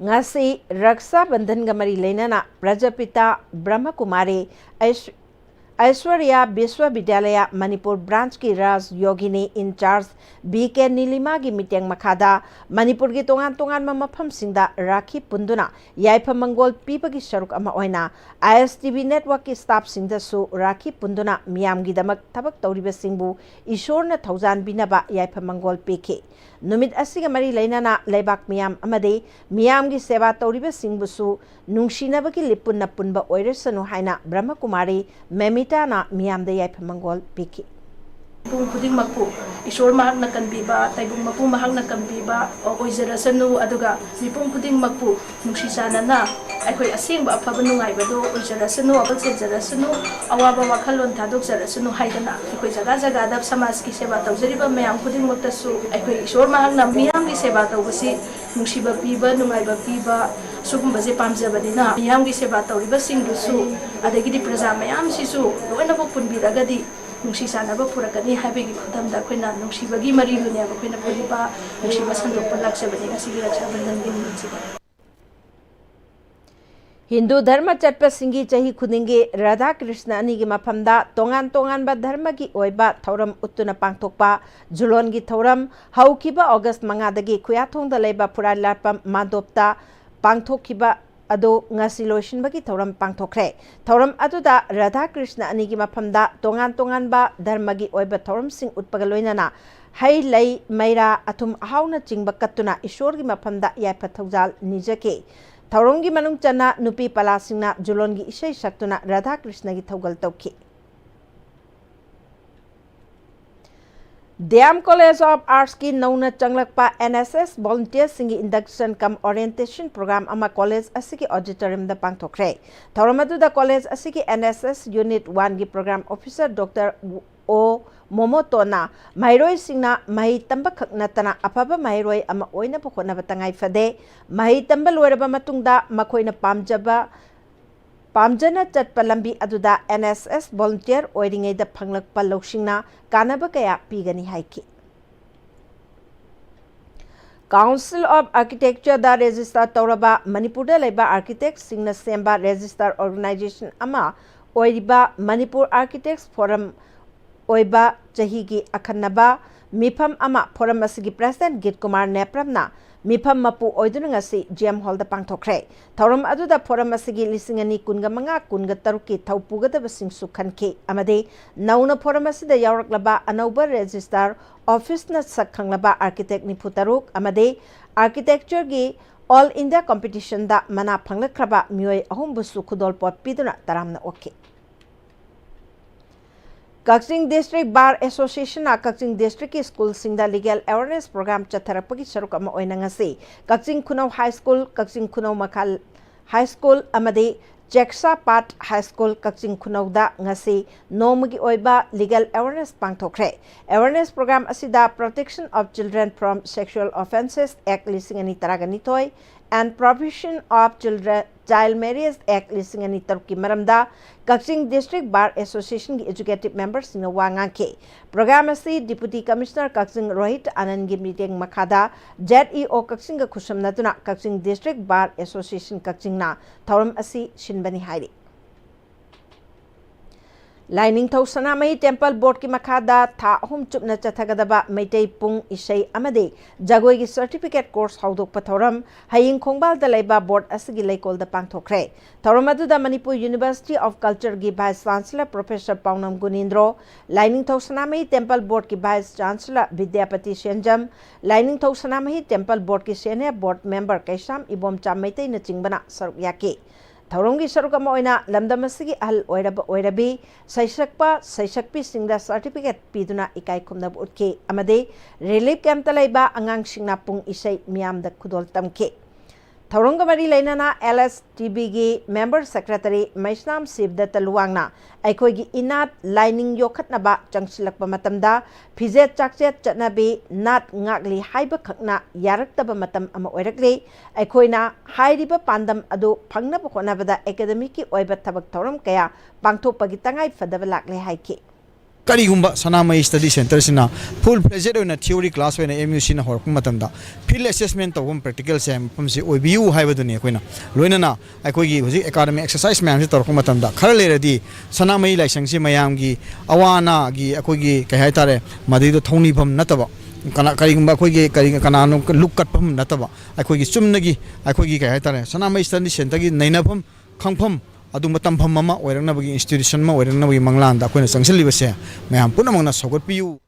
ꯉꯁꯤ ꯔꯛꯁꯥ ꯕꯟꯙꯟꯒ ꯃꯔꯤ ꯂꯩꯅꯅ ꯄ꯭ꯔꯖꯥꯄꯤꯇꯥ ꯕ꯭ꯔꯍ꯭ꯃꯀꯨꯃꯥꯔꯤ ꯑꯩꯁ-, ꯑꯩꯁ꯭ꯋꯔꯤꯌꯥ ꯕꯤꯁ꯭ꯋꯕꯤꯗ꯭ꯌꯥꯂꯌ ꯃꯅꯤꯄꯨꯔ ꯕ꯭ꯔꯥꯟꯆꯀꯤ ꯔꯥꯖ ꯌꯣꯒꯤꯅꯤ ꯏꯟꯆꯥꯔꯖ ꯕꯤ ꯀꯦ ꯅꯤꯂꯤꯃꯥꯒꯤ ꯃꯤꯠꯌꯦꯡ ꯃꯈꯥꯗ ꯃꯅꯤꯄꯨꯔꯒꯤ ꯇꯣꯉꯥꯟ ꯇꯣꯉꯥꯟꯕ ꯃꯐꯝꯁꯤꯡꯗ ꯔꯥꯈꯤ ꯄꯨꯟꯗꯨꯅ ꯌꯥꯏꯐ ꯃꯪꯒꯣꯜ ꯄꯤꯕꯒꯤ ꯁꯔꯨꯛ ꯑꯃ ꯑꯣꯏꯅ ꯑꯥꯏ ꯑꯦꯁ ꯇꯤ ꯚꯤ ꯅꯦꯠꯋꯥꯔꯛꯀꯤ ꯁ꯭ꯇꯥꯐꯁꯤꯡꯗꯁꯨ ꯔꯥꯈꯤ ꯄꯨꯟꯗꯨꯅ ꯃꯤꯌꯥꯝꯒꯤꯗꯃꯛ ꯊꯕꯛ ꯇꯧꯔꯤꯕꯁꯤꯡꯕꯨ ꯏꯁꯣꯔꯅ ꯊꯧꯖꯥꯟꯕꯤꯅꯕ ꯌꯥꯏꯐ ꯃꯪꯒꯣꯜ ꯄꯤꯈꯤ꯫ ꯅꯨꯃꯤꯠ ꯑꯁꯤꯒ ꯃꯔꯤ ꯂꯩꯅꯅ ꯂꯩꯕꯥꯛ ꯃꯤꯌꯥꯝ ꯑꯃꯗꯤ ꯃꯤꯌꯥꯝꯒꯤ ꯁꯦꯕꯥ ꯇꯧꯔꯤꯕꯁꯤꯡꯕꯨꯁꯨ ꯅꯨꯡꯁꯤꯅꯕꯒꯤ ꯂꯤꯞꯄꯨꯟꯅ ꯄꯨꯟꯕ ꯑꯣꯏꯔꯁꯅꯨ ꯍꯥꯏꯅ ꯕ꯭ꯔꯍ꯭ꯃꯀꯨꯃꯥꯔꯤ ꯃꯦꯃꯤꯇꯥꯅ ꯃꯤꯌꯥꯝꯗ ꯌꯥꯏꯐ ꯃꯪꯒꯣꯜ ꯄꯤꯈꯤ꯫ ꯃꯤꯄꯨꯝ ꯈꯨꯗꯤꯡꯃꯛꯄꯨ ꯏꯁꯣꯔ ꯃꯍꯥꯛꯅ ꯀꯟꯕꯤꯕ, ꯇꯥꯏꯕꯪ ꯃꯄꯨ ꯃꯍꯥꯛꯅ ꯀꯟꯕꯤꯕ ꯑꯣꯏꯖꯔꯁꯅꯨ, ꯑꯗꯨꯒ ꯃꯤꯄꯨꯝ ꯈꯨꯗꯤꯡꯃꯛꯄꯨ ꯅꯨꯡꯁꯤ ꯆꯥꯟꯅꯅ ꯑꯩꯈꯣꯏ ꯑꯁꯦꯡꯕ ꯑꯐꯕ ꯅꯨꯡꯉꯥꯏꯕꯗꯨ ꯑꯣꯏꯖꯔꯁꯅꯨ, ꯋꯥꯈꯜ ꯆꯦꯟꯖꯔꯁꯅꯨ, ꯑꯋꯥꯕ ꯋꯥꯈꯜꯂꯣꯟ ꯊꯥꯗꯣꯛꯆꯔꯁꯅꯨ ꯍꯥꯏꯗꯅ ꯑꯩꯈꯣꯏ ꯖꯒꯥ ꯖꯒꯥꯗ ꯁꯃꯥꯖꯀꯤ ꯁꯦꯕꯥ ꯇꯧꯖꯔꯤꯕ ꯃꯌꯥꯝ ꯈꯨꯗꯤꯡꯃꯛꯇꯁꯨ ꯑꯩꯈꯣꯏ ꯏꯁꯣꯔ ꯃꯍꯥꯛꯅ ꯃꯤꯌꯥꯝꯒꯤ ꯁꯦꯕꯥ ꯇꯧꯕꯁꯤ ꯅꯨꯡꯁꯤꯕ ꯄꯤꯕ, ꯅꯨꯡꯉꯥꯏꯕ ꯄꯤꯕ, ꯁꯤꯒꯨꯝꯕꯁꯦ ꯄꯥꯝꯖꯕꯅꯤꯅ ꯃꯤꯌꯥꯝꯒꯤ ꯁꯦꯕꯥ ꯇꯧꯔꯤꯕꯁꯤꯡꯗꯨꯁꯨ, ꯑꯗꯒꯤꯗꯤ ꯄ꯭ꯔꯖꯥ ꯃꯌꯥꯝꯁꯤꯁꯨ ꯂꯣꯏꯅꯃꯛ ꯄꯨꯟꯕꯤꯔꯒꯗꯤ ꯅꯨꯡꯁꯤ ꯆꯥꯟꯅꯕ ꯄꯨꯔꯛꯀꯅꯤ ꯍꯥꯏꯕꯒꯤ ꯈꯨꯗꯝꯗ ꯑꯩꯈꯣꯏꯅ ꯅꯨꯡꯁꯤꯕꯒꯤ ꯃꯔꯤꯗꯨꯅꯦꯕ ꯑꯩꯈꯣꯏꯅ ꯄꯨꯔꯤꯕ, ꯅꯨꯡꯁꯤꯕ ꯁꯟꯗꯣꯛꯄ ꯂꯥꯛꯆꯕꯅꯤ ꯉꯁꯤꯒꯤ ꯔꯛꯁꯥ ꯕꯟꯙꯟꯒꯤ ꯅꯨꯃꯤꯠꯁꯤꯗ꯫ ꯍꯤꯟꯗꯨ ꯙꯔꯃ ꯆꯠꯄꯁꯤꯡꯒꯤ ꯆꯍꯤ ꯈꯨꯗꯤꯡꯒꯤ ꯔꯥꯙꯥ ꯀ꯭ꯔꯤꯁꯅ ꯑꯅꯤꯒꯤ ꯃꯐꯝꯗ ꯇꯣꯉꯥꯟ ꯇꯣꯉꯥꯟꯕ ꯙꯔꯃꯒꯤ ꯑꯣꯏꯕ ꯊꯧꯔꯝ ꯎꯠꯇꯨꯅ ꯄꯥꯡꯊꯣꯛꯄ ꯖꯨꯂꯣꯟꯒꯤ ꯊꯧꯔꯝ ꯍꯧꯈꯤꯕ ꯑꯣꯒꯁ ꯃꯉꯥꯗꯒꯤ ꯈꯨꯌꯥꯊꯣꯡꯗ ꯂꯩꯕ ꯐꯨꯔꯥꯏ ꯂꯥꯠꯄꯝ ꯃꯥꯟꯗꯣꯞꯇ ꯄꯥꯡꯊꯣꯛꯈꯤꯕ ꯑꯗꯨ ꯉꯁꯤ ꯂꯣꯏꯁꯤꯟꯕꯒꯤ ꯊꯧꯔꯝ ꯄꯥꯡꯊꯣꯛꯈ꯭ꯔꯦ꯫ ꯊꯧꯔꯝ ꯑꯗꯨꯗ ꯔꯥꯙꯥ ꯀ꯭ꯔꯤꯁꯅ ꯑꯅꯤꯒꯤ ꯃꯐꯝꯗ ꯇꯣꯉꯥꯟ ꯇꯣꯉꯥꯟꯕ ꯙꯔꯃꯒꯤ ꯑꯣꯏꯕ ꯊꯧꯔꯝꯁꯤꯡ ꯎꯠꯄꯒ ꯂꯣꯏꯅꯅ ꯍꯩ ꯂꯩ, ꯃꯩꯔꯥ, ꯑꯊꯨꯝ ꯑꯍꯥꯎꯅꯆꯤꯡꯕ ꯀꯠꯇꯨꯅ ꯏꯁꯣꯔꯒꯤ ꯃꯐꯝꯗ ꯌꯥꯏꯐ ꯊꯧꯖꯥꯜ ꯅꯤꯖꯈꯤ꯫ ꯊꯧꯔꯝꯒꯤ ꯃꯅꯨꯡ ꯆꯟꯅ ꯅꯨꯄꯤ ꯄꯂꯥꯁꯤꯡꯅ ꯖꯨꯂꯣꯟꯒꯤ ꯏꯁꯩ ꯁꯛꯇꯨꯅ ꯔꯥꯙꯥꯀ꯭ꯔꯤꯁꯅꯒꯤ ꯊꯧꯒꯜ ꯇꯧꯈꯤ꯫ ꯗꯤ ꯑꯦꯝ College of Artsꯀꯤ ꯅꯧꯅ ꯆꯪꯂꯛꯄ N S S volunteerꯁꯤꯡꯒꯤ induction cum orientation program ꯑꯃ college ꯑꯁꯤꯒꯤ auditoriumꯗ ꯄꯥꯡꯊꯣꯛꯈ꯭ꯔꯦ꯫ ꯊꯧꯔꯝ ꯑꯗꯨꯗ college ꯑꯁꯤꯒꯤ N S S Unit Oneꯒꯤ program officer Doctor ꯑꯣ ꯃꯣꯃꯣꯇꯣꯅ ꯃꯍꯩꯔꯣꯏꯁꯤꯡꯅ ꯃꯍꯩ ꯇꯝꯕꯈꯛ ꯅꯠꯇꯅ ꯑꯐꯕ ꯃꯍꯩꯔꯣꯏ ꯑꯃ ꯑꯣꯏꯅꯕ ꯍꯣꯠꯅꯕ ꯇꯉꯥꯏ ꯐꯗꯦ꯫ ꯃꯍꯩ ꯇꯝꯕ ꯂꯣꯏꯔꯕ ꯃꯇꯨꯡꯗ ꯃꯈꯣꯏꯅ ꯄꯥꯝꯖꯕ, ꯄꯥꯝꯖꯅ ꯆꯠꯄ ꯂꯝꯕꯤ ꯑꯗꯨꯗ N S S volunteer ꯑꯣꯏꯔꯤꯉꯩꯗ ꯐꯪꯂꯛꯄ ꯂꯧꯁꯤꯡꯅ ꯀꯥꯟꯅꯕ ꯀꯌꯥ ꯄꯤꯒꯅꯤ ꯍꯥꯏꯈꯤ꯫ Council of Architectureꯗ register ꯇꯧꯔꯕ ꯃꯅꯤꯄꯨꯔꯗ ꯂꯩꯕ architectꯁꯤꯡꯅ ꯁꯦꯝꯕ register organization ꯑꯃ ꯑꯣꯏꯔꯤꯕ Manipur Architects Forum ꯑꯣꯏꯕ ꯆꯍꯤꯒꯤ ꯑꯈꯟꯅꯕ ꯃꯤꯐꯝ ꯑꯃ forum ꯑꯁꯤꯒꯤ president ꯒꯤꯠ ꯀꯨꯃꯥꯔ ꯅꯦꯄ꯭ꯔꯝꯅ ꯃꯤꯐꯝ ꯃꯄꯨ ꯑꯣꯏꯗꯨꯅ ꯉꯁꯤ G M Hallꯗ ꯄꯥꯡꯊꯣꯛꯈ꯭ꯔꯦ꯫ ꯊꯧꯔꯝ ꯑꯗꯨꯗ forum ꯑꯁꯤꯒꯤ ꯂꯤꯁꯤꯡ ꯑꯅꯤ ꯀꯨꯟꯒ ꯃꯉꯥ ꯀꯨꯟꯒ ꯇꯔꯨꯛꯀꯤ ꯊꯧ ꯄꯨꯒꯗꯕꯁꯤꯡꯁꯨ ꯈꯟꯈꯤ ꯑꯃꯗꯤ ꯅꯧꯅ forum ꯑꯁꯤꯗ ꯌꯥꯎꯔꯛꯂꯕ ꯑꯅꯧꯕ register officeꯅ ꯁꯛ ꯈꯪꯂꯕ architect ꯅꯤꯐꯨ ꯇꯔꯨꯛ ꯑꯃꯗꯤ architectureꯒꯤ All India competitionꯗ ꯃꯅꯥ ꯐꯪꯂꯛꯈ꯭ꯔꯕ ꯃꯤꯑꯣꯏ ꯑꯍꯨꯝꯕꯨꯁꯨ ꯈꯨꯗꯣꯜꯄꯣꯠ ꯄꯤꯗꯨꯅ ꯇꯔꯥꯝꯅ ꯑꯣꯛꯈꯤ꯫ ꯀꯛꯆꯤꯡ District Bar Associationꯅ ꯀꯛꯆꯤꯡ districtꯀꯤ schoolꯁꯤꯡꯗ legal awareness program ꯆꯠꯊꯔꯛꯄꯒꯤ ꯁꯔꯨꯛ ꯑꯃ ꯑꯣꯏꯅ ꯉꯁꯤ ꯀꯛꯆꯤꯡ ꯈꯨꯅꯧ High School, ꯀꯛꯆꯤꯡ ꯈꯨꯅꯧ ꯃꯈꯥ High School ꯑꯃꯗꯤ ꯆꯦꯛꯁꯥꯄꯥꯠ High School ꯀꯛꯆꯤꯡ ꯈꯨꯅꯧꯗ ꯉꯁꯤ ꯅꯣꯡꯃꯒꯤ ꯑꯣꯏꯕ legal awareness ꯄꯥꯡꯊꯣꯛꯈ꯭ꯔꯦ꯫ Awareness program ꯑꯁꯤꯗ Protection of Children from Sexual Offences Act ꯂꯤꯁꯤꯡ ꯑꯅꯤ ꯇꯔꯥꯅꯤꯊꯣꯏ and Prohibition of Children, Child Marriage Act ꯂꯤꯁꯤꯡ ꯑꯅꯤ ꯇꯔꯨꯛꯀꯤ ꯃꯔꯝꯗ ꯀꯛꯆꯤꯡ District Bar Associationꯒꯤ executive memberꯁꯤꯡꯅ ꯋꯥ ꯉꯥꯡꯈꯤ꯫ Program ꯑꯁꯤ Deputy Commissioner ꯀꯛꯆꯤꯡ ꯔꯣꯍꯤꯠ ꯑꯅꯟꯒꯤ ꯃꯤꯠꯌꯦꯡ ꯃꯈꯥꯗ Z E O ꯀꯛꯆꯤꯡꯒ ꯈꯨꯠꯁꯝꯅꯗꯨꯅ ꯀꯛꯆꯤꯡ District Bar Association ꯀꯛꯆꯤꯡꯅ ꯊꯧꯔꯝ ꯑꯁꯤ ꯁꯤꯟꯕꯅꯤ ꯍꯥꯏꯔꯤ꯫ ꯂꯥꯏꯅꯤꯡꯊꯧ ꯁꯅꯥꯃꯍꯤ ꯇꯦꯝꯄꯜ ꯕꯣꯔꯗꯀꯤ ꯃꯈꯥꯗ ꯊꯥ ꯑꯍꯨꯝ ꯆꯨꯞꯅ ꯆꯠꯊꯒꯗꯕ ꯃꯩꯇꯩ ꯄꯨꯡ ꯏꯁꯩ ꯑꯃꯗꯤ ꯖꯒꯣꯏꯒꯤ ꯁꯔꯇꯤꯐꯤꯀꯦꯠ ꯀꯣꯔꯁ ꯍꯧꯗꯣꯛꯄ ꯊꯧꯔꯝ ꯍꯌꯦꯡ ꯈꯣꯡꯕꯥꯜꯗ ꯂꯩꯕ ꯕꯣꯔꯗ ꯑꯁꯤꯒꯤ ꯂꯩꯀꯣꯜꯗ ꯄꯥꯡꯊꯣꯛꯈ꯭ꯔꯦ꯫ ꯊꯧꯔꯝ ꯑꯗꯨꯗ ꯃꯅꯤꯄꯨꯔ ꯌꯨꯅꯤꯚꯔꯁꯤꯇꯤ ꯑꯣꯐ ꯀꯜꯆꯔꯒꯤ ꯚꯥꯏꯁ ꯆꯥꯟꯁꯦꯂꯔ ꯄ꯭ꯔꯣꯐꯦꯁꯔ ꯄꯥꯎꯅꯝ ꯒꯨꯅꯤꯟꯗ꯭ꯔꯣ, ꯂꯥꯏꯅꯤꯡꯊꯧ ꯁꯅꯥꯃꯍꯤ ꯇꯦꯝꯄꯜ ꯕꯣꯔꯗꯀꯤ ꯚꯥꯏꯁ ꯆꯥꯟꯁꯦꯂꯔ ꯕꯤꯗ꯭ꯌꯥꯄꯇꯤ ꯁꯦꯟꯖꯝ, ꯂꯥꯏꯅꯤꯡꯊꯧ ꯁꯅꯥꯃꯍꯤ ꯇꯦꯝꯄꯜ ꯕꯣꯔꯗꯀꯤ ꯁꯦꯅꯤꯌꯔ ꯕꯣꯔꯗ ꯃꯦꯝꯕꯔ ꯀꯩꯁꯥꯝ ꯏꯕꯣꯝꯆꯥ ꯃꯩꯇꯩꯅꯆꯤꯡꯕꯅ ꯁꯔꯨꯛ ꯌꯥꯈꯤ꯫ ꯊꯧꯔꯝꯒꯤ ꯁꯔꯨꯛ ꯑꯃ ꯑꯣꯏꯅ ꯂꯝꯗꯝ ꯑꯁꯤꯒꯤ ꯑꯍꯜ ꯑꯣꯏꯔꯕ ꯑꯣꯏꯔꯕꯤ, ꯁꯩꯁꯛꯄ ꯁꯩꯁꯛꯄꯤꯁꯤꯡꯗ ꯁꯔꯇꯤꯐꯤꯀꯦꯠ ꯄꯤꯗꯨꯅ ꯏꯀꯥꯏ ꯈꯨꯝꯅꯕ ꯎꯠꯈꯤ ꯑꯃꯗꯤ ꯔꯤꯂꯤꯐ ꯀꯦꯝꯞꯇ ꯂꯩꯕ ꯑꯉꯥꯡꯁꯤꯡꯅ ꯄꯨꯡ ꯏꯁꯩ ꯃꯤꯌꯥꯝꯗ ꯈꯨꯗꯣꯜ ꯇꯝꯈꯤ꯫ ꯊꯧꯔꯝꯒ ꯃꯔꯤ ꯂꯩꯅꯅ ꯑꯦꯜ ꯑꯦꯁ ꯇꯤ ꯕꯤꯒꯤ ꯃꯦꯝꯕꯔ ꯁꯦꯀ꯭ꯔꯦꯇꯔꯤ ꯃꯩꯁꯅꯥꯝ ꯁꯤꯕꯗꯠꯇ ꯂꯨꯋꯥꯡꯅ ꯑꯩꯈꯣꯏꯒꯤ ꯏꯅꯥꯠ ꯂꯥꯏꯅꯤꯡ ꯌꯣꯛꯈꯠꯅꯕ ꯆꯪꯁꯤꯜꯂꯛꯄ ꯃꯇꯝꯗ ꯐꯤꯖꯦꯠ ꯆꯥꯛꯆꯦꯠ ꯆꯠꯅꯕꯤ, ꯅꯥꯠ ꯉꯥꯛꯂꯤ ꯍꯥꯏꯕꯈꯛꯅ ꯌꯥꯔꯛꯇꯕ ꯃꯇꯝ ꯑꯃ ꯑꯣꯏꯔꯛꯂꯤ꯫ ꯑꯩꯈꯣꯏꯅ ꯍꯥꯏꯔꯤꯕ ꯄꯥꯟꯗꯝ ꯑꯗꯨ ꯐꯪꯅꯕ ꯍꯣꯠꯅꯕꯗ ꯑꯦꯀꯥꯗꯦꯃꯤꯛꯀꯤ ꯑꯣꯏꯕ ꯊꯕꯛ ꯊꯧꯔꯝ ꯀꯌꯥ ꯄꯥꯡꯊꯣꯛꯄꯒꯤ ꯇꯉꯥꯏ ꯐꯗꯕ ꯂꯥꯛꯂꯦ ꯍꯥꯏꯈꯤ꯫ ꯀꯔꯤꯒꯨꯝꯕ ꯁꯅꯥꯃꯍꯤ ꯁ꯭ꯇꯗꯤ ꯁꯦꯟꯇꯔꯁꯤꯅ ꯐꯨꯜ ꯐ꯭ꯂꯦꯖꯦꯗ ꯑꯣꯏꯅ ꯊꯤꯑꯣꯔꯤ ꯀ꯭ꯂꯥꯁ ꯑꯣꯏꯅ ꯑꯦꯝ ꯌꯨ ꯁꯤꯅ ꯍꯧꯔꯛꯄ ꯃꯇꯝꯗ ꯐꯤꯜꯗ ꯑꯦꯁꯦꯁꯃꯦꯟ ꯇꯧꯐꯝ, ꯄ꯭ꯔꯦꯛꯇꯤꯀꯦꯜꯁꯦ ꯃꯐꯝꯁꯤ ꯑꯣꯏꯕꯤꯌꯨ ꯍꯥꯏꯕꯗꯨꯅꯤ ꯑꯩꯈꯣꯏꯅ꯫ ꯂꯣꯏꯅꯅ ꯑꯩꯈꯣꯏꯒꯤ ꯍꯧꯖꯤꯛ ꯑꯦꯀꯥꯗꯃꯤꯛ ꯑꯦꯛꯁꯔꯁꯥꯏꯁ ꯃꯌꯥꯝꯁꯤ ꯇꯧꯔꯛꯄ ꯃꯇꯝꯗ ꯈꯔ ꯂꯩꯔꯗꯤ ꯁꯅꯥꯃꯍꯤ ꯂꯥꯏꯁꯪꯁꯤ ꯃꯌꯥꯝꯒꯤ ꯑꯋꯥ ꯑꯅꯥꯒꯤ ꯑꯩꯈꯣꯏꯒꯤ ꯀꯩ ꯍꯥꯏꯇꯥꯔꯦ, ꯃꯗꯩꯗ ꯊꯧꯅꯤꯐꯝ ꯅꯠꯇꯕ, ꯀꯅꯥ-, ꯀꯔꯤꯒꯨꯝꯕ ꯑꯩꯈꯣꯏꯒꯤ ꯀꯔꯤ, ꯀꯅꯥꯅꯣ ꯂꯨꯞ ꯀꯠꯐꯝ ꯅꯠꯇꯕ, ꯑꯩꯈꯣꯏꯒꯤ ꯆꯨꯝꯅꯒꯤ ꯑꯩꯈꯣꯏꯒꯤ ꯀꯩ ꯍꯥꯏꯇꯥꯔꯦ, ꯁꯅꯥꯃꯍꯤ ꯁ꯭ꯇꯗꯤ ꯁꯦꯟꯇꯔꯒꯤ ꯅꯩꯅꯐꯝ, ꯈꯪꯐꯝ, ꯑꯗꯨꯒꯨꯝꯕ ꯇꯝꯐꯝ ꯑꯃ ꯑꯣꯏꯔꯛꯅꯕꯒꯤ, ꯏꯟꯁꯇꯤꯇ꯭ꯌꯨꯁꯟ ꯑꯃ ꯑꯣꯏꯔꯛꯅꯕꯒꯤ ꯃꯪꯂꯥꯟꯗ ꯑꯩꯈꯣꯏꯅ ꯆꯪꯁꯤꯜꯂꯤꯕꯁꯦ ꯃꯌꯥꯝ ꯄꯨꯝꯅꯃꯛꯅ ꯁꯧꯒꯠꯄꯤꯌꯨ꯫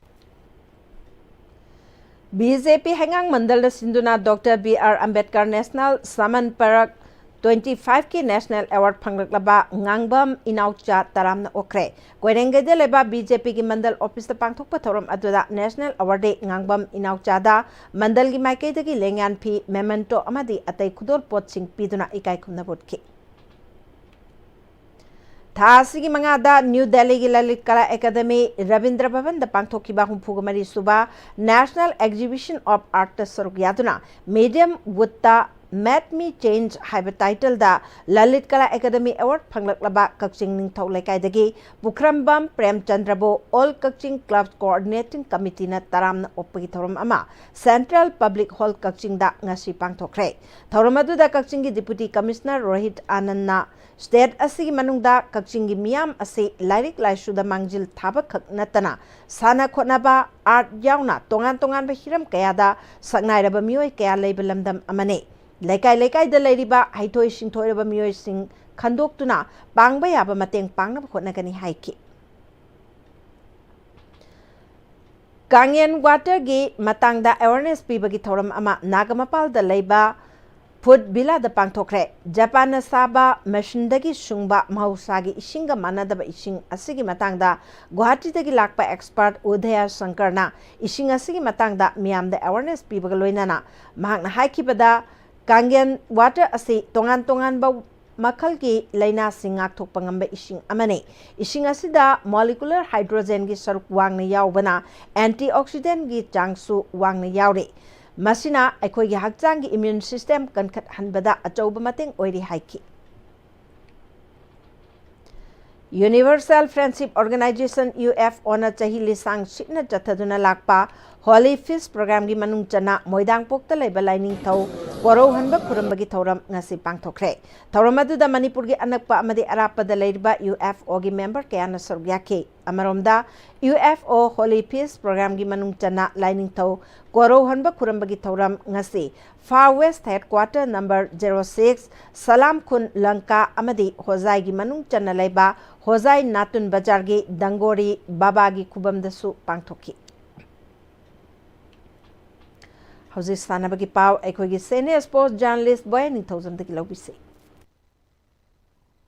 ꯕꯤ ꯖꯦ ꯄꯤ ꯍꯩꯉꯥꯡ ꯃꯟꯗꯜꯅ ꯁꯤꯟꯗꯨꯅ doctor B R Ambedkar national Samman ꯄꯔꯛ ꯇ꯭ꯋꯦꯟꯇꯤ ꯐꯥꯏꯚꯀꯤ ꯅꯦꯁꯅꯦꯜ ꯑꯦꯋꯥꯔꯗ ꯐꯪꯂꯛꯂꯕ ꯉꯥꯡꯕꯝ ꯏꯅꯥꯎꯆꯥ ꯇꯔꯥꯝꯅ ꯑꯣꯛꯈ꯭ꯔꯦ꯫ ꯀꯣꯏꯔꯦꯡꯒꯩꯗ ꯂꯩꯕ ꯕꯤ ꯖꯦ ꯄꯤꯒꯤ ꯃꯟꯗꯜ ꯑꯣꯐꯤꯁꯇ ꯄꯥꯡꯊꯣꯛꯄ ꯊꯧꯔꯝ ꯑꯗꯨꯗ ꯅꯦꯁꯅꯦꯜ ꯑꯦꯋꯥꯔꯗꯤ ꯉꯥꯡꯕꯝ ꯏꯅꯥꯎꯆꯥꯗ ꯃꯟꯗꯜꯒꯤ ꯃꯥꯏꯀꯩꯗꯒꯤ ꯂꯦꯡꯌꯥꯟ ꯐꯤ, ꯃꯦꯃꯦꯟꯇꯣ ꯑꯃꯗꯤ ꯑꯇꯩ ꯈꯨꯗꯣꯜꯄꯣꯠꯁꯤꯡ ꯄꯤꯗꯨꯅ ꯏꯀꯥꯏ ꯈꯨꯝꯅꯕ ꯎꯠꯈꯤ꯫ ꯊꯥ ꯑꯁꯤꯒꯤ ꯃꯉꯥꯗ ꯅ꯭ꯌꯨ ꯗꯦꯜꯂꯤꯒꯤ ꯂꯂꯤꯠ ꯀꯂꯥ ꯑꯦꯀꯥꯗꯃꯤ ꯔꯕꯤꯟꯗ꯭ꯔ ꯚꯕꯟꯗ ꯄꯥꯡꯊꯣꯛꯈꯤꯕ ꯍꯨꯝꯐꯨꯒ ꯃꯔꯤ ꯁꯨꯕ ꯅꯦꯁꯅꯦꯜ ꯑꯦꯛꯖꯤꯕꯤꯁꯟ ꯑꯣꯐ ꯑꯥꯔꯠꯇ ꯁꯔꯨꯛ ꯌꯥꯗꯨꯅ ꯃꯤꯗꯤꯌꯝ ꯋꯨꯗꯇ Made Me Change ꯍꯥꯏꯕ title ꯗ ꯂꯂꯤꯠ ꯀꯂꯥ ꯑꯦꯀꯥꯗꯃꯤ award ꯐꯪꯂꯛꯂꯕ ꯀꯛꯆꯤꯡ ꯅꯤꯡꯊꯧ ꯂꯩꯀꯥꯏꯗꯒꯤ ꯄꯨꯈ꯭ꯔꯝꯕꯝ ꯄ꯭ꯔꯦꯝꯆꯟꯗ꯭ꯔꯕꯨ All Kaching Clubs Coordinating Committee ꯅ ꯇꯔꯥꯝꯅ ꯑꯣꯛꯄꯒꯤ ꯊꯧꯔꯝ ꯑꯃ Central Public Hall ꯀꯛꯆꯤꯡꯗ ꯉꯁꯤ ꯄꯥꯡꯊꯣꯛꯈ꯭ꯔꯦ꯫ ꯊꯧꯔꯝ ꯑꯗꯨꯗ ꯀꯛꯆꯤꯡꯒꯤ Deputy Commissioner ꯔꯣꯍꯤꯠ ꯑꯥꯅꯟꯅ state ꯑꯁꯤꯒꯤ ꯃꯅꯨꯡꯗ ꯀꯛꯆꯤꯡꯒꯤ ꯃꯤꯌꯥꯝ ꯑꯁꯤ ꯂꯥꯏꯔꯤꯛ ꯂꯥꯏꯁꯨꯗ ꯃꯥꯡꯖꯤꯜ ꯊꯥꯕ ꯈꯛ ꯅꯠꯇꯅ ꯁꯥꯟꯅ ꯈꯣꯠꯅꯕ, art ꯌꯥꯎꯅ ꯇꯣꯉꯥꯟ ꯇꯣꯉꯥꯟꯕ ꯍꯤꯔꯝ ꯀꯌꯥꯗ ꯁꯛꯅꯥꯏꯔꯕ ꯃꯤꯑꯣꯏ ꯀꯌꯥ ꯂꯩꯕ ꯂꯝꯗꯝ ꯑꯃꯅꯤ꯫ ꯂꯩꯀꯥꯏ ꯂꯩꯀꯥꯏꯗ ꯂꯩꯔꯤꯕ ꯍꯩꯊꯣꯏ ꯁꯤꯡꯊꯣꯏꯔꯕ ꯃꯤꯑꯣꯏꯁꯤꯡ ꯈꯟꯗꯣꯛꯇꯨꯅ ꯄꯥꯡꯕ ꯌꯥꯕ ꯃꯇꯦꯡ ꯄꯥꯡꯅꯕ ꯍꯣꯠꯅꯒꯅꯤ ꯍꯥꯏꯈꯤ꯫ ꯀꯥꯡꯌꯦꯟ water ꯒꯤ ꯃꯇꯥꯡꯗ awareness ꯄꯤꯕꯒꯤ ꯊꯧꯔꯝ ꯑꯃ ꯅꯥꯒꯥꯃꯄꯥꯜꯗ ꯂꯩꯕ Food Villa ꯗ ꯄꯥꯡꯊꯣꯛꯈ꯭ꯔꯦ꯫ ꯖꯄꯥꯟꯅ ꯁꯥꯕ machine ꯗꯒꯤ ꯁꯨꯡꯕ ꯃꯍꯧꯁꯥꯒꯤ ꯏꯁꯤꯡꯒ ꯃꯥꯟꯅꯗꯕ ꯏꯁꯤꯡ ꯑꯁꯤꯒꯤ ꯃꯇꯥꯡꯗ ꯒꯨꯋꯥꯍꯥꯇꯤꯗꯒꯤ ꯂꯥꯛꯄ expert ꯎꯗꯌ ꯁꯪꯀꯔꯅ ꯏꯁꯤꯡ ꯑꯁꯤꯒꯤ ꯃꯇꯥꯡꯗ ꯃꯤꯌꯥꯝꯗ awareness ꯄꯤꯕꯒ ꯂꯣꯏꯅꯅ ꯃꯍꯥꯛꯅ ꯍꯥꯏꯈꯤꯕꯗ, ꯀꯥꯡꯌꯦꯟ water ꯑꯁꯤ ꯇꯣꯉꯥꯟ ꯇꯣꯉꯥꯟꯕ ꯃꯈꯜꯒꯤ ꯂꯥꯏꯅꯥꯁꯤꯡ ꯉꯥꯛꯊꯣꯛꯄ ꯉꯝꯕ ꯏꯁꯤꯡ ꯑꯃꯅꯤ꯫ ꯏꯁꯤꯡ ꯑꯁꯤꯗ molecular hydrogen ꯒꯤ ꯁꯔꯨꯛ ꯋꯥꯡꯅ ꯌꯥꯎꯕꯅ antioxidant ꯒꯤ ꯆꯥꯡꯁꯨ ꯋꯥꯡꯅ ꯌꯥꯎꯔꯤ꯫ ꯃꯁꯤꯅ ꯑꯩꯈꯣꯏꯒꯤ ꯍꯛꯆꯥꯡꯒꯤ immune system ꯀꯟꯈꯠꯍꯟꯕꯗ ꯑꯆꯧꯕ ꯃꯇꯦꯡ ꯑꯣꯏꯔꯤ ꯍꯥꯏꯈꯤ꯫ Universal Friendship Organization, U F O ꯅ ꯆꯍꯤ ꯂꯤꯁꯥꯡ ꯁꯤꯠꯅ ꯆꯠꯊꯗꯨꯅ ꯂꯥꯛꯄ Holy Feast Program ꯒꯤ ꯃꯅꯨꯡ ꯆꯟꯅ ꯃꯣꯏꯗꯥꯡꯄꯣꯛꯇ ꯂꯩꯕ ꯂꯥꯏꯅꯤꯡꯊꯧ ꯀꯣꯔꯧꯍꯟꯕ ꯈꯨꯔꯨꯝꯕꯒꯤ ꯊꯧꯔꯝ ꯉꯁꯤ ꯄꯥꯡꯊꯣꯛꯈ꯭ꯔꯦ꯫ ꯊꯧꯔꯝ ꯑꯗꯨꯗ ꯃꯅꯤꯄꯨꯔꯒꯤ ꯑꯅꯛꯄ ꯑꯃꯗꯤ ꯑꯔꯥꯞꯄꯗ ꯂꯩꯔꯤꯕ U F O ꯒꯤ member ꯀꯌꯥꯅ ꯁꯔꯨꯛ ꯌꯥꯈꯤ꯫ ꯑꯃꯔꯣꯝꯗ, U F O Holy Feast Program ꯒꯤ ꯃꯅꯨꯡ ꯆꯟꯅ ꯂꯥꯏꯅꯤꯡꯊꯧ ꯀꯣꯔꯧꯍꯟꯕ ꯈꯨꯔꯨꯝꯕꯒꯤ ꯊꯧꯔꯝ ꯉꯁꯤ Far West Headquarter number zero six, ꯁꯂꯥꯝ ꯈꯨꯟ ꯂꯪꯀꯥ ꯑꯃꯗꯤ ꯍꯣꯖꯥꯏꯒꯤ ꯃꯅꯨꯡ ꯆꯟꯅ ꯂꯩꯕ ꯍꯣꯖꯥꯏ ꯅꯥꯇꯨꯟ ꯕꯖꯥꯔꯒꯤ ꯗꯪꯒꯣꯔꯤ ꯕꯥꯕꯥꯒꯤ ꯈꯨꯕꯝꯗꯁꯨ ꯄꯥꯡꯊꯣꯛꯈꯤ꯫ ꯍꯧꯖꯤꯛ ꯁꯥꯟꯅꯕꯒꯤ ꯄꯥꯎ ꯑꯩꯈꯣꯏꯒꯤ senior sports journalist ꯕꯣꯌꯥ ꯅꯤꯡꯊꯧꯖꯝꯗꯒꯤ ꯂꯧꯕꯤꯁꯤ꯫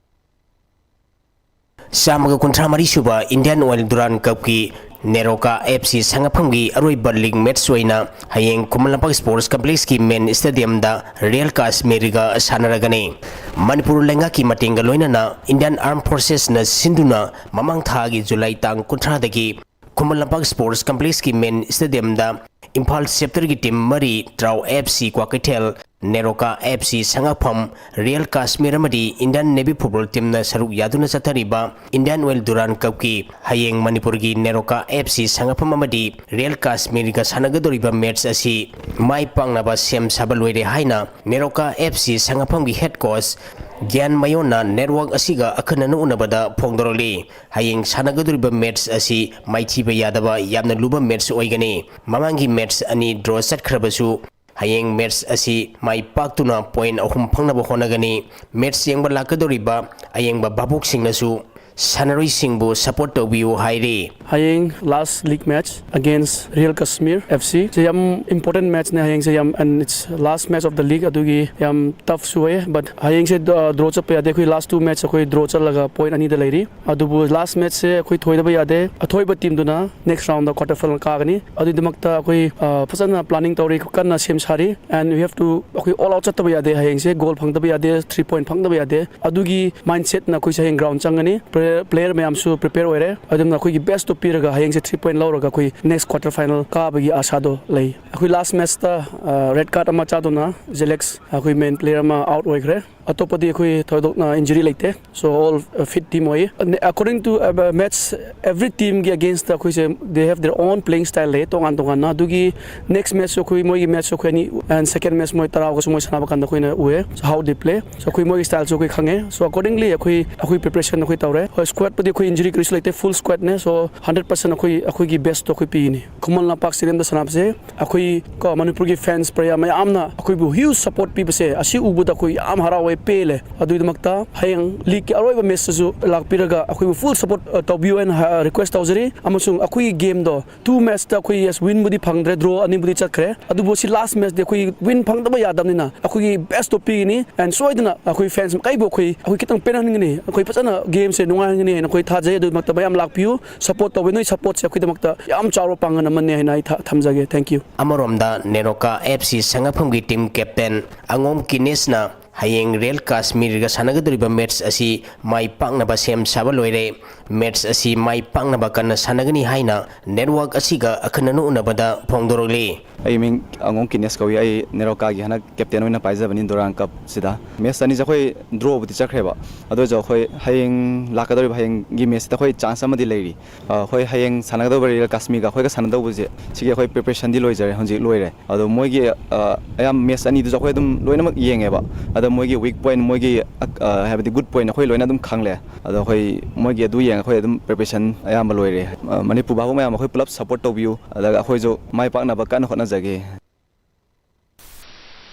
ꯆꯥꯝꯃꯒ ꯀꯨꯟꯊ꯭ꯔꯥ ꯃꯔꯤ ꯁꯨꯕ Indian Oil Durand Cup ꯀꯤ ꯅꯦꯔꯣꯀꯥ F C ꯁꯉꯥꯐꯝꯒꯤ ꯑꯔꯣꯏꯕ league match ꯑꯣꯏꯅ ꯍꯌꯦꯡ ꯈꯨꯃꯟ ꯂꯝꯄꯥꯛ Sports Complex ꯀꯤ main stadium ꯗ Real Kashmir ꯒ ꯁꯥꯟꯅꯔꯒꯅꯤ꯫ ꯃꯅꯤꯄꯨꯔ ꯂꯩꯉꯥꯛꯀꯤ ꯃꯇꯦꯡꯒ ꯂꯣꯏꯅꯅ Indian Armed Forces ꯅ ꯁꯤꯟꯗꯨꯅ ꯃꯃꯥꯡ ꯊꯥꯒꯤ ꯖꯨꯂꯥꯏ ꯇꯥꯡ ꯀꯨꯟꯊ꯭ꯔꯥꯗꯒꯤ ꯈꯨꯃꯟ ꯂꯝꯄꯥꯛ Sports Complex ꯀꯤ main stadium ꯗ ꯏꯝꯐꯥꯜ chapter ꯒꯤ team ꯃꯔꯤ, TRAU F C Kwakeithel, NEROCA F C Sangakpham, real Kashmir ꯑꯃꯗꯤ ꯏꯟꯗꯤꯌꯟ ꯅꯦꯚꯤ ꯐꯨꯠꯕꯣꯜ ꯇꯤꯝꯅ ꯁꯔꯨꯛ ꯌꯥꯗꯨꯅ ꯆꯠꯊꯔꯤꯕ ꯏꯟꯗꯤꯌꯟ ꯑꯣꯏꯜ ꯗꯨꯔꯥꯟ ꯀꯞꯀꯤ ꯍꯌꯦꯡ ꯃꯅꯤꯄꯨꯔꯒꯤ ꯅꯦꯔꯣꯀꯥ ꯑꯦꯐ ꯁꯤ ꯁꯉꯥꯐꯝ ꯑꯃꯗꯤ ꯔꯤꯌꯦꯜ ꯀꯥꯁꯃꯤꯔꯒ ꯁꯥꯟꯅꯒꯗꯧꯔꯤꯕ ꯃꯦꯠꯆ ꯑꯁꯤ ꯃꯥꯏ ꯄꯥꯛꯅꯕ ꯁꯦꯝ ꯁꯥꯕ ꯂꯣꯏꯔꯦ ꯍꯥꯏꯅ ꯅꯦꯔꯣꯀꯥ ꯑꯦꯐ ꯁꯤ ꯁꯉꯥꯐꯝꯒꯤ ꯍꯦꯗ ꯀꯣꯆ ꯒ꯭ꯌꯥꯟ ꯃꯌꯣꯟꯅ ꯅꯦꯠꯋꯥꯔꯛ ꯑꯁꯤꯒ ꯑꯈꯟꯅꯅ ꯎꯅꯕꯗ ꯐꯣꯡꯗꯣꯔꯛꯂꯤ꯫ ꯍꯌꯦꯡ ꯁꯥꯟꯅꯒꯗꯧꯔꯤꯕ ꯃꯦꯠꯆ ꯑꯁꯤ ꯃꯥꯏꯊꯤꯕ ꯌꯥꯗꯕ ꯌꯥꯝꯅ ꯂꯨꯕ ꯃꯦꯠꯆ ꯑꯣꯏꯒꯅꯤ꯫ ꯃꯃꯥꯡꯒꯤ ꯃꯦꯠꯆ ꯑꯅꯤ ꯗ꯭ꯔꯣ ꯆꯠꯈ꯭ꯔꯕꯁꯨ, ꯍꯌꯦꯡ ꯃꯦꯠꯆ ꯑꯁꯤ ꯃꯥꯏ ꯄꯥꯛꯇꯨꯅ ꯄꯣꯏꯟ ꯑꯍꯨꯝ ꯐꯪꯅꯕ ꯍꯣꯠꯅꯒꯅꯤ꯫ ꯃꯦꯠꯆ ꯌꯦꯡꯕ ꯂꯥꯛꯀꯗꯧꯔꯤꯕ ꯑꯌꯦꯡꯕ ꯚꯥꯕꯣꯛꯁꯤꯡꯅꯁꯨ ꯁꯥꯟꯅꯔꯣꯏꯁꯤꯡꯕꯨ ꯁꯄꯣꯔꯠ ꯇꯧꯕꯤꯌꯨ ꯍꯥꯏꯔꯤ꯫ ꯍꯌꯦꯡ last league match against Real Kashmir F C ꯁꯦ ꯌꯥꯝ important match ꯅꯦ ꯍꯌꯦꯡꯁꯦ, ꯌꯥꯝ, and it's last match of the league, ꯑꯗꯨꯒꯤ ꯌꯥꯝ tough ꯁꯨ ꯑꯣꯏꯌꯦ꯫ But ꯍꯌꯦꯡꯁꯦ draw ꯆꯠꯄ ꯌꯥꯗꯦ꯫ ꯑꯩꯈꯣꯏ last two match ꯑꯩꯈꯣꯏ draw ꯆꯠꯂꯒ ꯄꯣꯏꯟ ꯑꯅꯤꯗ ꯂꯩꯔꯤ꯫ ꯑꯗꯨꯕꯨ last match ꯁꯦ ꯑꯩꯈꯣꯏ ꯊꯣꯏꯗꯕ ꯌꯥꯗꯦ꯫ ꯑꯊꯣꯏꯕ ꯇꯤꯝꯗꯨꯅ next round quarter final ꯀꯥꯒꯅꯤ꯫ ꯑꯗꯨꯒꯤꯗꯃꯛꯇ ꯑꯩꯈꯣꯏ, ꯑ, ꯐꯖꯅ planning ꯇꯧꯔꯤ, ꯀꯟꯅ ꯁꯦꯝ ꯁꯥꯔꯤ, and we have to, ꯑꯩꯈꯣꯏ all out ꯆꯠꯇꯕ ꯌꯥꯗꯦ꯫ ꯍꯌꯦꯡꯁꯦ ꯒꯣꯜ ꯐꯪꯗꯕ ꯌꯥꯗꯦ, three point ꯐꯪꯗꯕ ꯌꯥꯗꯦ꯫ ꯑꯗꯨꯒꯤ mindset ꯅ ꯑꯩꯈꯣꯏꯁꯦ ꯍꯌꯦꯡ ground ꯆꯪꯒꯅꯤ꯫ Player ꯃꯌꯥꯝꯁꯨ prepare ꯑꯣꯏꯔꯦ꯫ ꯑꯗꯨꯝꯅ ꯑꯩꯈꯣꯏꯒꯤ best ꯇꯣ ꯄꯤꯔꯒ ꯍꯌꯦꯡꯁꯦ three point ꯂꯧꯔꯒ ꯑꯩꯈꯣꯏ next quarter final ꯀꯥꯕꯒꯤ ꯑꯥꯁꯥꯗꯣ ꯂꯩ꯫ ꯑꯩꯈꯣꯏ last match ꯇ, ꯑ, red card ꯑꯃ ꯆꯥꯗꯨꯅ ꯖꯦꯂꯦꯛꯁ, ꯑꯩꯈꯣꯏ main player ꯑꯃ out ꯑꯣꯏꯈ꯭ꯔꯦ꯫ ꯑꯇꯣꯞꯄꯗꯤ ꯑꯩꯈꯣꯏ ꯊꯣꯏꯗꯣꯛꯅ injury ꯂꯩꯇꯦ꯫ So all, uh, fit team ꯑꯣꯏꯌꯦ꯫ And according to, uh, match, every team ꯒꯤ against ꯇ ꯑꯩꯈꯣꯏꯁꯦ, they have their own playing style ꯂꯩꯌꯦ, ꯇꯣꯉꯥꯟ ꯇꯣꯉꯥꯟꯅ꯫ ꯑꯗꯨꯒꯤ next match ꯁꯨ ꯑꯩꯈꯣꯏ, ꯃꯣꯏꯒꯤ match ꯁꯨ ꯑꯩꯈꯣꯏ ꯑꯅꯤ, and second match ꯃꯣꯏ ꯇꯔꯥꯒꯁꯨ ꯃꯣꯏ ꯁꯥꯟꯅꯕ ꯀꯥꯟꯗ ꯑꯩꯈꯣꯏꯅ ꯎꯑꯦ꯫ So how they play, so ꯑꯩꯈꯣꯏ ꯃꯣꯏꯒꯤ style ꯁꯨ ꯑꯩꯈꯣꯏ ꯈꯪꯉꯦ꯫ So accordingly ꯑꯩꯈꯣꯏ, ꯑꯩꯈꯣꯏ preparation ꯑꯩꯈꯣꯏ ꯇꯧꯔꯦ꯫ ꯍꯣꯏ, squad ꯄꯨꯗꯤ ꯑꯩꯈꯣꯏ injury ꯀꯔꯤꯁꯨ ꯂꯩꯇꯦ, full squad ꯅꯦ꯫ So hundred percent ꯑꯩꯈꯣꯏ, ꯑꯩꯈꯣꯏꯒꯤ best ꯇꯣ ꯑꯩꯈꯣꯏ ꯄꯤꯒꯅꯤ꯫ ꯈꯨꯃꯟ ꯂꯝꯄꯥꯛ stadium ꯗ ꯁꯥꯟꯅꯕꯁꯦ ꯑꯩꯈꯣꯏ ꯀꯣ, ꯃꯅꯤꯄꯨꯔꯒꯤ fans ꯄ꯭ꯔꯖꯥ ꯃꯌꯥꯝꯅ ꯑꯩꯈꯣꯏꯕꯨ huge support ꯄꯤꯕꯁꯦ, ꯑꯁꯤ ꯎꯕꯗ ꯑꯩꯈꯣꯏ ꯌꯥꯝ ꯍꯔꯥꯎꯋꯦ, ꯄꯦꯜꯂꯦ꯫ ꯑꯗꯨꯒꯤꯗꯃꯛꯇ ꯍꯌꯦꯡ league ꯀꯤ ꯑꯔꯣꯏꯕ match ꯇꯁꯨ ꯂꯥꯛꯄꯤꯔꯒ ꯑꯩꯈꯣꯏꯕꯨ full support, ꯑ, ꯇꯧꯕꯤꯌꯨ ꯍꯥꯏꯅ ꯍ-, request ꯇꯧꯖꯔꯤ꯫ ꯑꯃꯁꯨꯡ ꯑꯩꯈꯣꯏꯒꯤ game ꯗꯣ two match ꯇ ꯑꯩꯈꯣꯏ, yes, win ꯕꯨꯗꯤ ꯐꯪꯗ꯭ꯔꯦ, draw ꯑꯅꯤꯕꯨꯗꯤ ꯆꯠꯈ꯭ꯔꯦ꯫ ꯑꯗꯨꯕꯨ ꯁꯤ last match ꯇꯤ ꯑꯩꯈꯣꯏ win ꯐꯪꯗꯕ ꯌꯥꯗꯕꯅꯤꯅ ꯑꯩꯈꯣꯏꯒꯤ best ꯇꯣ ꯄꯤꯒꯅꯤ꯫ And ꯁꯣꯏꯗꯅ ꯑꯩꯈꯣꯏ fans ꯃꯈꯩꯕꯨ ꯑꯩꯈꯣꯏ, ꯑꯩꯈꯣꯏ ꯈꯤꯇꯪ ꯄꯦꯟꯍꯟꯒꯅꯤ꯫ ꯑꯩꯈꯣꯏ ꯐꯖꯅ game ꯁꯦ ꯅꯨꯡꯉꯥꯏꯍꯟꯒꯅꯤ ꯍꯥꯏꯅ ꯑꯩꯈꯣꯏ ꯊꯥꯖꯩ꯫ ꯑꯗꯨꯒꯤꯗꯃꯛꯇ ꯃꯌꯥꯝ ꯂꯥꯛꯄꯤꯌꯨ, support ꯇꯧꯕꯤꯌꯨ꯫ ꯅꯣꯏ support ꯁꯦ ꯑꯩꯈꯣꯏꯒꯤꯗꯃꯛꯇ ꯌꯥꯝ ꯆꯥꯎꯔꯕ ꯄꯥꯡꯒꯜ ꯑꯃꯅꯤ ꯍꯥꯏꯅ ꯑꯩ ꯊ-, ꯊꯝꯖꯒꯦ꯫ Thank you꯫ ꯑꯃꯔꯣꯝꯗ ꯅꯦꯔꯣꯀꯥ ꯑꯦꯐ ꯁꯤ ꯁꯉꯥꯐꯝꯒꯤ team captain ꯑꯉꯣꯝ ꯀꯤꯅꯦꯁꯅ ꯍꯌꯦꯡ ꯔꯤꯌꯦꯜ ꯀꯥꯁꯃꯤꯔꯒ ꯁꯥꯟꯅꯒꯗꯧꯔꯤꯕ ꯃꯦꯠꯆ ꯑꯁꯤ ꯃꯥꯏ ꯄꯥꯛꯅꯕ ꯁꯦꯝ ꯁꯥꯕ ꯂꯣꯏꯔꯦ꯫ ꯃꯦꯠꯆ ꯑꯁꯤ ꯃꯥꯏ ꯄꯥꯛꯅꯕ ꯀꯟꯅ ꯁꯥꯟꯅꯒꯅꯤ ꯍꯥꯏꯅ ꯅꯦꯠꯋꯥꯔꯛ ꯑꯁꯤꯒ ꯑꯈꯟꯅꯅ ꯎꯅꯕꯗ ꯐꯣꯡꯗꯣꯔꯛꯂꯤ꯫ ꯑꯩ ꯃꯤꯡ ꯑꯉꯣꯝ ꯀꯤꯅꯦꯁ ꯀꯧꯏ꯫ ꯑꯩ ꯅꯦꯔꯣꯀꯥꯒꯤ ꯍꯟꯗꯛ ꯀꯦꯞꯇꯦꯟ ꯑꯣꯏꯅ ꯄꯥꯏꯖꯕꯅꯤ ꯗꯨꯔꯥꯟ ꯀꯞꯁꯤꯗ꯫ ꯃꯦꯠꯆ ꯑꯅꯤꯁꯦ ꯑꯩꯈꯣꯏ ꯗ꯭ꯔꯣꯕꯨꯗꯤ ꯆꯠꯈ꯭ꯔꯦꯕ, ꯑꯗꯨ ꯑꯣꯏꯔꯁꯨ ꯑꯩꯈꯣꯏ ꯍꯌꯦꯡ ꯂꯥꯛꯀꯗꯧꯔꯤꯕ ꯍꯌꯦꯡꯒꯤ ꯃꯦꯠꯆꯁꯤꯗ ꯑꯩꯈꯣꯏ ꯆꯥꯟꯁ ꯑꯃꯗꯤ ꯂꯩꯔꯤ꯫ ꯑ, ꯑꯩꯈꯣꯏ ꯍꯌꯦꯡ ꯁꯥꯟꯅꯒꯗꯧꯕ ꯔꯤꯌꯦꯜ ꯀꯥꯁꯃꯤꯔꯒ ꯑꯩꯈꯣꯏꯒ ꯁꯥꯟꯅꯗꯧꯕꯁꯦ, ꯁꯤꯒꯤ ꯑꯩꯈꯣꯏ ꯄ꯭ꯔꯤꯄꯦꯔꯦꯁꯟꯗꯤ ꯂꯣꯏꯖꯔꯦ, ꯍꯧꯖꯤꯛ ꯂꯣꯏꯔꯦ꯫ ꯑꯗꯣ ꯃꯣꯏꯒꯤ, ꯑ, ꯑꯌꯥꯝꯕ ꯃꯦꯠꯆ ꯑꯅꯤꯗꯨꯁꯨ ꯑꯩꯈꯣꯏ ꯑꯗꯨꯝ ꯂꯣꯏꯅꯃꯛ ꯌꯦꯡꯉꯦꯕ꯫ ꯑꯗꯣ ꯃꯣꯏꯒꯤ ꯋꯤꯛ ꯄꯣꯏꯟ, ꯃꯣꯏꯒꯤ, ꯑ, ꯍꯥꯏꯕꯗꯤ ꯒꯨꯗ ꯄꯣꯏꯟ ꯑꯩꯈꯣꯏ ꯂꯣꯏꯅ ꯑꯗꯨꯝ ꯈꯪꯂꯦ꯫ ꯑꯗꯣ ꯑꯩꯈꯣꯏ ꯃꯣꯏꯒꯤ ꯑꯗꯨ ꯌꯦꯡꯉꯒ ꯑꯩꯈꯣꯏ ꯑꯗꯨꯝ ꯄ꯭ꯔꯤꯄꯦꯔꯦꯁꯟ ꯑꯌꯥꯝꯕ ꯂꯣꯏꯔꯦ꯫ ꯑ, ꯃꯅꯤꯄꯨꯔ ꯚꯥꯕꯣꯛ ꯃꯌꯥꯝ ꯑꯩꯈꯣꯏ ꯄꯨꯂꯞ ꯁꯞꯄꯣꯔꯠ ꯇꯧꯕꯤꯌꯨ, ꯑꯗꯨꯒ ꯑꯩꯈꯣꯏꯁꯨ ꯃꯥꯏ ꯄꯥꯛꯅꯕ ꯀꯟꯅ ꯍꯣꯠꯅꯖꯒꯦ꯫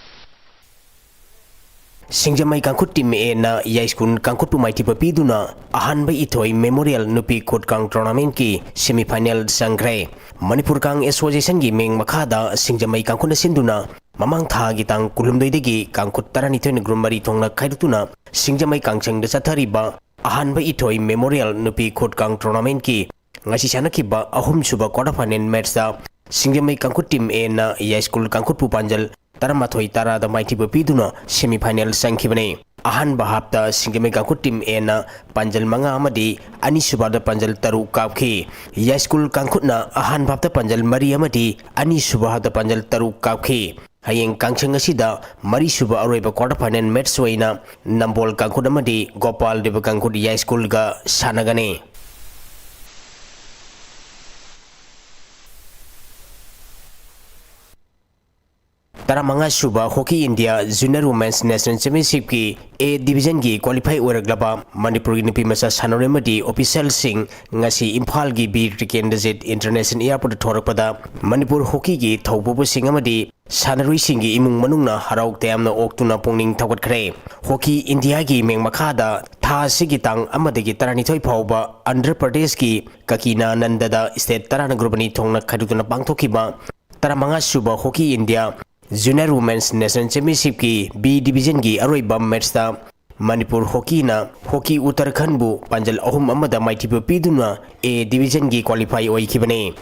ꯁꯤꯡꯖꯃꯩ ꯀꯥꯡꯈꯨꯠ ꯇꯤꯝ ꯑꯦꯅ ꯌꯥꯏꯁ꯭ꯀꯨꯜ ꯀꯥꯡꯈꯨꯠꯄꯨ ꯃꯥꯏꯊꯤꯕ ꯄꯤꯗꯨꯅ ꯑꯍꯥꯟꯕ ꯏꯊꯣꯏ ꯃꯦꯃꯣꯔꯤꯌꯦꯜ ꯅꯨꯄꯤ ꯈꯨꯠ ꯀꯥꯡ ꯇꯣꯔꯅꯥꯃꯦꯟꯠꯀꯤ ꯁꯦꯃꯤꯐꯥꯏꯅꯦꯜ ꯆꯪꯈ꯭ꯔꯦ꯫ ꯃꯅꯤꯄꯨꯔ ꯀꯥꯡ ꯑꯦꯁꯣꯁꯤꯌꯦꯁꯟꯒꯤ ꯃꯤꯡ ꯃꯈꯥꯗ ꯁꯤꯡꯖꯃꯩ ꯀꯥꯡꯈꯨꯠꯅ ꯁꯤꯟꯗꯨꯅ ꯃꯃꯥꯡ ꯊꯥꯒꯤ ꯇꯥꯡ ꯀꯨꯟꯍꯨꯝꯗꯣꯏꯗꯒꯤ ꯀꯥꯡꯈꯨꯠ ꯇꯔꯥꯅꯤꯊꯣꯏꯅ ꯒ꯭ꯔꯨꯞ ꯃꯔꯤ ꯊꯣꯛꯅ ꯈꯥꯏꯗꯣꯛꯇꯨꯅ ꯁꯤꯡꯖꯃꯩ ꯀꯥꯡꯁꯪꯗ ꯆꯠꯊꯔꯤꯕ ꯑꯍꯥꯟꯕ ꯏꯊꯣꯏ ꯃꯦꯃꯣꯔꯤꯌꯦꯜ ꯅꯨꯄꯤ ꯈꯨꯠ ꯀꯥꯡ ꯇꯣꯔꯅꯥꯃꯦꯟꯠꯀꯤ ꯉꯁꯤ ꯁꯥꯟꯅꯈꯤꯕ ꯑꯍꯨꯝꯁꯨꯕ ꯀ꯭ꯋꯥꯇꯔ ꯐꯥꯏꯅꯦꯜ ꯃꯦꯠꯆꯇ ꯁꯤꯡꯖꯃꯩ ꯀꯥꯡꯈꯨꯠ ꯇꯤꯝ ꯑꯦꯅ ꯌꯥꯏꯁ꯭ꯀꯨꯜ ꯀꯥꯡꯈꯨꯠꯄꯨ ꯄꯥꯟꯖꯜ ꯇꯔꯥꯃꯥꯊꯣꯏ ꯇꯔꯥꯗ ꯃꯥꯏꯊꯤꯕ ꯄꯤꯗꯨꯅ ꯁꯦꯃꯤꯐꯥꯏꯅꯦꯜ ꯆꯪꯈꯤꯕꯅꯤ꯫ ꯑꯍꯥꯟꯕ ꯍꯥꯞꯇ ꯁꯤꯡꯖꯃꯩ ꯀꯥꯡꯈꯨꯠ ꯇꯤꯝ ꯑꯦꯅ ꯄꯥꯟꯖꯜ ꯃꯉꯥ ꯑꯃꯗꯤ ꯑꯅꯤꯁꯨꯕ ꯍꯥꯞꯇ ꯄꯥꯟꯖꯜ ꯇꯔꯨꯛ ꯀꯥꯞꯈꯤ꯫ ꯌꯥꯏꯁ꯭ꯀꯨꯜ ꯀꯥꯡꯈꯨꯠꯅ ꯑꯍꯥꯟꯕ ꯍꯥꯞꯇ ꯄꯥꯟꯖꯜ ꯃꯔꯤ ꯑꯃꯗꯤ ꯑꯅꯤꯁꯨꯕ ꯍꯥꯞꯇ ꯄꯥꯟꯖꯜ ꯇꯔꯨꯛ ꯀꯥꯞꯈꯤ꯫ ꯍꯌꯦꯡ ꯀꯥꯡꯁꯪ ꯑꯁꯤꯗ ꯃꯔꯤꯁꯨꯕ ꯑꯔꯣꯏꯕ ꯀ꯭ꯋꯥꯇꯔ ꯐꯥꯏꯅꯦꯜ ꯃꯦꯠꯆ ꯑꯣꯏꯅ ꯅꯝꯕꯣꯜ ꯀꯥꯡꯈꯨꯠ ꯑꯃꯗꯤ ꯒꯣꯄꯥꯜ ꯗꯦꯕ ꯀꯥꯡꯈꯨꯠ ꯌꯥꯏꯁ꯭ꯀꯨꯜꯒ ꯁꯥꯟꯅꯒꯅꯤ꯫ ꯇꯔꯥꯃꯉꯥ ꯁꯨꯕ hockey India junior women's national ꯆꯦꯝꯄꯤꯌꯟꯁꯤꯞꯀꯤ ꯑꯦ ꯗꯤꯕꯤꯖꯟꯒꯤ ꯀ꯭ꯋꯥꯂꯤꯐꯥꯏ ꯑꯣꯏꯔꯛꯂꯕ ꯃꯅꯤꯄꯨꯔꯒꯤ ꯅꯨꯄꯤ ꯃꯆꯥ ꯁꯥꯟꯅꯔꯣꯏ ꯑꯃꯗꯤ ꯑꯣꯐꯤꯁꯤꯌꯦꯜꯁꯤꯡ ꯉꯁꯤ ꯏꯝꯐꯥꯜꯒꯤ ꯕꯤꯔ ꯇꯤꯀꯦꯟꯗ꯭ꯔꯖꯤꯠ ꯏꯟꯇꯔꯅꯦꯁꯅꯦꯜ ꯑꯦꯌꯥꯔꯄꯣꯔꯠꯇ ꯊꯣꯔꯛꯄꯗ ꯃꯅꯤꯄꯨꯔ ꯍꯣꯀꯤꯒꯤ ꯊꯧꯄꯨꯕꯁꯤꯡ ꯑꯃꯗꯤ ꯁꯥꯟꯅꯔꯣꯏꯁꯤꯡꯒꯤ ꯏꯃꯨꯡ ꯃꯅꯨꯡꯅ ꯍꯔꯥꯎ ꯇꯌꯥꯝꯅ ꯑꯣꯛꯇꯨꯅ ꯄꯨꯛꯅꯤꯡ ꯊꯧꯒꯠꯈ꯭ꯔꯦ꯫ ꯍꯣꯀꯤ ꯏꯟꯗꯤꯌꯥꯒꯤ ꯃꯤꯡ ꯃꯈꯥꯗ ꯊꯥ ꯑꯁꯤꯒꯤ ꯇꯥꯡ ꯑꯃꯗꯒꯤ ꯇꯔꯥꯅꯤꯊꯣꯏ ꯐꯥꯎꯕ ꯑꯟꯙ꯭ꯔ ꯄ꯭ꯔꯗꯦꯁꯀꯤ ꯀꯀꯤꯅꯥꯅꯟꯗꯗ ꯁ꯭ꯇꯦꯠ ꯇꯔꯥꯅ ꯒ꯭ꯔꯨꯞ ꯑꯅꯤ ꯊꯣꯛꯅ ꯈꯥꯏꯗꯣꯛꯇꯨꯅ ꯄꯥꯡꯊꯣꯛꯈꯤꯕ ꯇꯔꯥꯃꯉꯥ ꯁꯨꯕ hockey India junior women's national ꯆꯦꯝꯄꯤꯌꯟꯁꯤꯞꯀꯤ ꯕꯤ ꯗꯤꯕꯤꯖꯟꯒꯤ ꯑꯔꯣꯏꯕ ꯃꯦꯠꯆꯇ ꯃꯅꯤꯄꯨꯔ ꯍꯣꯀꯤꯅ ꯍꯣꯀꯤ ꯎꯠꯇꯔꯈꯟꯕꯨ ꯄꯥꯟꯖꯜ ꯑꯍꯨꯝ ꯑꯃꯗ ꯃꯥꯏꯊꯤꯕ ꯄꯤꯗꯨꯅ ꯑꯦ ꯗꯤꯕꯤꯖꯟꯒꯤ ꯀ꯭ꯋꯥꯂꯤꯐꯥꯏ ꯑꯣꯏꯈꯤꯕꯅꯤ꯫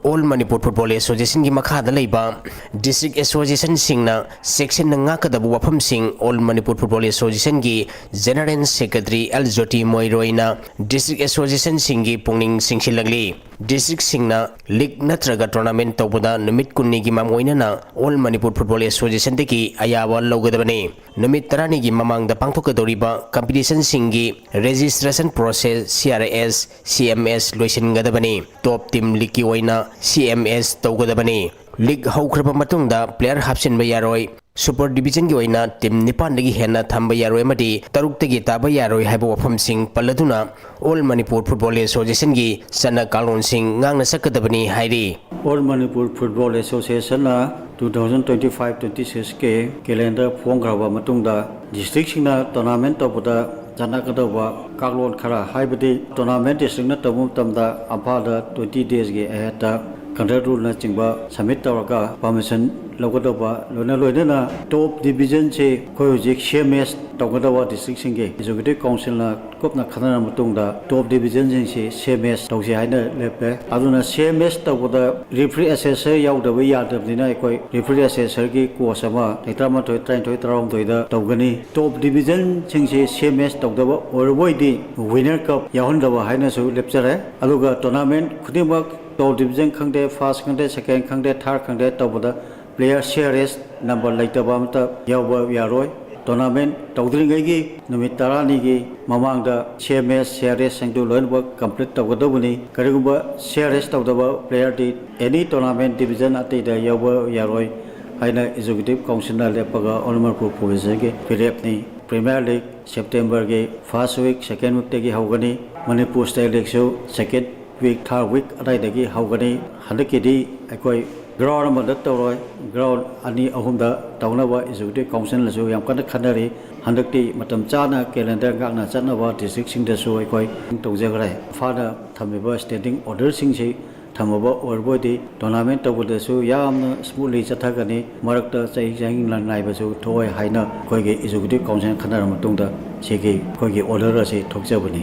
All Manipur Football Associationꯒꯤ ꯃꯈꯥꯗ ꯂꯩꯕ district associationꯁꯤꯡꯅ ꯆꯦꯛꯁꯤꯟꯅ ꯉꯥꯛꯀꯗꯕ ꯋꯥꯐꯝꯁꯤꯡ All Manipur Football Associationꯒꯤ General Secretary ꯑꯦꯜ ꯖꯣꯇꯤ ꯃꯣꯏꯔꯣꯏꯅ district associationꯁꯤꯡꯒꯤ ꯄꯨꯛꯅꯤꯡ ꯆꯤꯡꯁꯤꯜꯂꯛꯂꯤ꯫ Districtꯁꯤꯡꯅ league ꯅꯠꯇ꯭ꯔꯒ tournament ꯇꯧꯕꯗ ꯅꯨꯃꯤꯠ ꯀꯨꯟꯅꯤꯒꯤ ꯃꯥꯡꯑꯣꯏꯅꯅ All Manipur Football Associationꯗꯒꯤ ꯑꯌꯥꯕ ꯂꯧꯒꯗꯕꯅꯤ꯫ ꯅꯨꯃꯤꯠ ꯇꯔꯥꯅꯤꯒꯤ ꯃꯃꯥꯡꯗ ꯄꯥꯡꯊꯣꯛꯀꯗꯧꯔꯤꯕ competitionꯁꯤꯡꯒꯤ registration process, C R S, C M S ꯂꯣꯏꯁꯤꯟꯒꯗꯕꯅꯤ꯫ Top team leagueꯀꯤ ꯑꯣꯏꯅ C M S ꯇꯧꯒꯗꯕꯅꯤ꯫ League ꯍꯧꯈ꯭ꯔꯕ ꯃꯇꯨꯡꯗ player ꯍꯥꯞꯆꯤꯟꯕ ꯌꯥꯔꯣꯏ꯫ Super Divisionꯒꯤ ꯑꯣꯏꯅ team ꯅꯤꯄꯥꯟꯗꯒꯤ ꯍꯦꯟꯅ ꯊꯝꯕ ꯌꯥꯔꯣꯏ ꯑꯃꯗꯤ ꯇꯔꯨꯛꯇꯒꯤ ꯇꯥꯕ ꯌꯥꯔꯣꯏ ꯍꯥꯏꯕ ꯋꯥꯐꯝꯁꯤꯡ ꯄꯜꯂꯗꯨꯅ All Manipur Football Associationꯒꯤ ꯆꯠꯅ ꯀꯥꯡꯂꯣꯟꯁꯤꯡ ꯉꯥꯛꯅ ꯆꯠꯀꯗꯕꯅꯤ ꯍꯥꯏꯔꯤ꯫ All Manipur Football Associationꯅ two thousand twenty five twenty sixꯀꯤ calendar ꯐꯣꯡꯈ꯭ꯔꯕ ꯃꯇꯨꯡꯗ districtꯁꯤꯡꯅ tournament ꯇꯧꯕꯗ ꯆꯠꯅꯒꯗꯧꯕ ꯀꯥꯡꯂꯣꯟ ꯈꯔ, ꯍꯥꯏꯕꯗꯤ tournament districtꯅ ꯇꯧꯕ ꯃꯇꯝꯗ ꯏꯝꯐꯥꯜꯗ twenty daysꯀꯤ aheadꯇ contract ruleꯅꯆꯤꯡꯕ submit ꯇꯧꯔꯒ permission ꯂꯧꯒꯗꯧꯕ, ꯂꯣꯏꯅ ꯂꯣꯏꯅꯅ top divisionꯁꯤ ꯑꯩꯈꯣꯏ ꯍꯧꯖꯤꯛ C M S ꯇꯧꯒꯗꯧꯕ districtꯁꯤꯡꯒꯤ executive councilꯅ ꯀꯨꯞꯅ ꯈꯟꯅꯔ ꯃꯇꯨꯡꯗ top divisionꯁꯤꯡꯁꯤ C M S ꯇꯧꯁꯤ ꯍꯥꯏꯅ ꯂꯦꯞꯄꯦ꯫ ꯑꯗꯨꯅ C M S ꯇꯧꯕꯗ referee assessor ꯌꯥꯎꯗꯕ ꯌꯥꯗꯕꯅꯤꯅ ꯑꯩꯈꯣꯏ referee assessorꯒꯤ coach ꯑꯃ ꯇꯔꯥꯃꯥꯊꯣꯏ, ꯇꯔꯥꯅꯤꯊꯣꯏ, ꯇꯔꯥꯍꯨꯝꯗꯣꯏꯗ ꯇꯧꯒꯅꯤ꯫ Top divisionꯁꯤꯡꯁꯤ C M S ꯇꯧꯗꯕ ꯑꯣꯏꯔꯕꯣꯏꯗꯤ winner cup ꯌꯥꯎꯍꯟꯗꯕ ꯍꯥꯏꯅꯁꯨ ꯂꯦꯞꯆꯔꯦ꯫ ꯑꯗꯨꯒ tournament ꯈꯨꯗꯤꯡꯃꯛ top division ꯈꯪꯗꯦ, first ꯈꯪꯗꯦ, second ꯈꯪꯗꯦ, third ꯈꯪꯗꯦ ꯇꯧꯕꯗ player C R S number ꯂꯩꯇꯕ ꯑꯃꯠꯇ ꯌꯥꯎꯕ ꯌꯥꯔꯣꯏ꯫ Tournament ꯇꯧꯗ꯭ꯔꯤꯉꯩꯒꯤ ꯅꯨꯃꯤꯠ ꯇꯔꯥꯅꯤꯒꯤ ꯃꯃꯥꯡꯗ C M S, C R S ꯁꯤꯡꯗꯨ ꯂꯣꯏꯅꯃꯛ complete ꯇꯧꯒꯗꯧꯕꯅꯤ꯫ ꯀꯔꯤꯒꯨꯝꯕ C R S ꯇꯧꯗꯕ playerꯗꯤ any tournament division ꯑꯇꯩꯗ ꯌꯥꯎꯕ ꯌꯥꯔꯣꯏ ꯍꯥꯏꯅ executive councilꯅ ꯂꯦꯞꯄꯒ All Manipur Football Associationꯒꯤ ꯐꯤꯔꯦꯞꯅꯤ꯫ Premier League Septemberꯒꯤ first week, second weekꯇꯒꯤ ꯍꯧꯒꯅꯤ꯫ Manipur State Leagueꯁꯨ second week, third week ꯑꯗꯥꯏꯗꯒꯤ ꯍꯧꯒꯅꯤ꯫ ꯍꯟꯗꯛꯀꯤꯗꯤ ꯑꯩꯈꯣꯏ ground ꯑꯃꯗ ꯇꯧꯔꯣꯏ, ground ꯑꯅꯤ ꯑꯍꯨꯝꯗ ꯇꯧꯅꯕ executive councilꯅꯁꯨ ꯌꯥꯝ ꯀꯟꯅ ꯈꯟꯅꯔꯤ꯫ ꯍꯟꯗꯛꯇꯤ ꯃꯇꯝ ꯆꯥꯅ calendar ꯉꯥꯛꯅ ꯆꯠꯅꯕ districtꯁꯤꯡꯗꯁꯨ ꯑꯩꯈꯣꯏ ꯇꯧꯖꯈ꯭ꯔꯦ꯫ ꯏꯝꯐꯥꯜꯗ ꯊꯝꯃꯤꯕ standing orderꯁꯤꯡꯁꯤ ꯊꯝꯃꯕ ꯑꯣꯏꯔꯕꯣꯏꯗꯤ tournament ꯇꯧꯕꯗꯁꯨ ꯌꯥꯝꯅ smoothly ꯆꯠꯊꯒꯅꯤ꯫ ꯃꯔꯛꯇ ꯆꯍꯤ ꯆꯍꯤ ꯅꯥꯏꯕꯁꯨ ꯊꯣꯛꯑꯣꯏ ꯍꯥꯏꯅ ꯑꯩꯈꯣꯏꯒꯤ executive council ꯈꯟꯅꯔ ꯃꯇꯨꯡꯗ ꯁꯤꯒꯤ ꯑꯩꯈꯣꯏꯒꯤ order ꯑꯁꯤ ꯊꯣꯛꯆꯕꯅꯤ꯫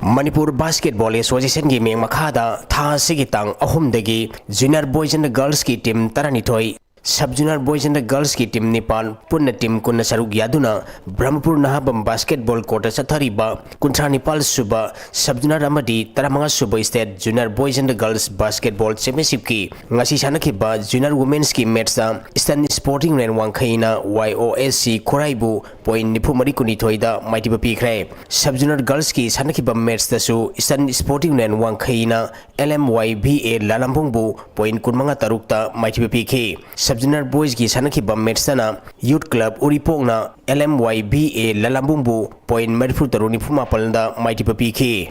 ꯃꯅꯤꯄꯨꯔ ꯕꯥꯁꯀꯦꯠꯕꯣꯜ ꯑꯦꯁꯣꯁꯤꯌꯦꯁꯟꯒꯤ ꯃꯤꯡ ꯃꯈꯥꯗ ꯊꯥ ꯑꯁꯤꯒꯤ ꯇꯥꯡ ꯑꯍꯨꯝꯗꯒꯤ ꯖꯨꯅꯤꯌꯔ ꯕꯣꯏꯁ ꯑꯦꯟ ꯒꯔꯜꯁꯀꯤ ꯇꯤꯝ ꯇꯔꯥꯅꯤꯊꯣꯏ, ꯁꯕ ꯖꯨꯅꯤꯌꯔ ꯕꯣꯏꯁ ꯑꯦꯟ ꯒꯔꯜꯁꯀꯤ ꯇꯤꯝ ꯅꯤꯄꯥꯟ, ꯄꯨꯟꯅ ꯇꯤꯝ ꯀꯨꯟꯅ ꯁꯔꯨꯛ ꯌꯥꯗꯨꯅ ꯕ꯭ꯔꯍꯃꯄꯨꯔ ꯅꯍꯥꯕꯝ ꯕꯥꯁꯀꯦꯠꯕꯣꯜ ꯀꯣꯔꯠꯇ ꯆꯠꯊꯔꯤꯕ ꯀꯨꯟꯊ꯭ꯔꯥ ꯅꯤꯄꯥꯜ ꯁꯨꯕ ꯁꯕ ꯖꯨꯅꯤꯌꯔ ꯑꯃꯗꯤ ꯇꯔꯥꯃꯉꯥ ꯁꯨꯕ state junior boys and girls basketball ꯆꯦꯝꯄꯤꯌꯟꯁꯤꯞꯀꯤ ꯉꯁꯤ ꯁꯥꯟꯅꯈꯤꯕ ꯖꯨꯅꯤꯌꯔ ꯋꯨꯃꯦꯟꯁꯀꯤ ꯃꯦꯠꯁꯇ ꯏꯁꯇꯔꯟ ꯁ꯭ꯄꯣꯔꯇꯤꯡ ꯌꯨꯅꯤꯌꯟ ꯋꯥꯡꯈꯩꯅ ꯋꯥꯏ ꯑꯣ ꯑꯦꯁ ꯁꯤ ꯈꯨꯔꯥꯏꯕꯨ ꯄꯣꯏꯟ ꯅꯤꯐꯨ ꯃꯔꯤ ꯀꯨꯟꯅꯤꯊꯣꯏꯗ ꯃꯥꯏꯊꯤꯕ ꯄꯤꯈ꯭ꯔꯦ꯫ ꯁꯕ ꯖꯨꯅꯤꯌꯔ ꯒꯔꯜꯁꯀꯤ ꯁꯥꯟꯅꯈꯤꯕ ꯃꯦꯠꯁꯇꯁꯨ ꯏꯁꯇꯔꯟ ꯁ꯭ꯄꯣꯔꯇꯤꯡ ꯌꯨꯅꯤꯌꯟ ꯋꯥꯡꯈꯩꯅ L M Y V A ꯂꯥꯂꯝꯕꯨꯡꯕꯨ ꯄꯣꯏꯟ ꯀꯨꯟꯃꯉꯥ ꯇꯔꯨꯛꯇ ꯃꯥꯏꯊꯤꯕ ꯄꯤꯈꯤ꯫ ꯁꯕ ꯖꯨꯅꯤꯌꯔ ꯕꯣꯏꯁꯀꯤ ꯁꯥꯟꯅꯈꯤꯕ ꯃꯦꯠꯁꯇꯅ ꯌꯨꯠ ꯀ꯭ꯂꯕ ꯎꯔꯤꯄꯣꯛꯅ L M Y V A ꯂꯥꯂꯝꯕꯨꯡꯕꯨ ꯄꯣꯏꯟ ꯃꯔꯤꯐꯨ ꯇꯔꯨꯛ ꯅꯤꯐꯨ ꯃꯥꯄꯜꯗ ꯃꯥꯏꯊꯤꯕ ꯄꯤꯈꯤ꯫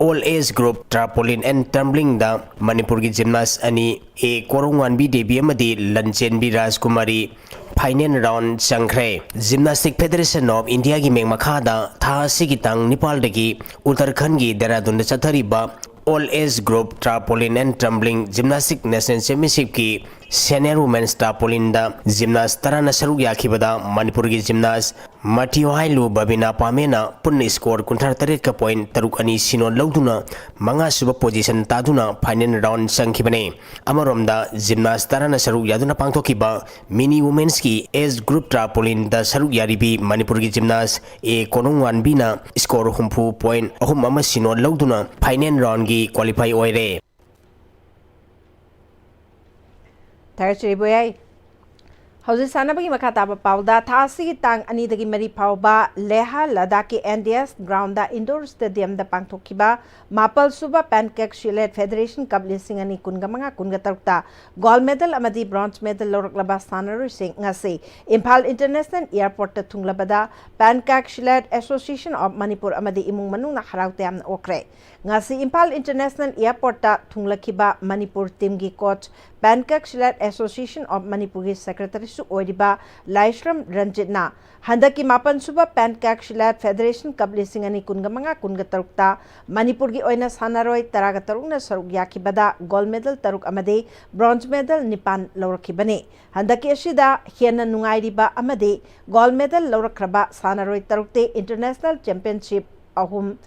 All age group trampoline and ꯇꯝꯕ꯭ꯂꯤꯡꯗ ꯃꯅꯤꯄꯨꯔꯒꯤ ꯖꯤꯝꯅꯥꯁ ꯑꯅꯤ ꯑꯦ ꯀꯣꯔꯧꯉꯥꯟꯕꯤ ꯗꯦꯕꯤ ꯑꯃꯗꯤ ꯂꯟꯆꯦꯟꯕꯤ ꯔꯥꯖꯀꯨꯃꯥꯔꯤ ꯐꯥꯏꯅꯦꯜ ꯔꯥꯎꯟ ꯆꯪꯈ꯭ꯔꯦ꯫ ꯖꯤꯝꯅꯥꯁꯇꯤꯛ ꯐꯦꯗꯔꯦꯁꯟ ꯑꯣꯐ ꯏꯟꯗꯤꯌꯥꯒꯤ ꯃꯤꯡ ꯃꯈꯥꯗ ꯊꯥ ꯑꯁꯤꯒꯤ ꯇꯥꯡ ꯅꯤꯄꯥꯜꯗꯒꯤ ꯎꯠꯇꯔꯈꯟꯒꯤ ꯗꯦꯔꯥꯗꯨꯟꯗ ꯆꯠꯊꯔꯤꯕ all age group trampoline and tumbling gymnastic national ꯆꯦꯝꯄꯤꯌꯟꯁꯤꯞꯀꯤ ꯁꯦꯅꯤꯌꯔ ꯋꯨꯃꯦꯟꯁ ꯇ꯭ꯔꯥꯄꯣꯂꯤꯟꯗ ꯖꯤꯝꯅꯥꯁ ꯇꯔꯥꯅ ꯁꯔꯨꯛ ꯌꯥꯈꯤꯕꯗ ꯃꯅꯤꯄꯨꯔꯒꯤ ꯖꯤꯝꯅꯥꯁ ꯃꯊ꯭ꯌꯨ ꯍꯥꯏꯂꯨ ꯕꯕꯤꯅꯥ ꯄꯥꯃꯦꯅ ꯄꯨꯟꯅ ꯁ꯭ꯀꯣꯔ ꯀꯨꯟꯊ꯭ꯔꯥ ꯇꯔꯦꯠꯀ ꯄꯣꯏꯟ ꯇꯔꯨꯛ ꯑꯅꯤ ꯁꯤꯅꯣ ꯂꯧꯗꯨꯅ ꯃꯉꯥꯁꯨꯕ ꯄꯣꯖꯤꯁꯟ ꯇꯥꯗꯨꯅ ꯐꯥꯏꯅꯦꯜ ꯔꯥꯎꯟ ꯆꯪꯈꯤꯕꯅꯤ꯫ ꯑꯃꯔꯣꯝꯗ ꯖꯤꯝꯅꯥꯁ ꯇꯔꯥꯅ ꯁꯔꯨꯛ ꯌꯥꯗꯨꯅ ꯄꯥꯡꯊꯣꯛꯈꯤꯕ ꯃꯤꯅꯤ ꯋꯨꯃꯦꯟꯁꯀꯤ ꯑꯦꯖ ꯒ꯭ꯔꯨꯞ ꯇ꯭ꯔꯥꯄꯣꯂꯤꯟꯗ ꯁꯔꯨꯛ ꯌꯥꯔꯤꯕꯤ ꯃꯅꯤꯄꯨꯔꯒꯤ ꯖꯤꯝꯅꯥꯁ ꯑꯦ ꯀꯣꯅꯨꯡꯋꯥꯟꯕꯤꯅ ꯁ꯭ꯀꯣꯔ ꯍꯨꯝꯐꯨ ꯄꯣꯏꯟ ꯑꯍꯨꯝ ꯑꯃ ꯁꯤꯅꯣ ꯂꯧꯗꯨꯅ ꯐꯥꯏꯅꯦꯜ ꯔꯥꯎꯟꯒꯤ ꯀ꯭ꯋꯥꯂꯤꯐꯥꯏ ꯑꯣꯏꯔꯦ꯫ ꯊꯥꯒꯠꯆꯔꯤ ꯕꯣꯌꯥꯏ꯫ ꯍꯧꯖꯤꯛ ꯁꯥꯟꯅꯕꯒꯤ ꯃꯈꯥ ꯇꯥꯕ ꯄꯥꯎꯗ, ꯊꯥ ꯑꯁꯤꯒꯤ ꯇꯥꯡ ꯑꯅꯤꯗꯒꯤ ꯃꯔꯤ ꯐꯥꯎꯕ ꯂꯦꯍ ꯂꯗꯥꯈꯀꯤ N D S ground indoor ꯁ꯭ꯇꯦꯗꯤꯌꯝꯗ ꯄꯥꯡꯊꯣꯛꯈꯤꯕ ꯃꯥꯄꯜ ꯁꯨꯕ ꯄꯦꯟꯀꯦꯛ ꯁꯤꯂꯦꯠ ꯐꯦꯗꯔꯦꯁꯟ ꯀꯞ ꯂꯤꯁꯤꯡ ꯑꯅꯤ ꯀꯨꯟꯒ ꯃꯉꯥ ꯀꯨꯟꯒ ꯇꯔꯨꯛꯇ ꯒꯣꯜꯗ ꯃꯦꯗꯜ ꯑꯃꯗꯤ ꯕ꯭ꯔꯣꯟꯖ ꯃꯦꯗꯜ ꯂꯧꯔꯛꯂꯕ ꯁꯥꯟꯅꯔꯣꯏꯁꯤꯡ ꯉꯁꯤ ꯏꯝꯐꯥꯜ ꯏꯟꯇꯔꯅꯦꯁꯅꯦꯜ ꯑꯦꯌꯔꯄꯣꯔꯠꯇ ꯊꯨꯡꯂꯕꯗ ꯄꯦꯟꯀꯦꯛ ꯁꯤꯂꯦꯠ ꯑꯦꯁꯣꯁꯤꯌꯦꯁꯟ ꯑꯣꯐ ꯃꯅꯤꯄꯨꯔ ꯑꯃꯗꯤ ꯏꯃꯨꯡ ꯃꯅꯨꯡꯅ ꯍꯔꯥꯎ ꯇꯌꯥꯝꯅ ꯑꯣꯛꯈ꯭ꯔꯦ꯫ ꯉꯁꯤ ꯏꯝꯐꯥꯜ ꯏꯟꯇꯔꯅꯦꯁꯅꯦꯜ ꯑꯦꯌꯔꯄꯣꯔꯠꯇ ꯊꯨꯡꯂꯈꯤꯕ ꯃꯅꯤꯄꯨꯔ ꯇꯤꯝꯒꯤ coach Pankak Silat Association of Manipurꯒꯤ secretaryꯁꯨ ꯑꯣꯏꯔꯤꯕ ꯂꯥꯏꯁ꯭ꯔꯝ ꯔꯟꯖꯤꯠꯅ ꯍꯟꯗꯛꯀꯤ ꯃꯥꯄꯟ ꯁꯨꯕ Pankak Silat Federation Cup ꯂꯤꯁꯤꯡ ꯑꯅꯤ ꯀꯨꯟꯒ ꯃꯉꯥ ꯀꯨꯟꯒ ꯇꯔꯨꯛꯇ ꯃꯅꯤꯄꯨꯔꯒꯤ ꯑꯣꯏꯅ ꯁꯥꯟꯅꯔꯣꯏ ꯇꯔꯥꯒ ꯇꯔꯨꯛꯅ ꯁꯔꯨꯛ ꯌꯥꯈꯤꯕꯗ gold medal ꯇꯔꯨꯛ ꯑꯃꯗꯤ bronze medal ꯅꯤꯄꯥꯟ ꯂꯧꯔꯛꯈꯤꯕꯅꯤ꯫ ꯍꯟꯗꯛꯀꯤ ꯑꯁꯤꯗ ꯍꯦꯟꯅ ꯅꯨꯡꯉꯥꯏꯔꯤꯕ ꯑꯃꯗꯤ gold medal ꯂꯧꯔꯛꯈ꯭ꯔꯕ ꯁꯥꯟꯅꯔꯣꯏ ꯇꯔꯨꯛꯇꯤ international championship ꯑꯍꯨꯝ,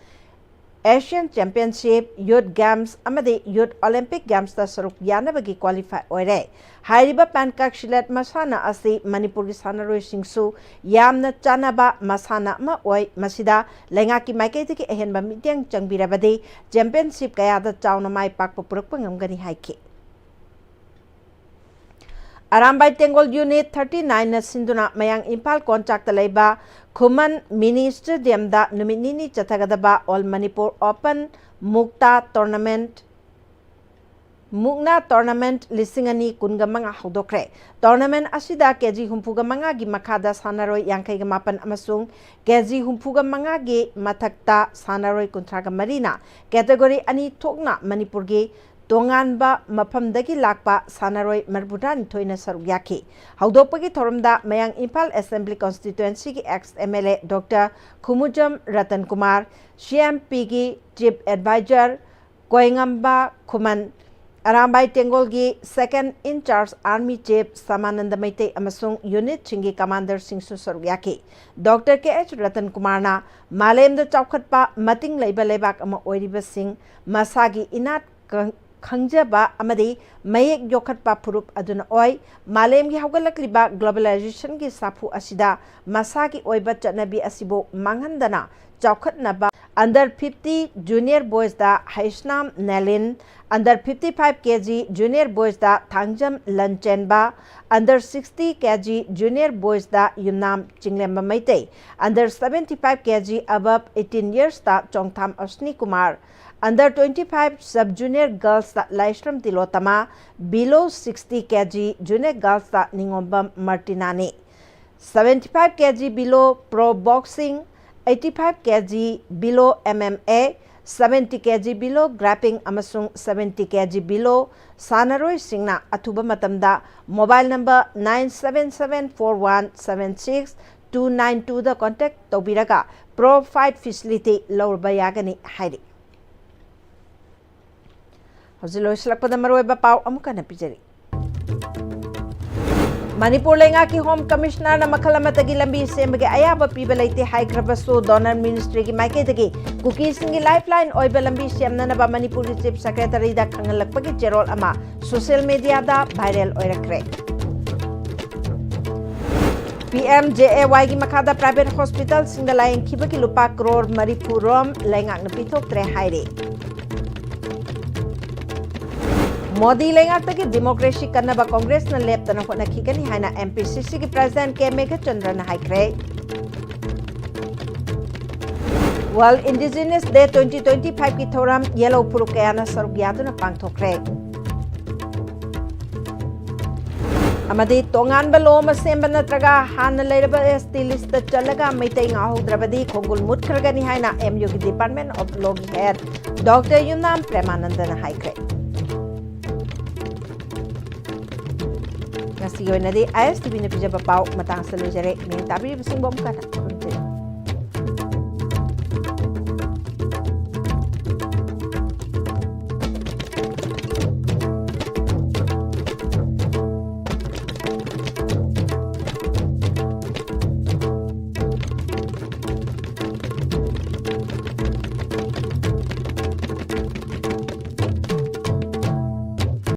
Asian Championship, Youth Games ꯑꯃꯗꯤ Youth Olympic Gamesꯇ ꯁꯔꯨꯛ ꯌꯥꯅꯕꯒꯤ qualify ꯑꯣꯏꯔꯦ꯫ ꯍꯥꯏꯔꯤꯕ Pankak Silat ꯃꯁꯥꯟꯅ ꯑꯁꯤ ꯃꯅꯤꯄꯨꯔꯒꯤ ꯁꯥꯟꯅꯔꯣꯏꯁꯤꯡꯁꯨ ꯌꯥꯝꯅ ꯆꯥꯟꯅꯕ ꯃꯁꯥꯟꯅ ꯑꯃ ꯑꯣꯏ꯫ ꯃꯁꯤꯗ ꯂꯩꯉꯥꯛꯀꯤ ꯃꯥꯏꯀꯩꯗꯒꯤ ꯑꯍꯦꯟꯕ ꯃꯤꯠꯌꯦꯡ ꯆꯪꯕꯤꯔꯕꯗꯤ championship ꯀꯌꯥꯗ ꯆꯥꯎꯅ ꯃꯥꯏ ꯄꯥꯛꯄ ꯄꯨꯔꯛꯄ ꯉꯝꯒꯅꯤ ꯍꯥꯏꯈꯤ꯫ ꯑꯔꯥꯝꯕꯥꯏ ꯇꯦꯡꯒꯣꯜ Unit thirty nineꯅ ꯁꯤꯟꯗꯨꯅ ꯃꯌꯥꯡ ꯏꯝꯐꯥꯜ ꯀꯣꯟꯆꯥꯛꯇ ꯂꯩꯕ ꯈꯨꯃꯟ Mini Stadiumꯗ ꯅꯨꯃꯤꯠ ꯅꯤꯅꯤ ꯆꯠꯊꯒꯗꯕ All Manipur Open ꯃꯨꯛꯇꯥ Tournament, ꯃꯨꯛꯅꯥ Tournament ꯂꯤꯁꯤꯡ ꯑꯅꯤ ꯀꯨꯟꯒ ꯃꯉꯥ ꯍꯧꯗꯣꯛꯈ꯭ꯔꯦ꯫ Tournament ꯑꯁꯤꯗ ꯀꯦꯖꯤ ꯍꯨꯝꯐꯨꯒ ꯃꯉꯥꯒꯤ ꯃꯈꯥꯗ ꯁꯥꯟꯅꯔꯣꯏ ꯌꯥꯡꯈꯩꯒ ꯃꯥꯄꯟ ꯑꯃꯁꯨꯡ ꯀꯦꯖꯤ ꯍꯨꯝꯐꯨꯒ ꯃꯉꯥꯒꯤ ꯃꯊꯛꯇ ꯁꯥꯟꯅꯔꯣꯏ ꯀꯨꯟꯊ꯭ꯔꯥꯒ ꯃꯔꯤꯅ category ꯑꯅꯤ ꯊꯣꯛꯅ ꯃꯅꯤꯄꯨꯔꯒꯤ ꯇꯣꯉꯥꯟꯕ ꯃꯐꯝꯗꯒꯤ ꯂꯥꯛꯄ ꯁꯥꯟꯅꯔꯣꯏ ꯃꯔꯤꯐꯨꯇꯔꯥꯅꯤꯊꯣꯏꯅ ꯁꯔꯨꯛ ꯌꯥꯈꯤ꯫ ꯍꯧꯗꯣꯛꯄꯒꯤ ꯊꯧꯔꯝꯗ ꯃꯌꯥꯡ Imphal Assembly Constituencyꯒꯤ ex MLA Doctor ꯈꯨꯃꯨꯖꯝ Ratan Kumar, CMPꯒꯤ Chief Advisor ꯀꯣꯏꯉꯝꯕ Khuman, Arambai ꯇꯦꯡꯒꯣꯜꯒꯤ second in charge Army Chief ꯁꯃꯥꯅꯟꯗ Meitei ꯑꯃꯁꯨꯡ unitꯁꯤꯡꯒꯤ commanderꯁꯤꯡꯁꯨ ꯁꯔꯨꯛ ꯌꯥꯈꯤ꯫ Doctor ꯀꯦ ꯑꯩꯆ ꯔꯇꯟ ꯀꯨꯃꯥꯔꯅ ꯃꯥꯂꯦꯝꯗ ꯆꯥꯎꯈꯠꯄ ꯃꯇꯤꯡ ꯂꯩꯕ ꯂꯩꯕꯥꯛ ꯑꯃ ꯑꯣꯏꯔꯤꯕꯁꯤꯡ ꯃꯁꯥꯒꯤ ꯏꯅꯥꯠ ꯈꯪ-, ꯈꯪꯖꯕ ꯑꯃꯗꯤ ꯃꯌꯦꯛ ꯌꯣꯛꯈꯠꯄ ꯐꯨꯔꯨꯞ ꯑꯗꯨꯅ ꯑꯣꯏ꯫ ꯃꯥꯂꯦꯝꯒꯤ ꯍꯧꯒꯠꯂꯛꯂꯤꯕ globalizationꯒꯤ ꯁꯥꯐꯨ ꯑꯁꯤꯗ ꯃꯁꯥꯒꯤ ꯑꯣꯏꯕ ꯆꯠꯅꯕꯤ ꯑꯁꯤꯕꯨ ꯃꯥꯡꯍꯟꯗꯅ ꯆꯥꯎꯈꯠꯅꯕ under fifty junior boysꯇ Heisnam ꯅꯦꯂꯤꯟ, under fifty five kg junior boysꯇ Thangjam ꯂꯟꯆꯦꯟꯕ, under sixty kg junior boysꯇ ꯌꯨꯝꯅꯥꯝ ꯆꯤꯡꯂꯦꯝꯕ Meitei, under seventy five kg above eighteen yearsꯇ ꯆꯣꯡꯊꯥꯝ ꯑꯁꯅꯤ Kumar, under twenty five sub junior girlsꯇ ꯂꯥꯏꯁ꯭ꯔꯝ ꯇꯤꯂꯣꯇꯃꯥ, below sixty kg junior girlsꯇ ꯅꯤꯉꯣꯝꯕꯝ ꯃꯥꯔꯇꯤꯅꯥꯅꯤ꯫ Seventy five kg below pro boxing, eighty five kg below MMA, seventy kg below grappling ꯑꯃꯁꯨꯡ seventy kg below ꯁꯥꯟꯅꯔꯣꯏꯁꯤꯡꯅ ꯑꯊꯨꯕ ꯃꯇꯝꯗ mobile number nine seven seven four one seven six two nine twoꯗ contact ꯇꯧꯕꯤꯔꯒ Pro Fight facility ꯂꯧꯔꯕ ꯌꯥꯒꯅꯤ ꯍꯥꯏꯔꯤ꯫ ꯍꯧꯖꯤꯛ ꯂꯣꯏꯁꯤꯜꯂꯛꯄꯗ ꯃꯔꯨꯑꯣꯏꯕ ꯄꯥꯎ ꯑꯃꯨꯛ ꯍꯟꯅ ꯄꯤꯖꯔꯤ꯫ ꯃꯅꯤꯄꯨꯔ ꯂꯩꯉꯥꯛꯀꯤ Home Commissionerꯅ ꯃꯈꯜ ꯑꯃꯠꯇꯒꯤ ꯂꯝꯕꯤ ꯁꯦꯝꯕꯒꯤ ꯑꯌꯥꯕ ꯄꯤꯕ ꯂꯩꯇꯦ ꯍꯥꯏꯈ꯭ꯔꯕꯁꯨ, Donor Ministryꯒꯤ ꯃꯥꯏꯀꯩꯗꯒꯤ ꯀꯨꯀꯤꯁꯤꯡꯒꯤ lifeline ꯑꯣꯏꯕ ꯂꯝꯕꯤ ꯁꯦꯝꯅꯅꯕ ꯃꯅꯤꯄꯨꯔꯒꯤ Chief Secretaryꯗ ꯈꯪꯍꯜꯂꯛꯄꯒꯤ ꯆꯦꯔꯣꯜ ꯑꯃ social mediaꯗ viral ꯑꯣꯏꯔꯛꯈ꯭ꯔꯦ꯫ PMJAYꯒꯤ ꯃꯈꯥꯗ private hospitalꯁꯤꯡꯗ ꯂꯥꯌꯦꯡꯈꯤꯕꯒꯤ ꯂꯨꯄꯥ ꯀ꯭ꯔꯣꯔ ꯃꯔꯤꯐꯨ ꯔꯣꯝ ꯂꯩꯉꯥꯛꯅ ꯄꯤꯊꯣꯛꯇ꯭ꯔꯦ ꯍꯥꯏꯔꯤ꯫ ꯃꯣꯗꯤ ꯂꯩꯉꯥꯛꯇꯒꯤ democracy ꯀꯟꯅꯕ Congressꯅ ꯂꯦꯞꯇꯅ ꯍꯣꯠꯅꯈꯤꯒꯅꯤ ꯍꯥꯏꯅ MPCCꯒꯤ President K Meghachandraꯅ ꯍꯥꯏꯈ꯭ꯔꯦ꯫ World Indigenous Day twenty twenty-fiveꯀꯤ ꯊꯧꯔꯝ ꯌꯦꯜꯍꯧ ꯐꯨꯔꯨꯞ ꯀꯌꯥꯅ ꯁꯔꯨꯛ ꯌꯥꯗꯨꯅ ꯄꯥꯡꯊꯣꯛꯈ꯭ꯔꯦ꯫ ꯑꯃꯗꯤ ꯇꯣꯉꯥꯟꯕ law ꯑꯃ ꯁꯦꯝꯕ ꯅꯠꯇ꯭ꯔꯒ ꯍꯥꯟꯅ ꯂꯩꯔꯕ ST listꯇ ꯆꯜꯂꯒ ꯃꯩꯇꯩ ꯉꯥꯛꯍꯧꯗ꯭ꯔꯕꯗꯤ ꯈꯣꯡꯒꯨꯜ ꯃꯨꯠꯈ꯭ꯔꯒꯅꯤ ꯍꯥꯏꯅ MUꯒꯤ Department of Lawꯒꯤ head Doctor ꯌꯨꯝꯅꯥꯝ ꯄ꯭ꯔꯦꯃꯥꯅꯟꯗꯅ ꯍꯥꯏꯈ꯭ꯔꯦ꯫ ꯉꯁꯤꯒꯤ ꯑꯣꯏꯅꯗꯤ ISTVꯅ ꯄꯤꯖꯕ ꯄꯥꯎ ꯃꯇꯥꯡꯁꯤꯗ ꯂꯣꯏꯖꯔꯦ꯫ ꯃꯤꯌꯦꯡ ꯇꯥꯕꯤꯔꯤꯕꯁꯤꯡꯕꯨ ꯑꯃꯨꯛ ꯍꯟꯅ